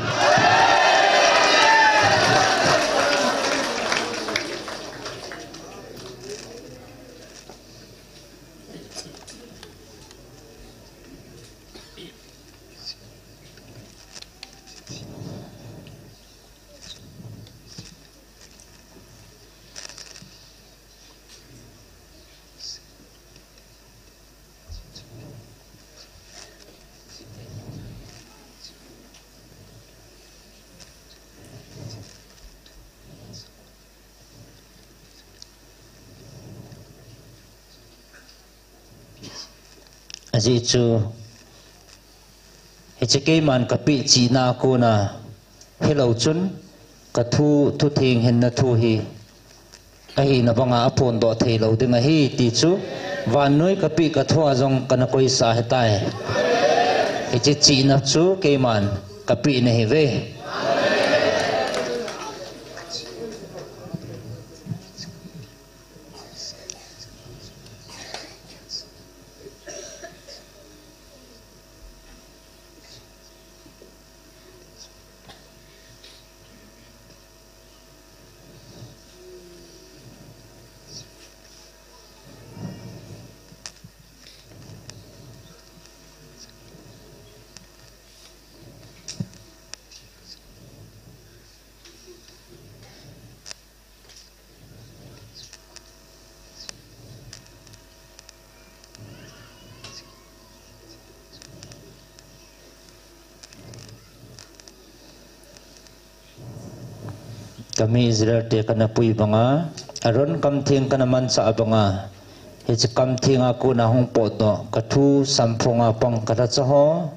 Ajeh chu hiche keiman kapeh chihna a kona hilou chun kathu, thutheng hinna thu hi ahina banga aphondoh theilou ding ahi ti chu vannoi kapeh kathua jong kana koisah ahitai. Hiche chihna chu keiman kapeh nahiuve. Kami Israel te kana pui banga, Aaron kamtheng kana manchah banga, hiche kamtheng a kona hung potdoh kathu samphong a pang kalhacha ho.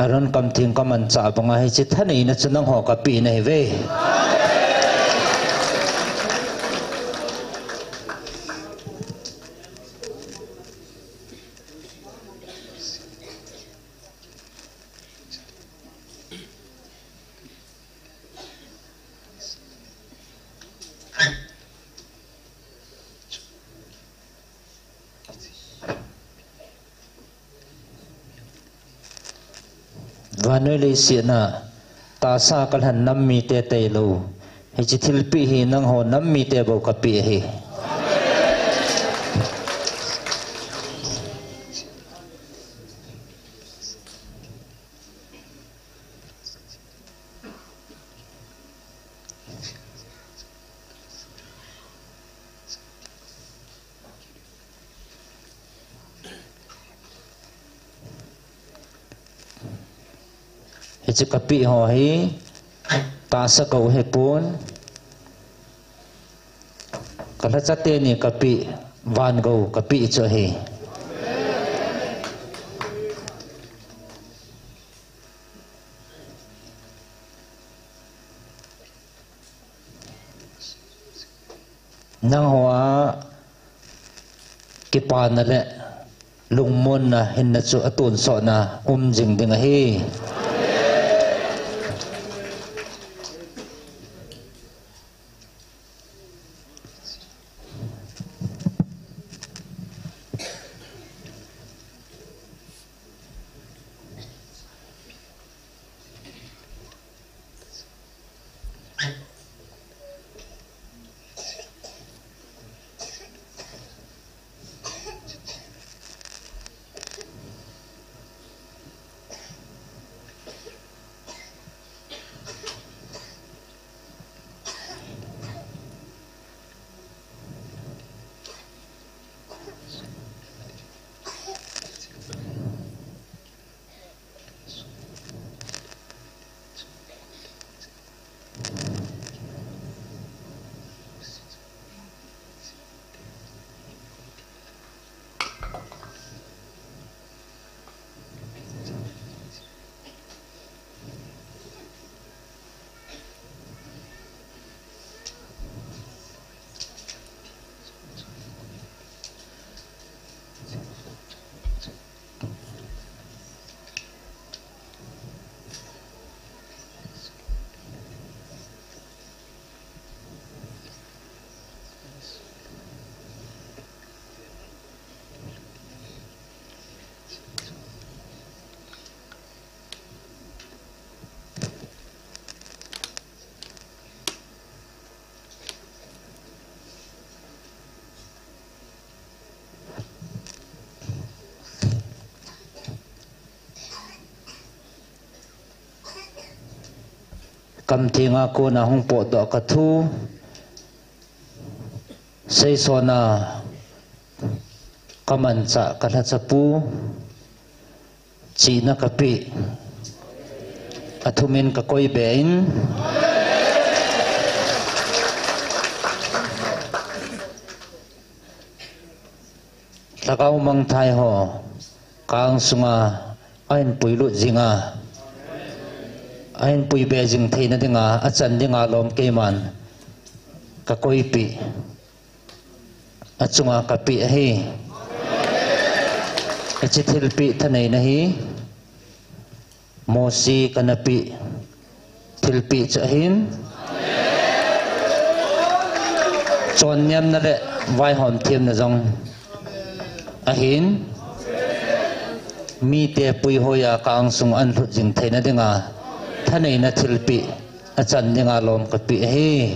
Aaron kamtheng kamanchah banga hiche thaneina chu nangho kapeh nahiuve. Vannoi leiset a tahsa kalhan nam mite tailou, hiche thilpeh hi nangho nam mite bou kapeh ahi. Hiche kapeh ho hi tahsa kou hipon, kalhacha teni kapeh. Van gou kapeh chu ahi. Nangho a kipana le lungmonna hinna chu atonsotna um jing ding ahi. Kamthenga kona hung potdoh kathu, seisona kamanchah kalhachapu, chihna kapeh, athumin kakoi be in. Lhagao mangthai ho kang sunga ahin puilut jinga, ahin puibe jing theina dinga, achan dinga lom keiman kakoipeh, achunga kapeh ahi. Hiche thilpeh thaneina hi Mosi kana peh thilpeh chu ahin, chonnemna le vaihom themna jong ahin, mite puihoiya kang sung ahin lhut jing theina dinga thaneina thilpeh, achan dinga lom kapeh ahi.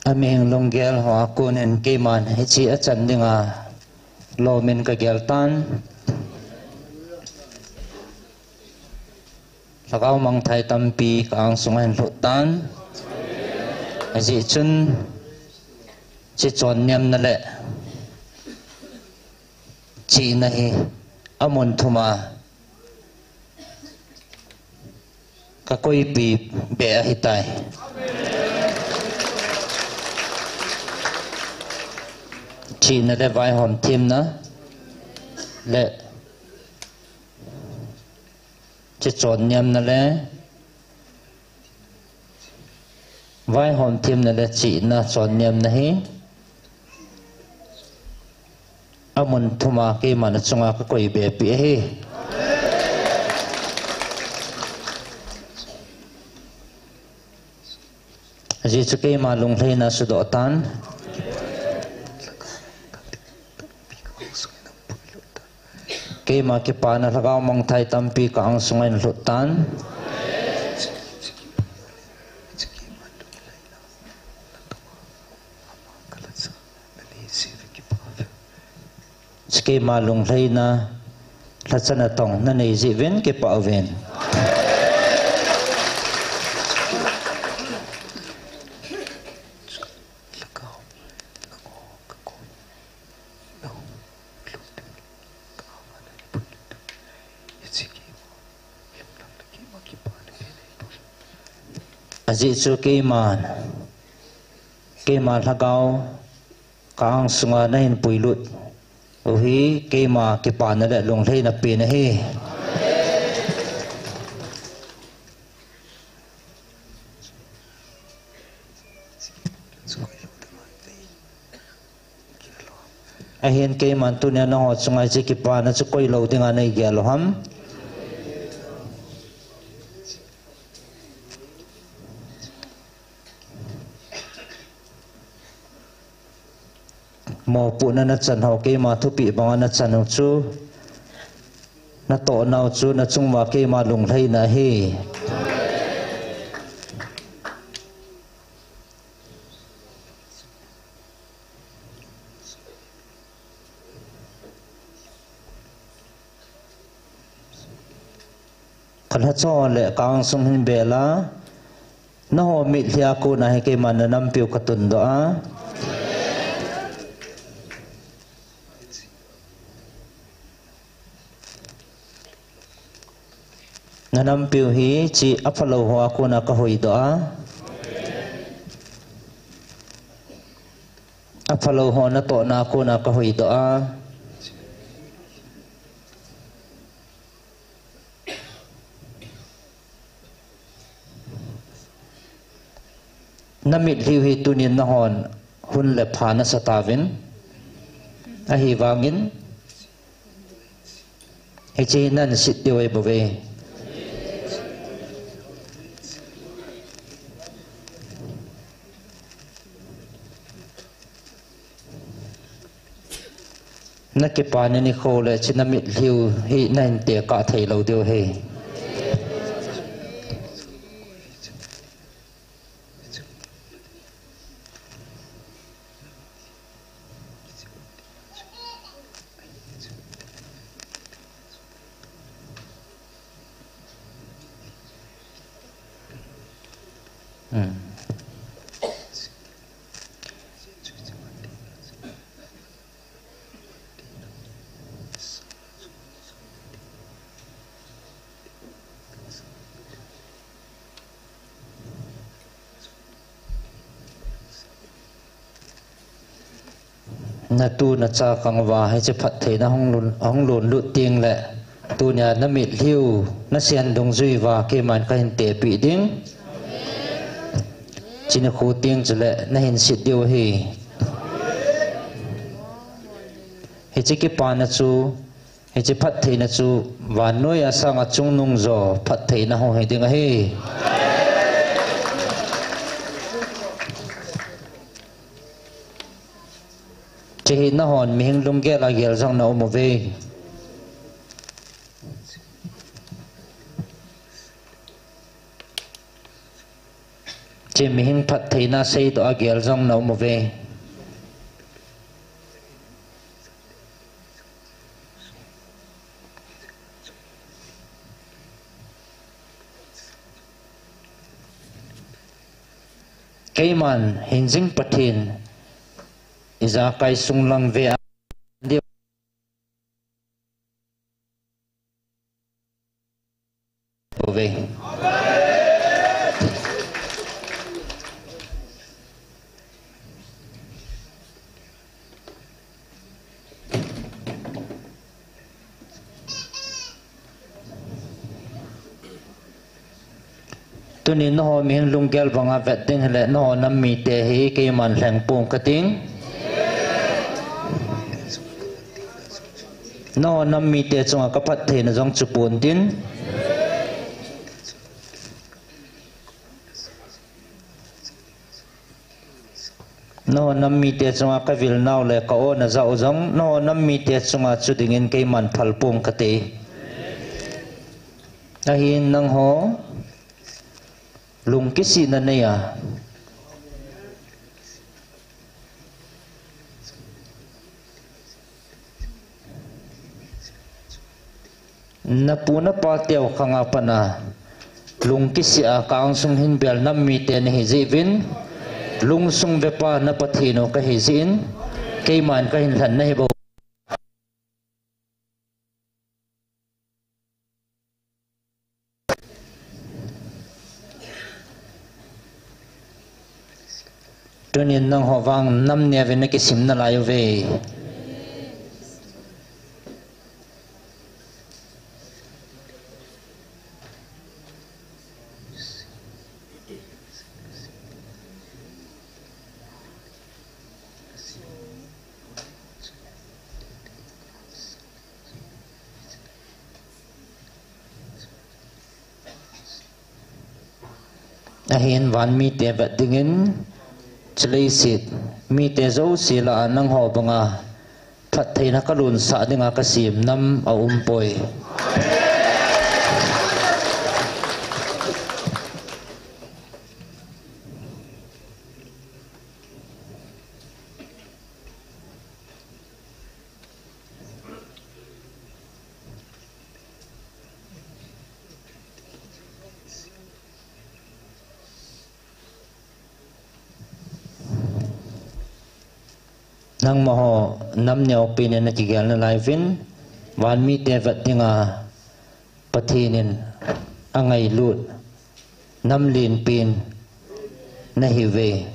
Amihing lunggel hoa konin keiman hiche achan dinga lomin kagel tan. Lhagao mangthai tampi ka angsunga ahin lhut tan. Ajeh chun, hiche chonnemna le chihna hi amun thum a kakoipi be ahitai. Chihna le vaihom themna le chi chonniamna le vaihom themna le chihna chonniamna hi amun thum a keima na chunga kakoi be pi ahi. Ajeh chu keima lunglhaina sudoh tan. Keima kipana lhagao mangthai tampi ka ang sunga ahin lhut tan. Chi keima lunglhaina lhacha natong nanei jeh uvin kipah uvin. Ajeh chu keima, keima lhagao ka ang sunga nahin puilut u hi keima kipana le lunglhaina pen ahi. Ahin keiman tunia nangho chunga hiche kipana chu koilou dinga nei gel u ham? Mopohna nachan ho, keima thupeh banga nachan u chu, natohnau chu nachung uva keima lunglhaina ahi. Kalhacha le ka angsung hin bel a, nangho mitlhi a kona hi keiman nanampiu katundoh a. Nanampiu hi hiche aphalou ho a kona kahoidoh a. Aphalou ho natohna a kona kahoidoh a. Namitlhiu hi tunin nanghon hun le pha nasatauvin. Ahivangin, hiche hi nahin set diu ahibouve. Nakipana nikho le hiche namitlhiu hi nahin tekah theilou diu ahi. Natu nacha khang uva hiche phattheina hung lhun, hung lhun lut teng le, tunia namitlhiu nasen dungjui uva keiman kahin tepeh ding. Hiche nikho teng chule nahin set diu ahi. Hiche kipana chu, hiche phattheina chu vannoi a sanga chungnung jo phattheina hung hi ding ahi. Hiche hi nanghon mihing lunggel a gel jong naum uve. Hiche mihing phattheina seidoh a gel jong naum uve. Keiman hingjing Pathen ijakai sunglang ve a Ve. Tuni nangho mihing lunggel banga vet ding hileh, nangho nam mite hi keiman lhengpong kating. Nangho nam mite chunga kaphattheina jong chu pontin. Nangho nam mite chunga kavil nau le ka-ona jao jong, nangho nam mite chunga chu dingin keiman phalpong kate. Ahin nangho lungkisihna neiya, napu napa teu khanga pana lungkisih a ka-angsung hin bel nam mite nahi jeh uvin, lungsung vepa na Pathen u kahi jeh in, keiman kahin lhen nahi bou. Tunin nangho vang nam neovin nakisim nalai uve. Ahin van mite vet dingin, chuleiset mite jouse lah a nangho banga phattheina kalunsah dinga kasem nam aumpoi. Nangmaho nam neopen in nakigel nalai uvin, van mite vet dinga Pathen in angailut nam lenpen nahiuve.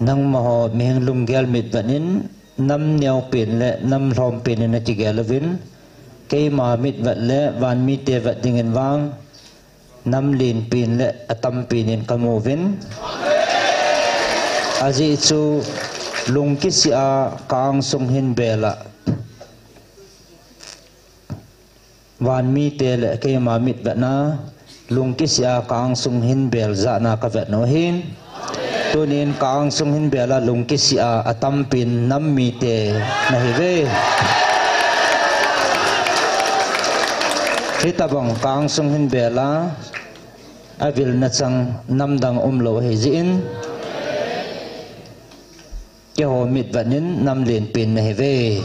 Nangmaho mihing lunggel mitvet in, nam neopen le nam lhompen in nakigel uvin, keima mitvet le van mite vet dingin vang nam lenpen le atampen in kamu uvin. Ajeh chu lungkisih a ka-angsung hin bel a, van mite le keima mitvetna, lungkisih a ka-angsung hin bel jahna kavet u ahin. Tunin ka-angsung hin bel a lungkisih a atampen nam mite nahiuve. Hitobang ka-angsung hin bel a avilna chang namdang umlou ahi jeh in, keiho mitvet in nam lenpen nahiuve.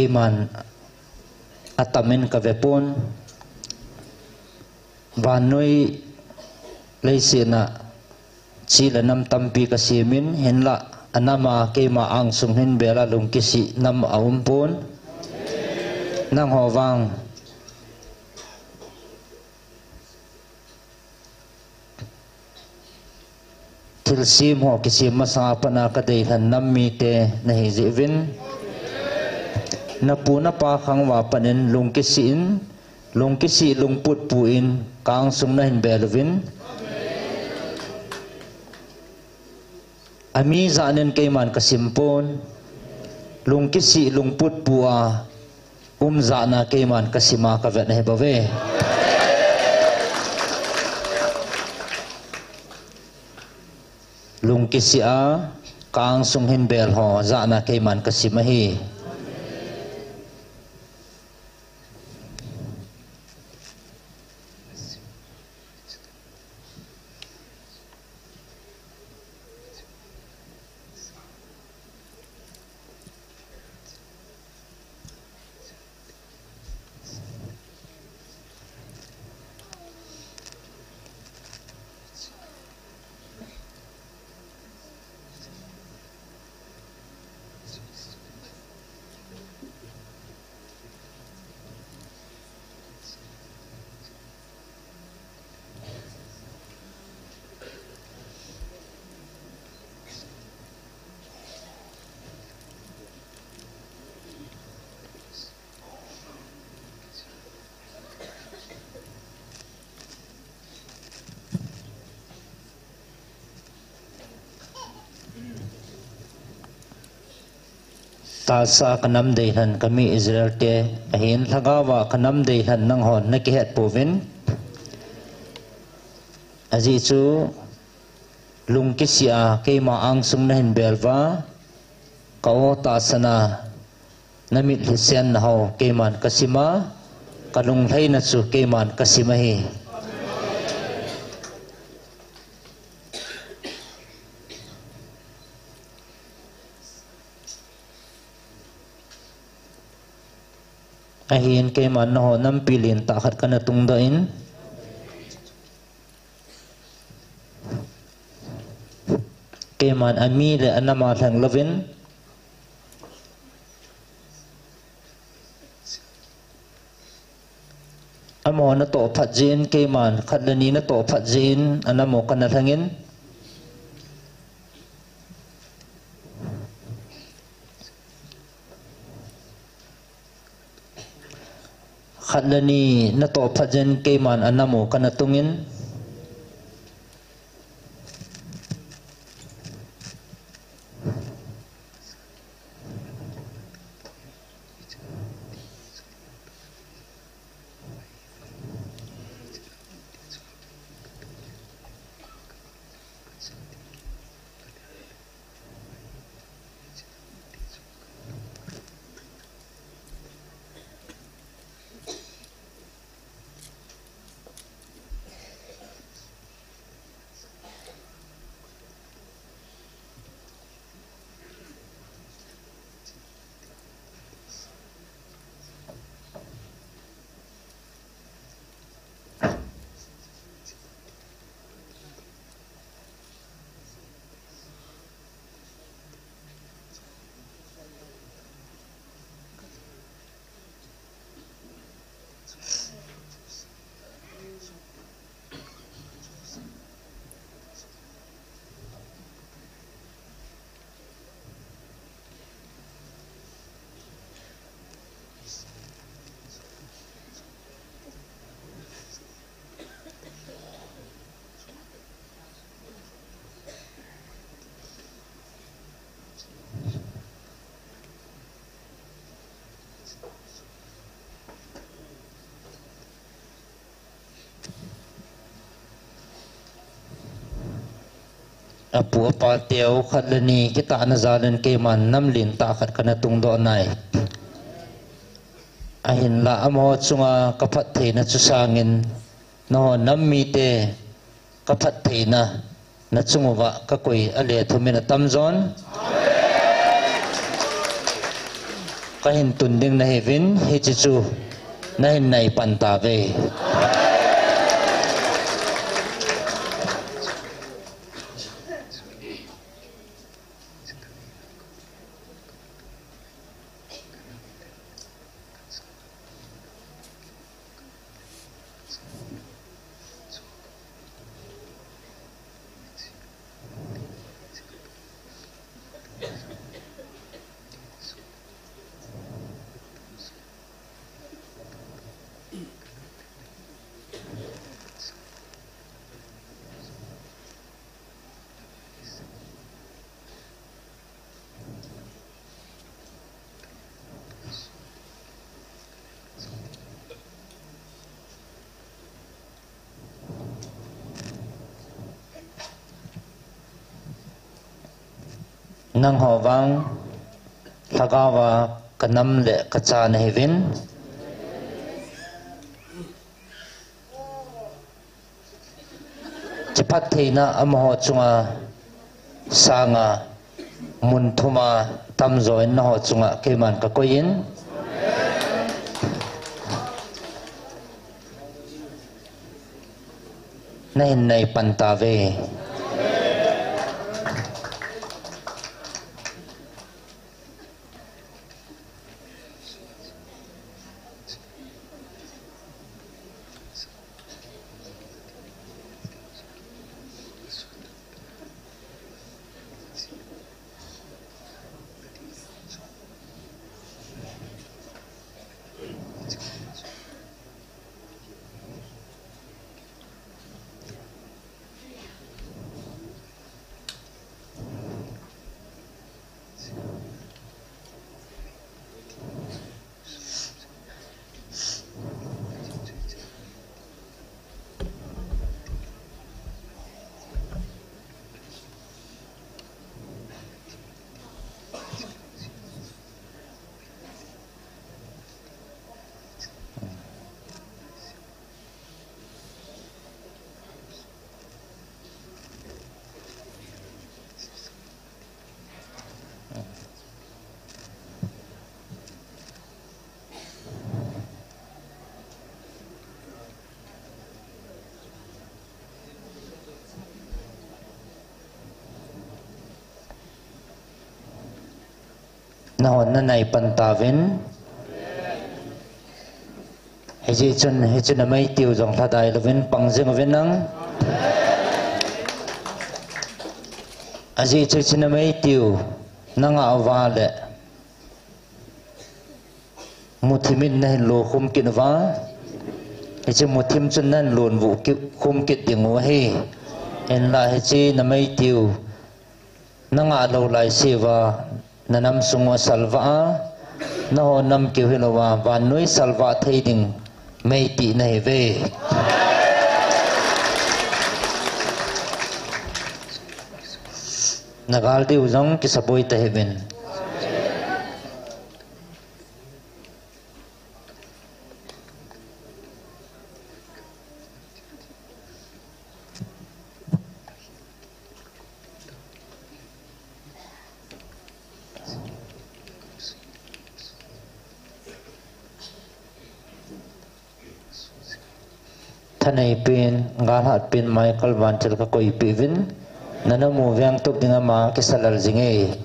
Keiman atamin kavepon. Vannoi leiset a chi le nam tampi kasemin, hinlah anam a keima angsung hin bel a lungkisih nam aumpon. Nangho vang thilsem ho kisem masanga pat a kadeilhen nam mite nahi jeh uvin, napu napa khang uva pat in lungkisih in, lungkisih lungput pu in ka angsung nahin bel uvin. Ami jat in keiman kasim pon, lungkisih lungput pu a um jat a keiman kasim a kavet ahi bouve. Lungkisih a ka angsung hin bel ho jat a keiman kasim ahi. Tahsa kanam deilhen kami Israel te ahin, lhagao a kanam deilhen nanghon nakihet pouvin. Ajeh chu lungkisih a keima angsung nahin bel uva, ka o tahsan a namitlhi senna ho keiman kasim a, kalunglhaina chu keiman kasim ahi. Ahin keiman nangho nampi lentah khat kana tungdoh in, keiman ami le anam a lheng louvin, amaho natoh phat jeh in keiman khat le ni natoh phat jeh in anam u kana lhengin, khat le ni natoh phat jeh in keiman anam u kana tungin, Apu apa teu khat le ni kitahna jal in keiman nam lentah khat kana tungdoh nai. Ahinlah amaho chunga kaphattheina chu sangin, nangho nam mite kaphattheina nachung uva kakoi a le thum in atamjon. Kahin tun ding nahiuvin, hiche chu nahin nai pan tauve. Nangho vang lhagao a kanam le kacha nahiuvin. Chiphattheina amaho chunga sanga mun thuma tamjo in naho chunga keiman kakoi in. Nahin nai pan tauve. Nahon nanai pan tauvin. Hijeh chun, hiche nameitiu jong lhadai louvin pang jing uvin lang. Ajeh chu hiche nameitiu nangah uva le muthim in nahin lo khum kit uva. Hiche muthim chun nahin lonvuh ki-, khum kit ding u ahi. Hinlah hiche nameitiu nangah lou laiseuva, nanam sung u asalvah a, nahou nam keu hilouva, vannoi salvah thei ding meiti nahiuve. Nagal diu jong kisaboi tahih uvin. Thanei pen, galhat pen Michael Vanchal kakoipeh uvin, nanamu veng tup ding ama kisa lel jing e.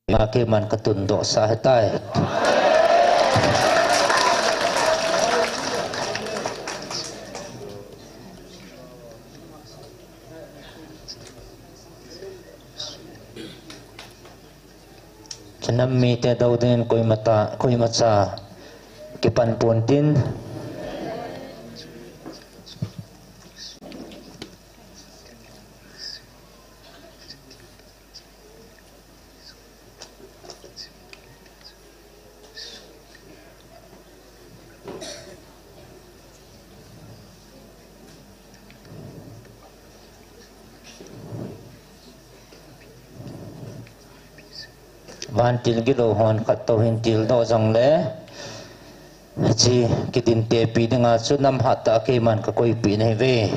Nga keiman katundoh sah ahitai. Nam mite dou dingin koima ta, koimacha kipan pontin. Vantil gilou hon khat tou hin tildoh jongle, hiche kidintepi dinga chu nam hattah a keiman kakoipeh nahiuve.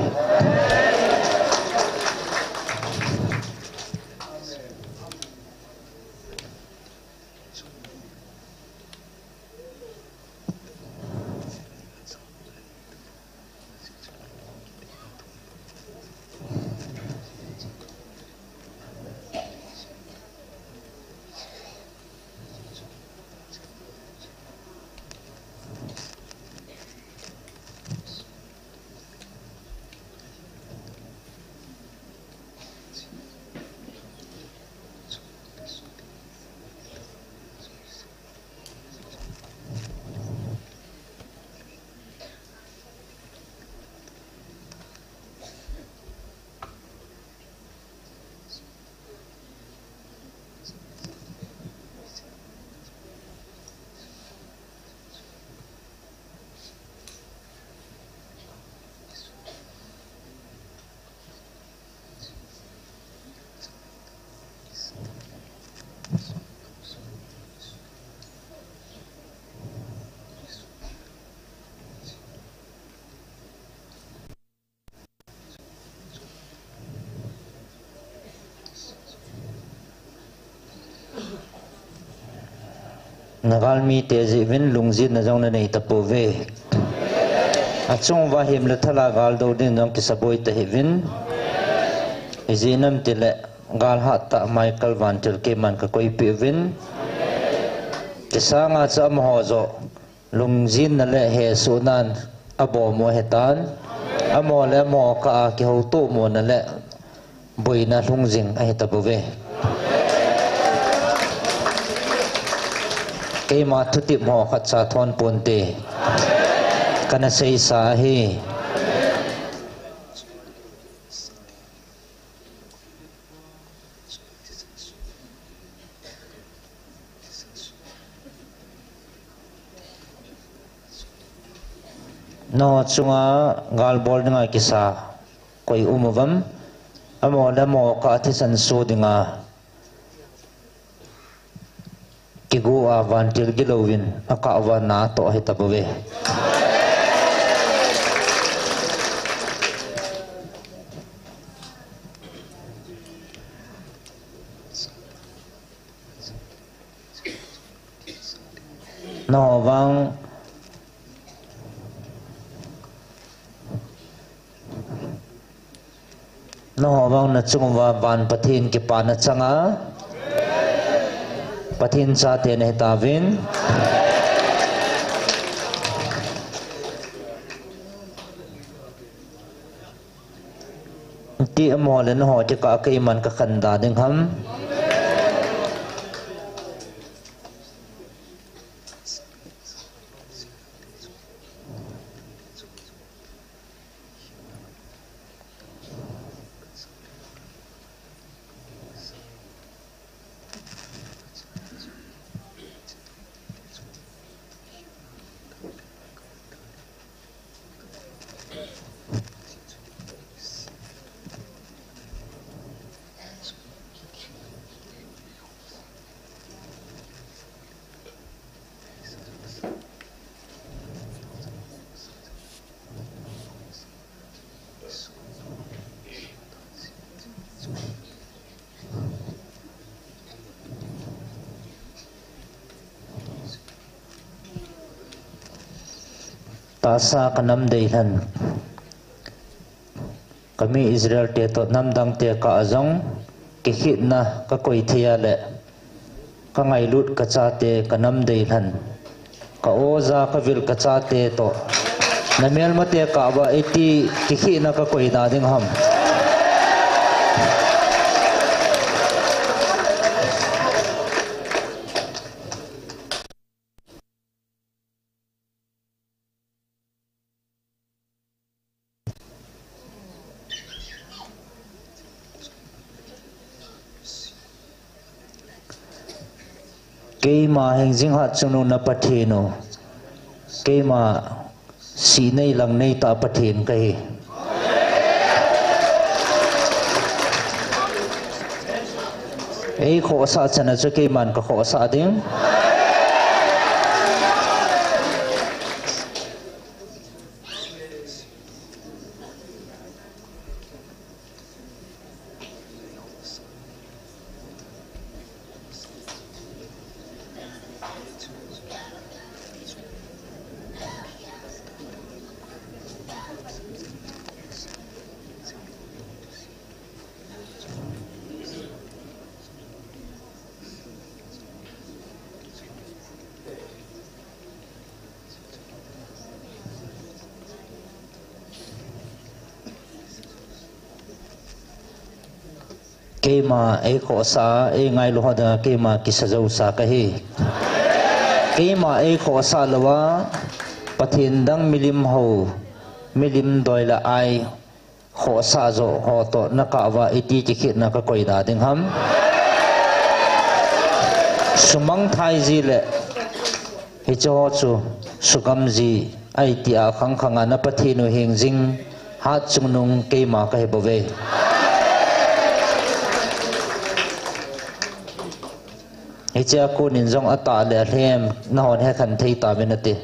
Nagalmite jeh uvin lungjinna jong nanei tapouve. Achunguva himle thala gal dou ding jong kisaboi tahih uvin. Ijeh inem itile gal hattah Michael Vantil keiman kakoipeh uvin. Kisanga chu amaho joh lungjinna le hesohnan abom u ahitan. Amaho le amaho kah a kihoutoh mona le boina lhung jing ahitabouve. Keima thutep ho khatcha thon ponte. Kana seisa ahi. Nangho chunga gal bol dinga kisa koi um uvam? Amaho le amaho kah a thisan so dinga kigo a vantil gilouvin akah uva natoh ahitabouve. Nangho vang, nangho vang nachung uva van Pathen kipana changa, Pathen chate nahitauvin. Ti amaho le nangho kikah a keiman kakhandah ding ham? Tahsa kanam deilhen, kami Israel te toh namdang te kah a jong kikhehna kakoi thei a le, kangailut kachate kanam deilhen, ka-o ja kavil kachate toh, namelmate kah uva iti kikhehna kakoi da ding ham? Keima hingjing hatchungnung na Pathen u, keima sih nei lang nei tah Pathen kahi. Eikhohsah chan a chu keiman kakhohsah ding. Keima eikhohsah, eingailu ho dinga keima kisa jousa kahi. Keima eikhohsah louva, Pathen dang milim hou, milim doi le ai khohsah joh ho toh nakah uva iti kikhetna kakoi da ding ham? Sumangthai ji le hiche ho chu sugam ji ahi tia khangkhanga na Pathen u hingjing hatchungnung keima kahi bouve. Hichea konin jong atah le alhem nahon hekhen thei tauvin ati.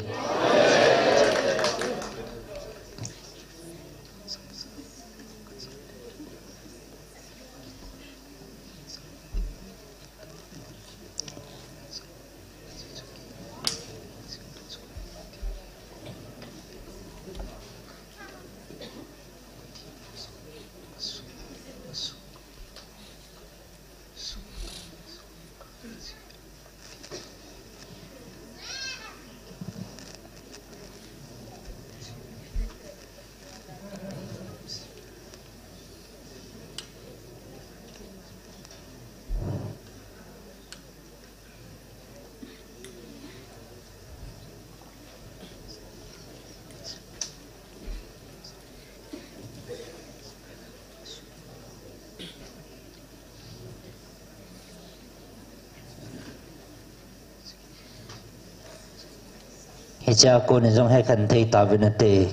Hichea konin jong hekhen thei tauvin ati.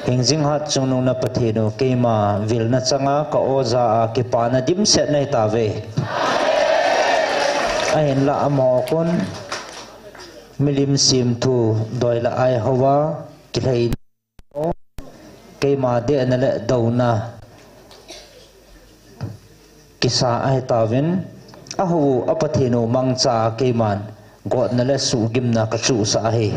Hingjing hatchungnung na Pathen u keima vilna changa ka oja a kipana dimset nahi tauve. Ahinlah amaho khun milim semthu doi le ai houva kilhei keima dehna le douna kisa ahi tauvin, ahou u a Pathen u mangcha keiman gotna le suhgimna kachuhsah ahi.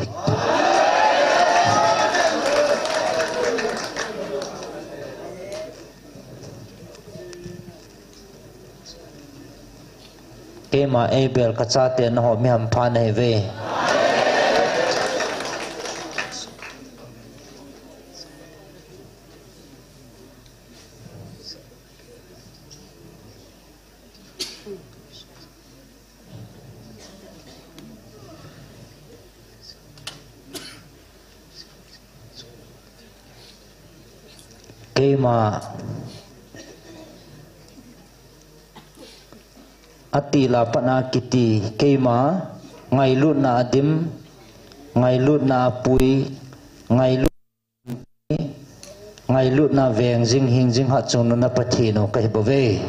Keima eibel kachate naho mi hampha nahiuve. Keima atil a pat a kiti, keima ngailutna a dim, ngailutna a pui, ngailut, ngailutna veng jing hingjing hatchungnung na Pathen u kahi bouve.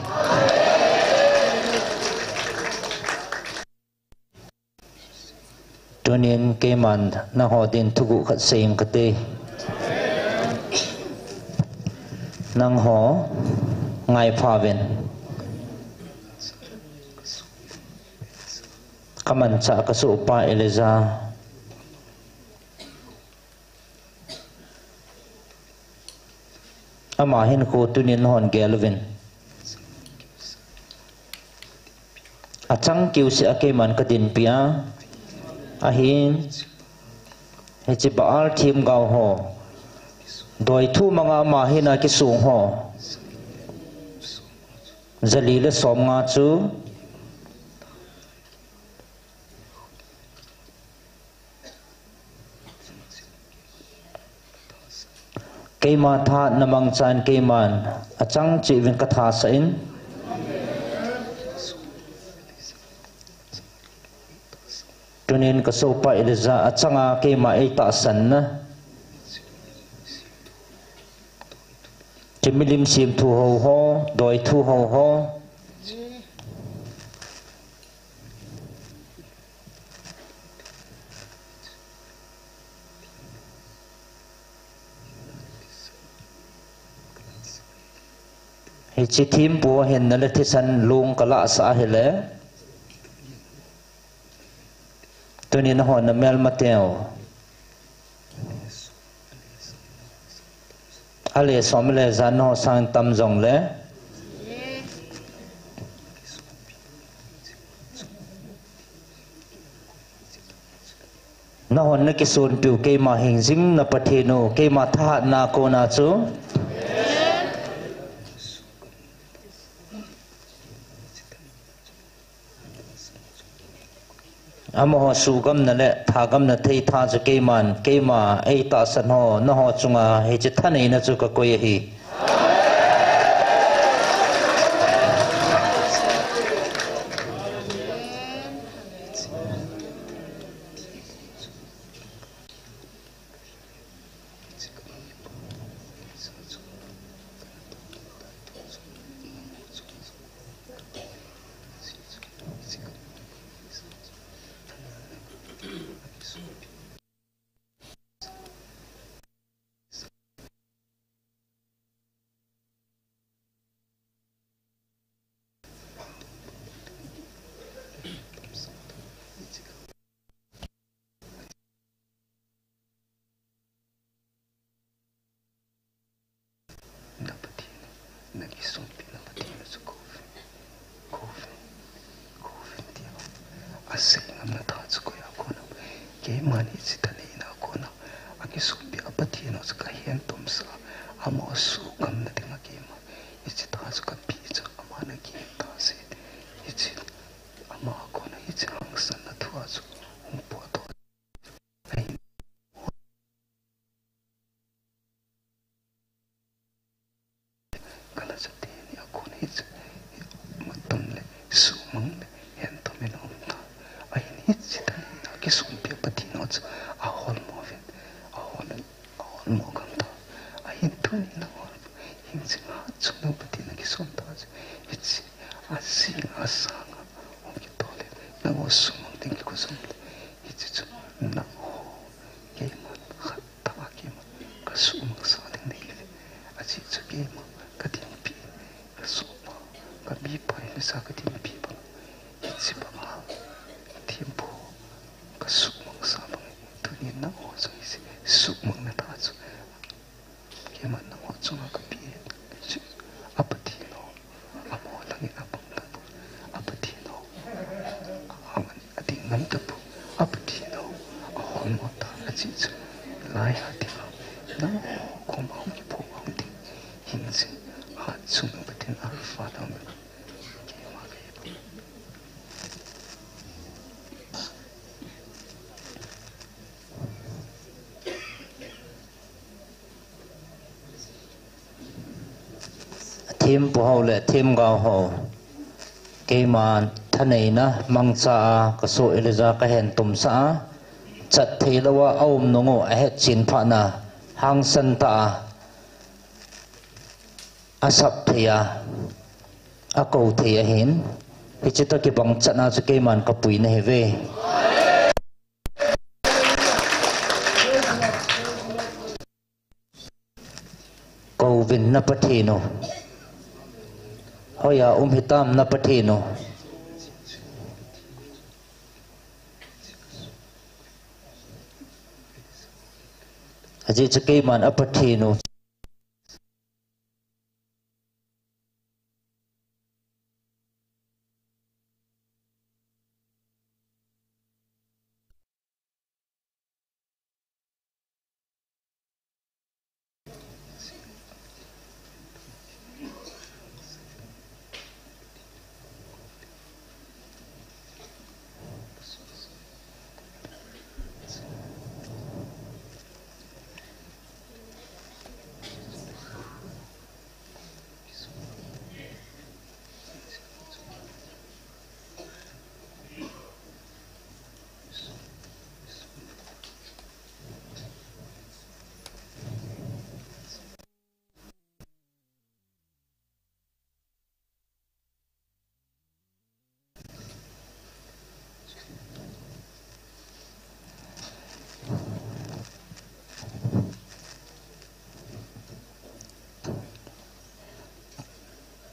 Tunin keiman nangho din thuguh khat sei inge kati. Nangho ngaipha uvin. Kamanchah kasohpa Elijah. Ama hinkho tunin nahon gel uvin. Achang keuseh a keiman kadinpi a. Ahin, hiche Baal themgao ho, doithu manga ama hina kisong ho, jali le somnga chu keima thahatna mangchan keiman achang cheh uvin kathasah in. Nin kasopa Elijah achanga keima eitahsanna. Kimilim sim thu ho ho, doi thu ho ho. Hiche thempu hin nale thisan lung kalah sah ahile. Tuni nahon namelmateu. Ale som le jan naho sang tam jongle. Nahon nakisonpiu keima hingjing na Pathen u, keima thahatna kona chu. Amaho suhgamna le thagamna thei tha chu keiman, keima eitahsan ho, naho chunga hiche thaneina chu kakoi ahi. Na Pathen, nakisonpi na Pathen chu kouvin, kouvin, kouvin tia asei ngamna tha chu koi a kona, keiman hiche thaneina kona akisonpi a Pathen u chu kahen tomsah, ama suhgamna dinga keima hiche tha chu kapeh chu ama nagin tase, hiche ama kona hiche hangsanna thua chu hung potdoh. Kana chate ni a kon hiche, matam le, suhmang le, hentom in aum ta. Ahin hiche thaneina kisonpi a Pathen u chu aholmo uvin, ahol, aholmo gam ta. Ahin tuni nahon, hingjing hatchungnung Pathen a kison ta chu, hiche, ajing asang a, hung kitol in, nangho suhmang ding kigo jong le, hiche chu, nangho, keiman, khat tah a keiman, kasuhmang sah ding nahi uve. Ajeh chu keima, kadinpi, kasohpa, kamipa, Elijah kadinpi bang, hiche banga, thempu, kasuhmang sah bang, tuni nangho jong hiche, suhmang na tha chu, keiman nangho chunga kapeh, a Pathen u, amaho langin apang tapou, a Pathen u, aman ading ngam tapou, a Pathen u, aholmo ta, ajeh chu, lai a dinga, nangho koma hung kiphong hung ding, hingjing, hatchungnung Pathen Alpha le Omega, keima kahi. Thempu ho le themgao ho, keima thaneina mangcha a kasoh Elijah kahen tomsah a, chat theilouva aum nung u ahetchen phatna, hangsan tah a, asap thei a, akou thei ahin, hiche toh kibang chan a chu keiman kapui nahiuve. Kouvin na Pathen u. Hoiya um hitam na Pathen u. Ajeh chu keiman a Pathen u.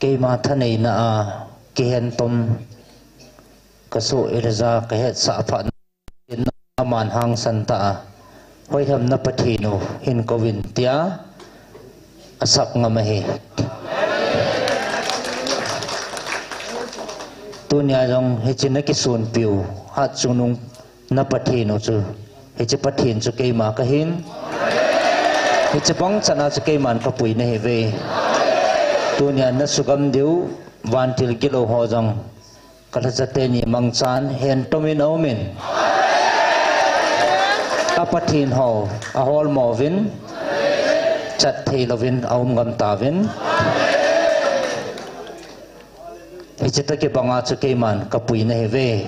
Keima thaneina a kihen tom kasoh Elijah kahetsah phat na aman hangsan ta a, hoiham na Pathen u hin kouvin tia asap ngam ahi. Tunia jong hiche na kisunpiu Hatchungnung na Pathen u chu, hiche Pathen chu keima kahin. Hiche bang chana chu keiman kapui nahiuve. Tunia na sugam diu vantil gilou ho jong kalhacha teni mangchan hentomin aumin, a Pathen ho aholmo uvin, chat theilouvin aum ngam tauvin. Hiche tah kibanga chu keiman kapui nahiuve.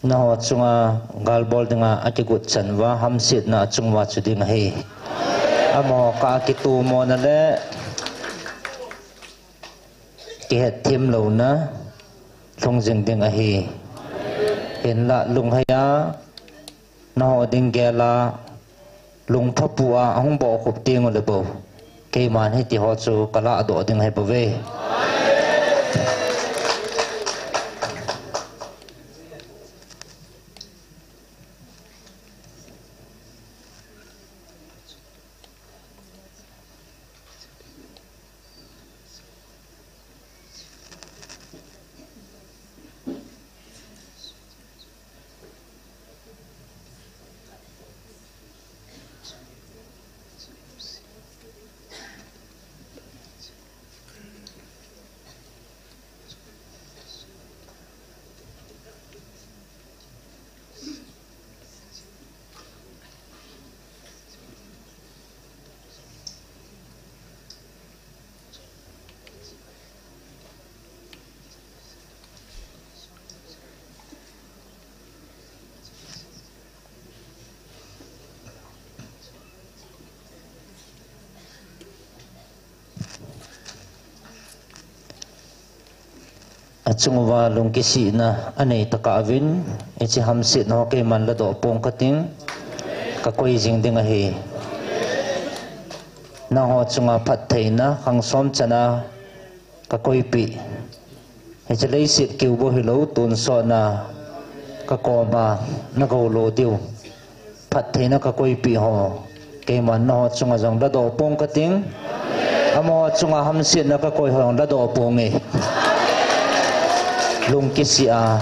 Nangho chunga gal bol dinga akigot chan uva hamsetna achung uva chu ding ahi. Amaho kah a kitomona le kihetthemlouna lhung jing ding ahi. Hinlah lungheiya nangho ding gel a lungphapu a ahung bohkhup teng uleh bou, keiman hitiho chu kalahdoh ding ahi bouve. Achung uva lungkisihna anei tokah uvin, hiche hamsetna ho keiman ladoh pong kating, kakoi jing ding ahi. Nangho chunga phattheina khang som chana kakoipeh. Hiche leiset keu bou hilou, tonsotna kakoma nagoulo diu phattheina kakoipeh ho, keiman nangho chunga jong ladoh pong kating, amaho chunga hamsetna kakoi ho jong ladoh ponge. Lungkisih a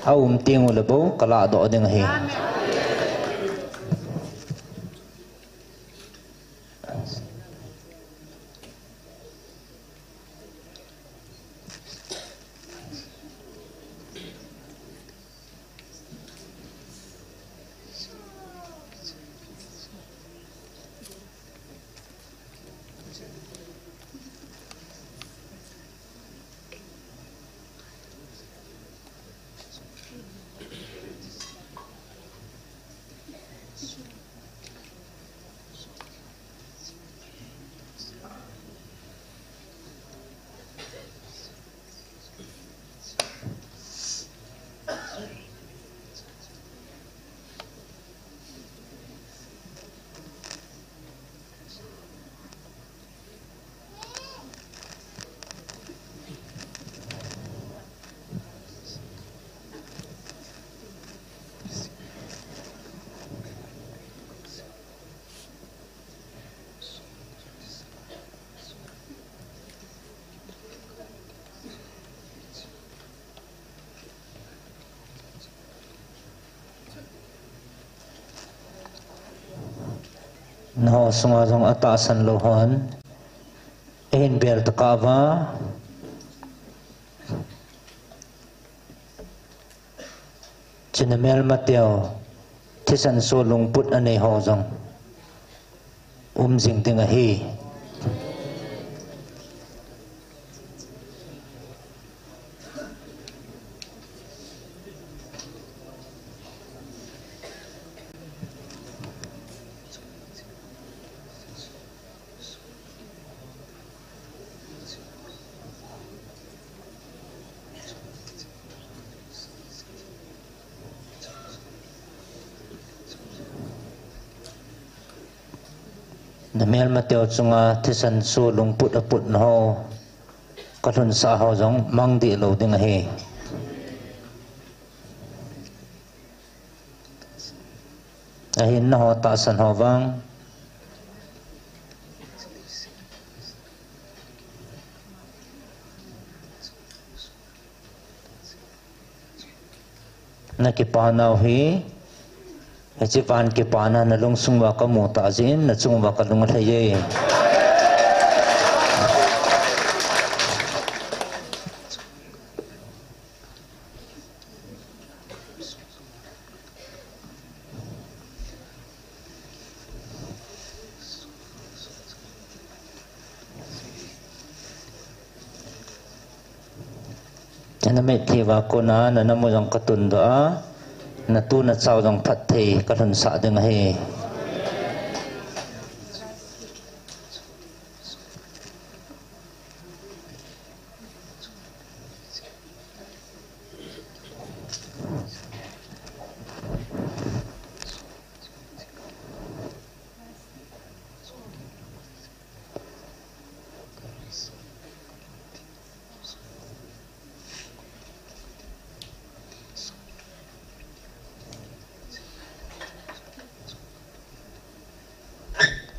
aum teng uleh bou kalahdoh ding ahi. Nangho sunga jong atahsan lou hon, eihin bel tokah uva, chuna melmateu, thisan soh lungput anei ho jong um jing ding ahi. Namelmateu chunga thisan soh lungput aputna ho, kalhunsah ho jong mang dih lou ding ahi. Ahin nangho tahsan ho vang, nakipanau hi, hiche van kipana nalungsung uva kamu tah jeh in, nachung uva kalung alhai e. Namitlhi uva kona nanamu jong katundoh a, natu nachau jong phatthei kalhunsah ding ahi.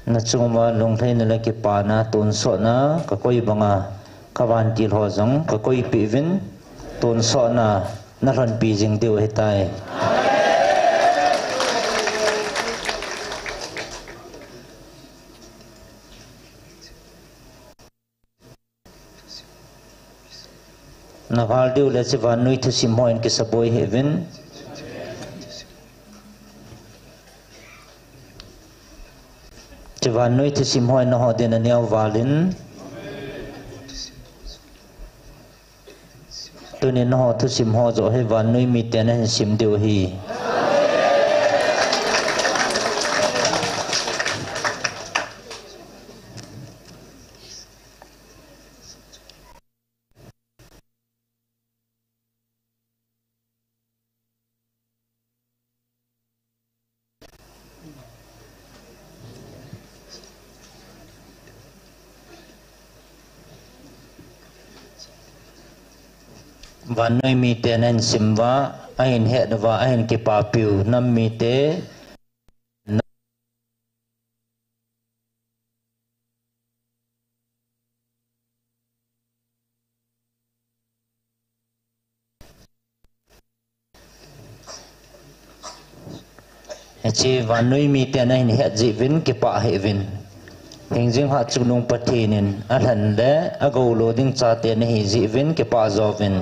Nachung uva lunglhaina le kipana, tonsotna kakoi banga, kavantil ho jong kakoipeh uvin, tonsotna nalhonpi jing diu ahitai. Naval diu le hiche vannoi thusim hon kisaboi hih uvin. Hiche vannoi thusim hon nangho din aneo val in. Tunin nangho thusim ho joh hi vannoi miten ahin sim diu ahi. Vannoi miten ahin sim uva, ahin het uva, ahin kipapiu nam mite, hiche vannoi miten ahin het jeh uvin kipah hih uvin. Hingjing Hatchungnung Pathen in alhen le agou lo ding chate nahi jeh uvin kipah jouvin.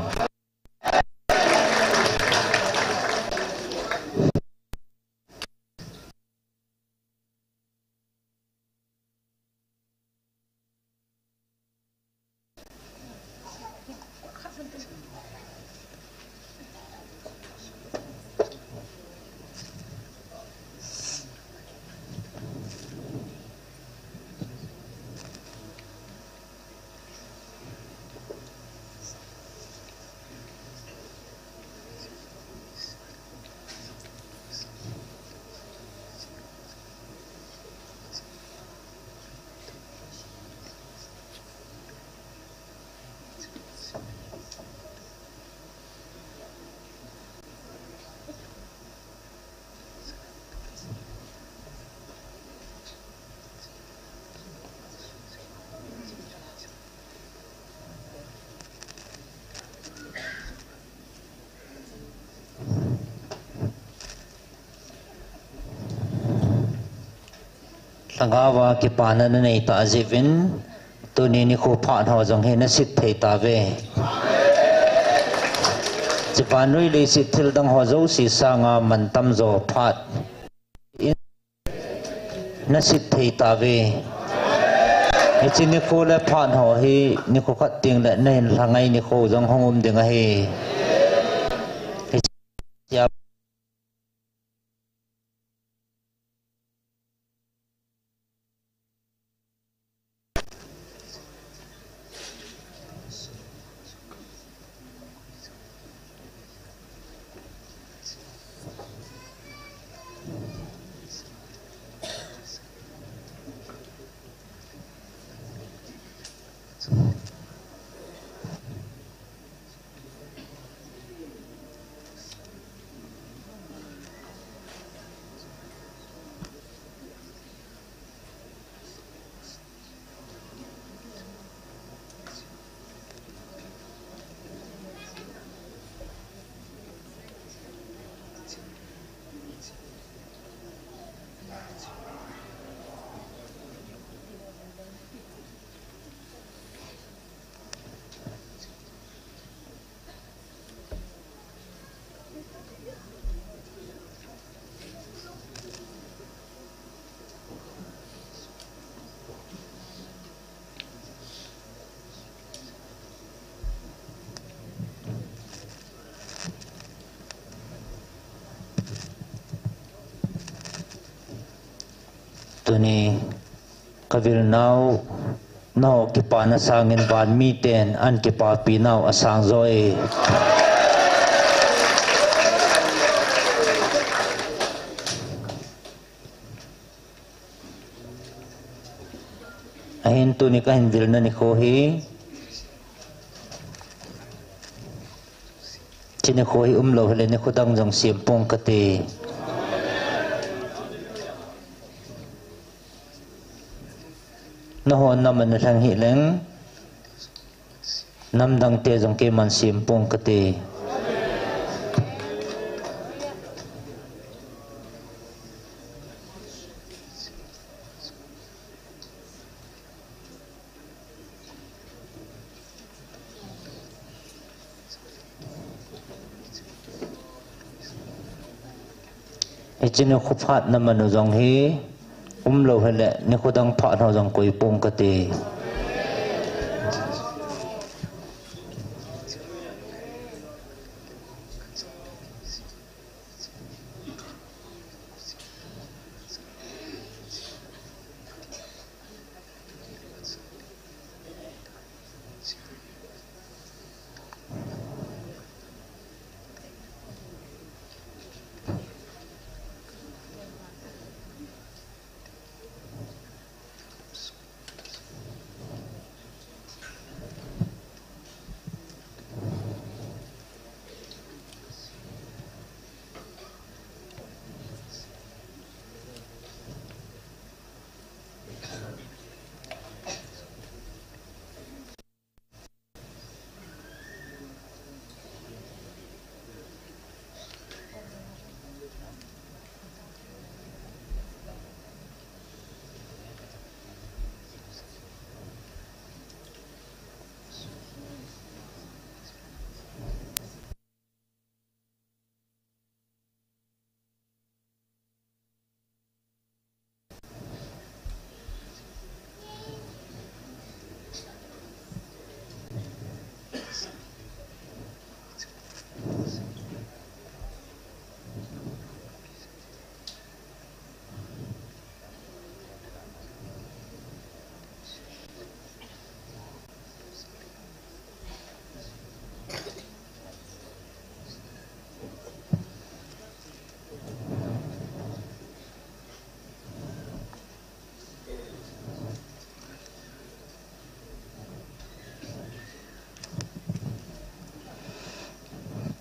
Lhagao a kipana nanei tah jeh uvin, tuni nikho phat ho jong hi nasit thei tauve. Hiche vannoi leiset thil dang ho jouse sanga mantam jo phat in nasit thei tauve. Hiche nikho le phat ho hi nikho khat teng le nahin lhangai nikho jong hung um ding ahi. Hiche Tuni kavil nau, nao kipana sangin van miten an kipapi nau asang joi. Ahin tuni kahin vilna nikho hi, hiche nikho hi umlou hile nikho dang jong sem pong kate. Nahon nam ana lheng hih leng, nam dangte jong keiman sem pong kate. Hiche nikho phat naman u jong hi umlou hile nikho dang phat ho jong koi pong kate.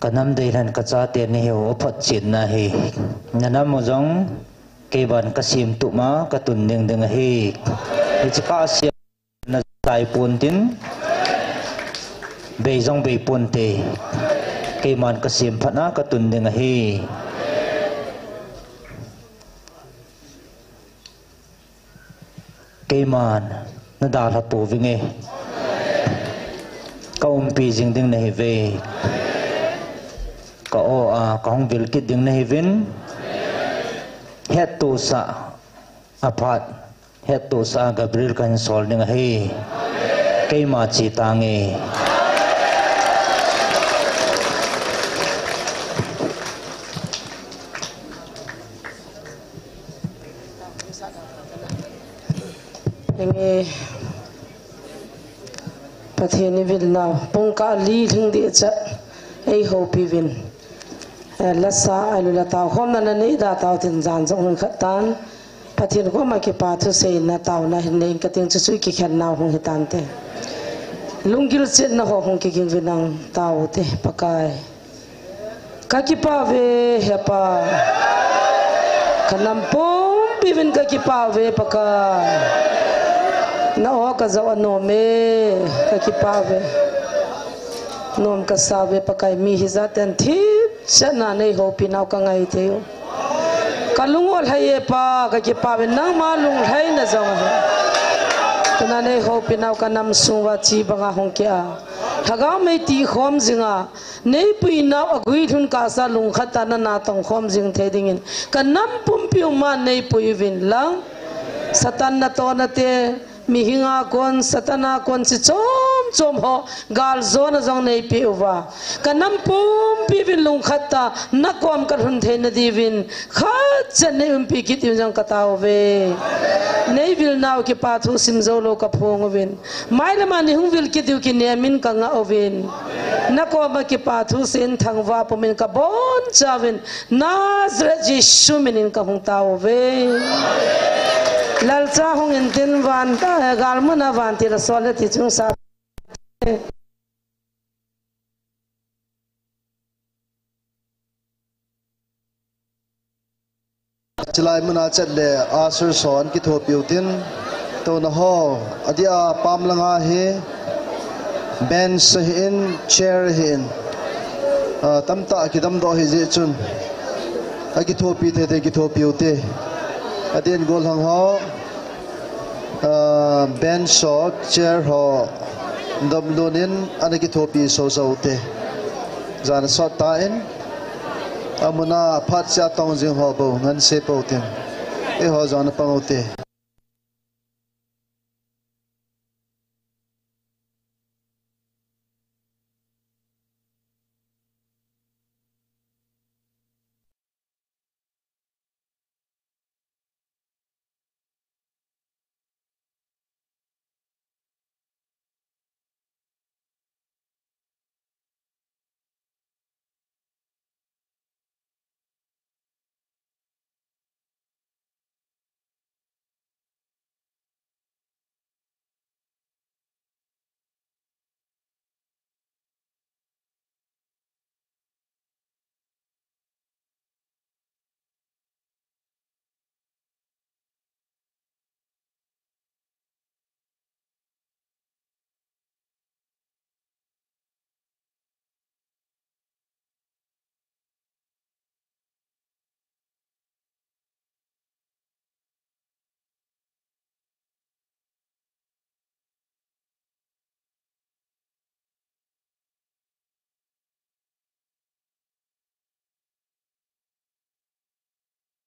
Ka nam deilhen ka chate nahiu a photchetna ahi. Na nam u jong keiman ka sem tup ma ka tun ding ding ahi. Hiche kah a sem na jai pon tin, bei jong bei ponte. Keiman ka sem phat na ka tun ding ahi. Keiman nadalha pouvinge. Ka umpi jing ding nahiuve. Ka o a, ka hung vil kit ding nahiuvin. Hettohsah a phat, hettohsah a Gabriel kahin sol ding ahi. Keima che tange. Henge, Pathen i vil nau, pungkah li lhing ding chat, ei houpi uvin. Eh, lasa, ahilouleh la tao khomna nanei da tao tin jan jong hung khat tan. Pathen koma kipa thu seina taona hin nei kating chu chu i kikhen nau hung hitante. Lunggil chetna ho hung kiging uvin nang taote, Pakai. Ka kipah uve, He Pa. Ka nam pumpi uvin ka kipah uve, Pakai. Na o ka jao anom e, ka kipah uve. Nom ka sa uve, Pakai, mi hijat ten thipchetna nei houpi nau ka ngai thei u. Ka lung u alhai e Pa, ka kipah uve, nangma lunglhaina jong ahi. Tuna nei houpi nau ka nam sung uva chi banga hung kia. Lhagao mei ti khom jinga, nei pui nau a guilhun kasa lungkhat a na natong khom jing thei dingin, ka nam pumpi u ma nei pui uvin lang. Satan natohna te, mihing a kon, Satan a kon chi chom chom ho, galjona jong nei pe uva. Ka nam pumpi uvin lungkhat a, na kom ka lhun theina diuvin, khat chan nei umpi kit uvin jong ka tao uve. Nei vil nau kipa thu sim jou lou ka phong uvin. Mailama nei hung vil kit diu kinem in ka ngah uvin. Na koma kipa thu sin thangvah pumin ka boncha uvin. Nazareth Jesu minin ka hung tao uve. Lalcha hung intin van, eh, galmuna vantil a sol le ti chung sa. Chilai muna chat le usher son kithopi utin, tona ho, adia pam langa hi, bench ahin, chair ahin, ah, tamtah kidamdoh ahi jeh chun, akithopi thei thei kithopi ute. Adin golhang ho, ah, bench ho, chair ho, damlun in, ana kithopi soso ute. Jan asot tan, amuna phat sia tong jing ho bou, nganse pou tin. Eiho jan apang ute.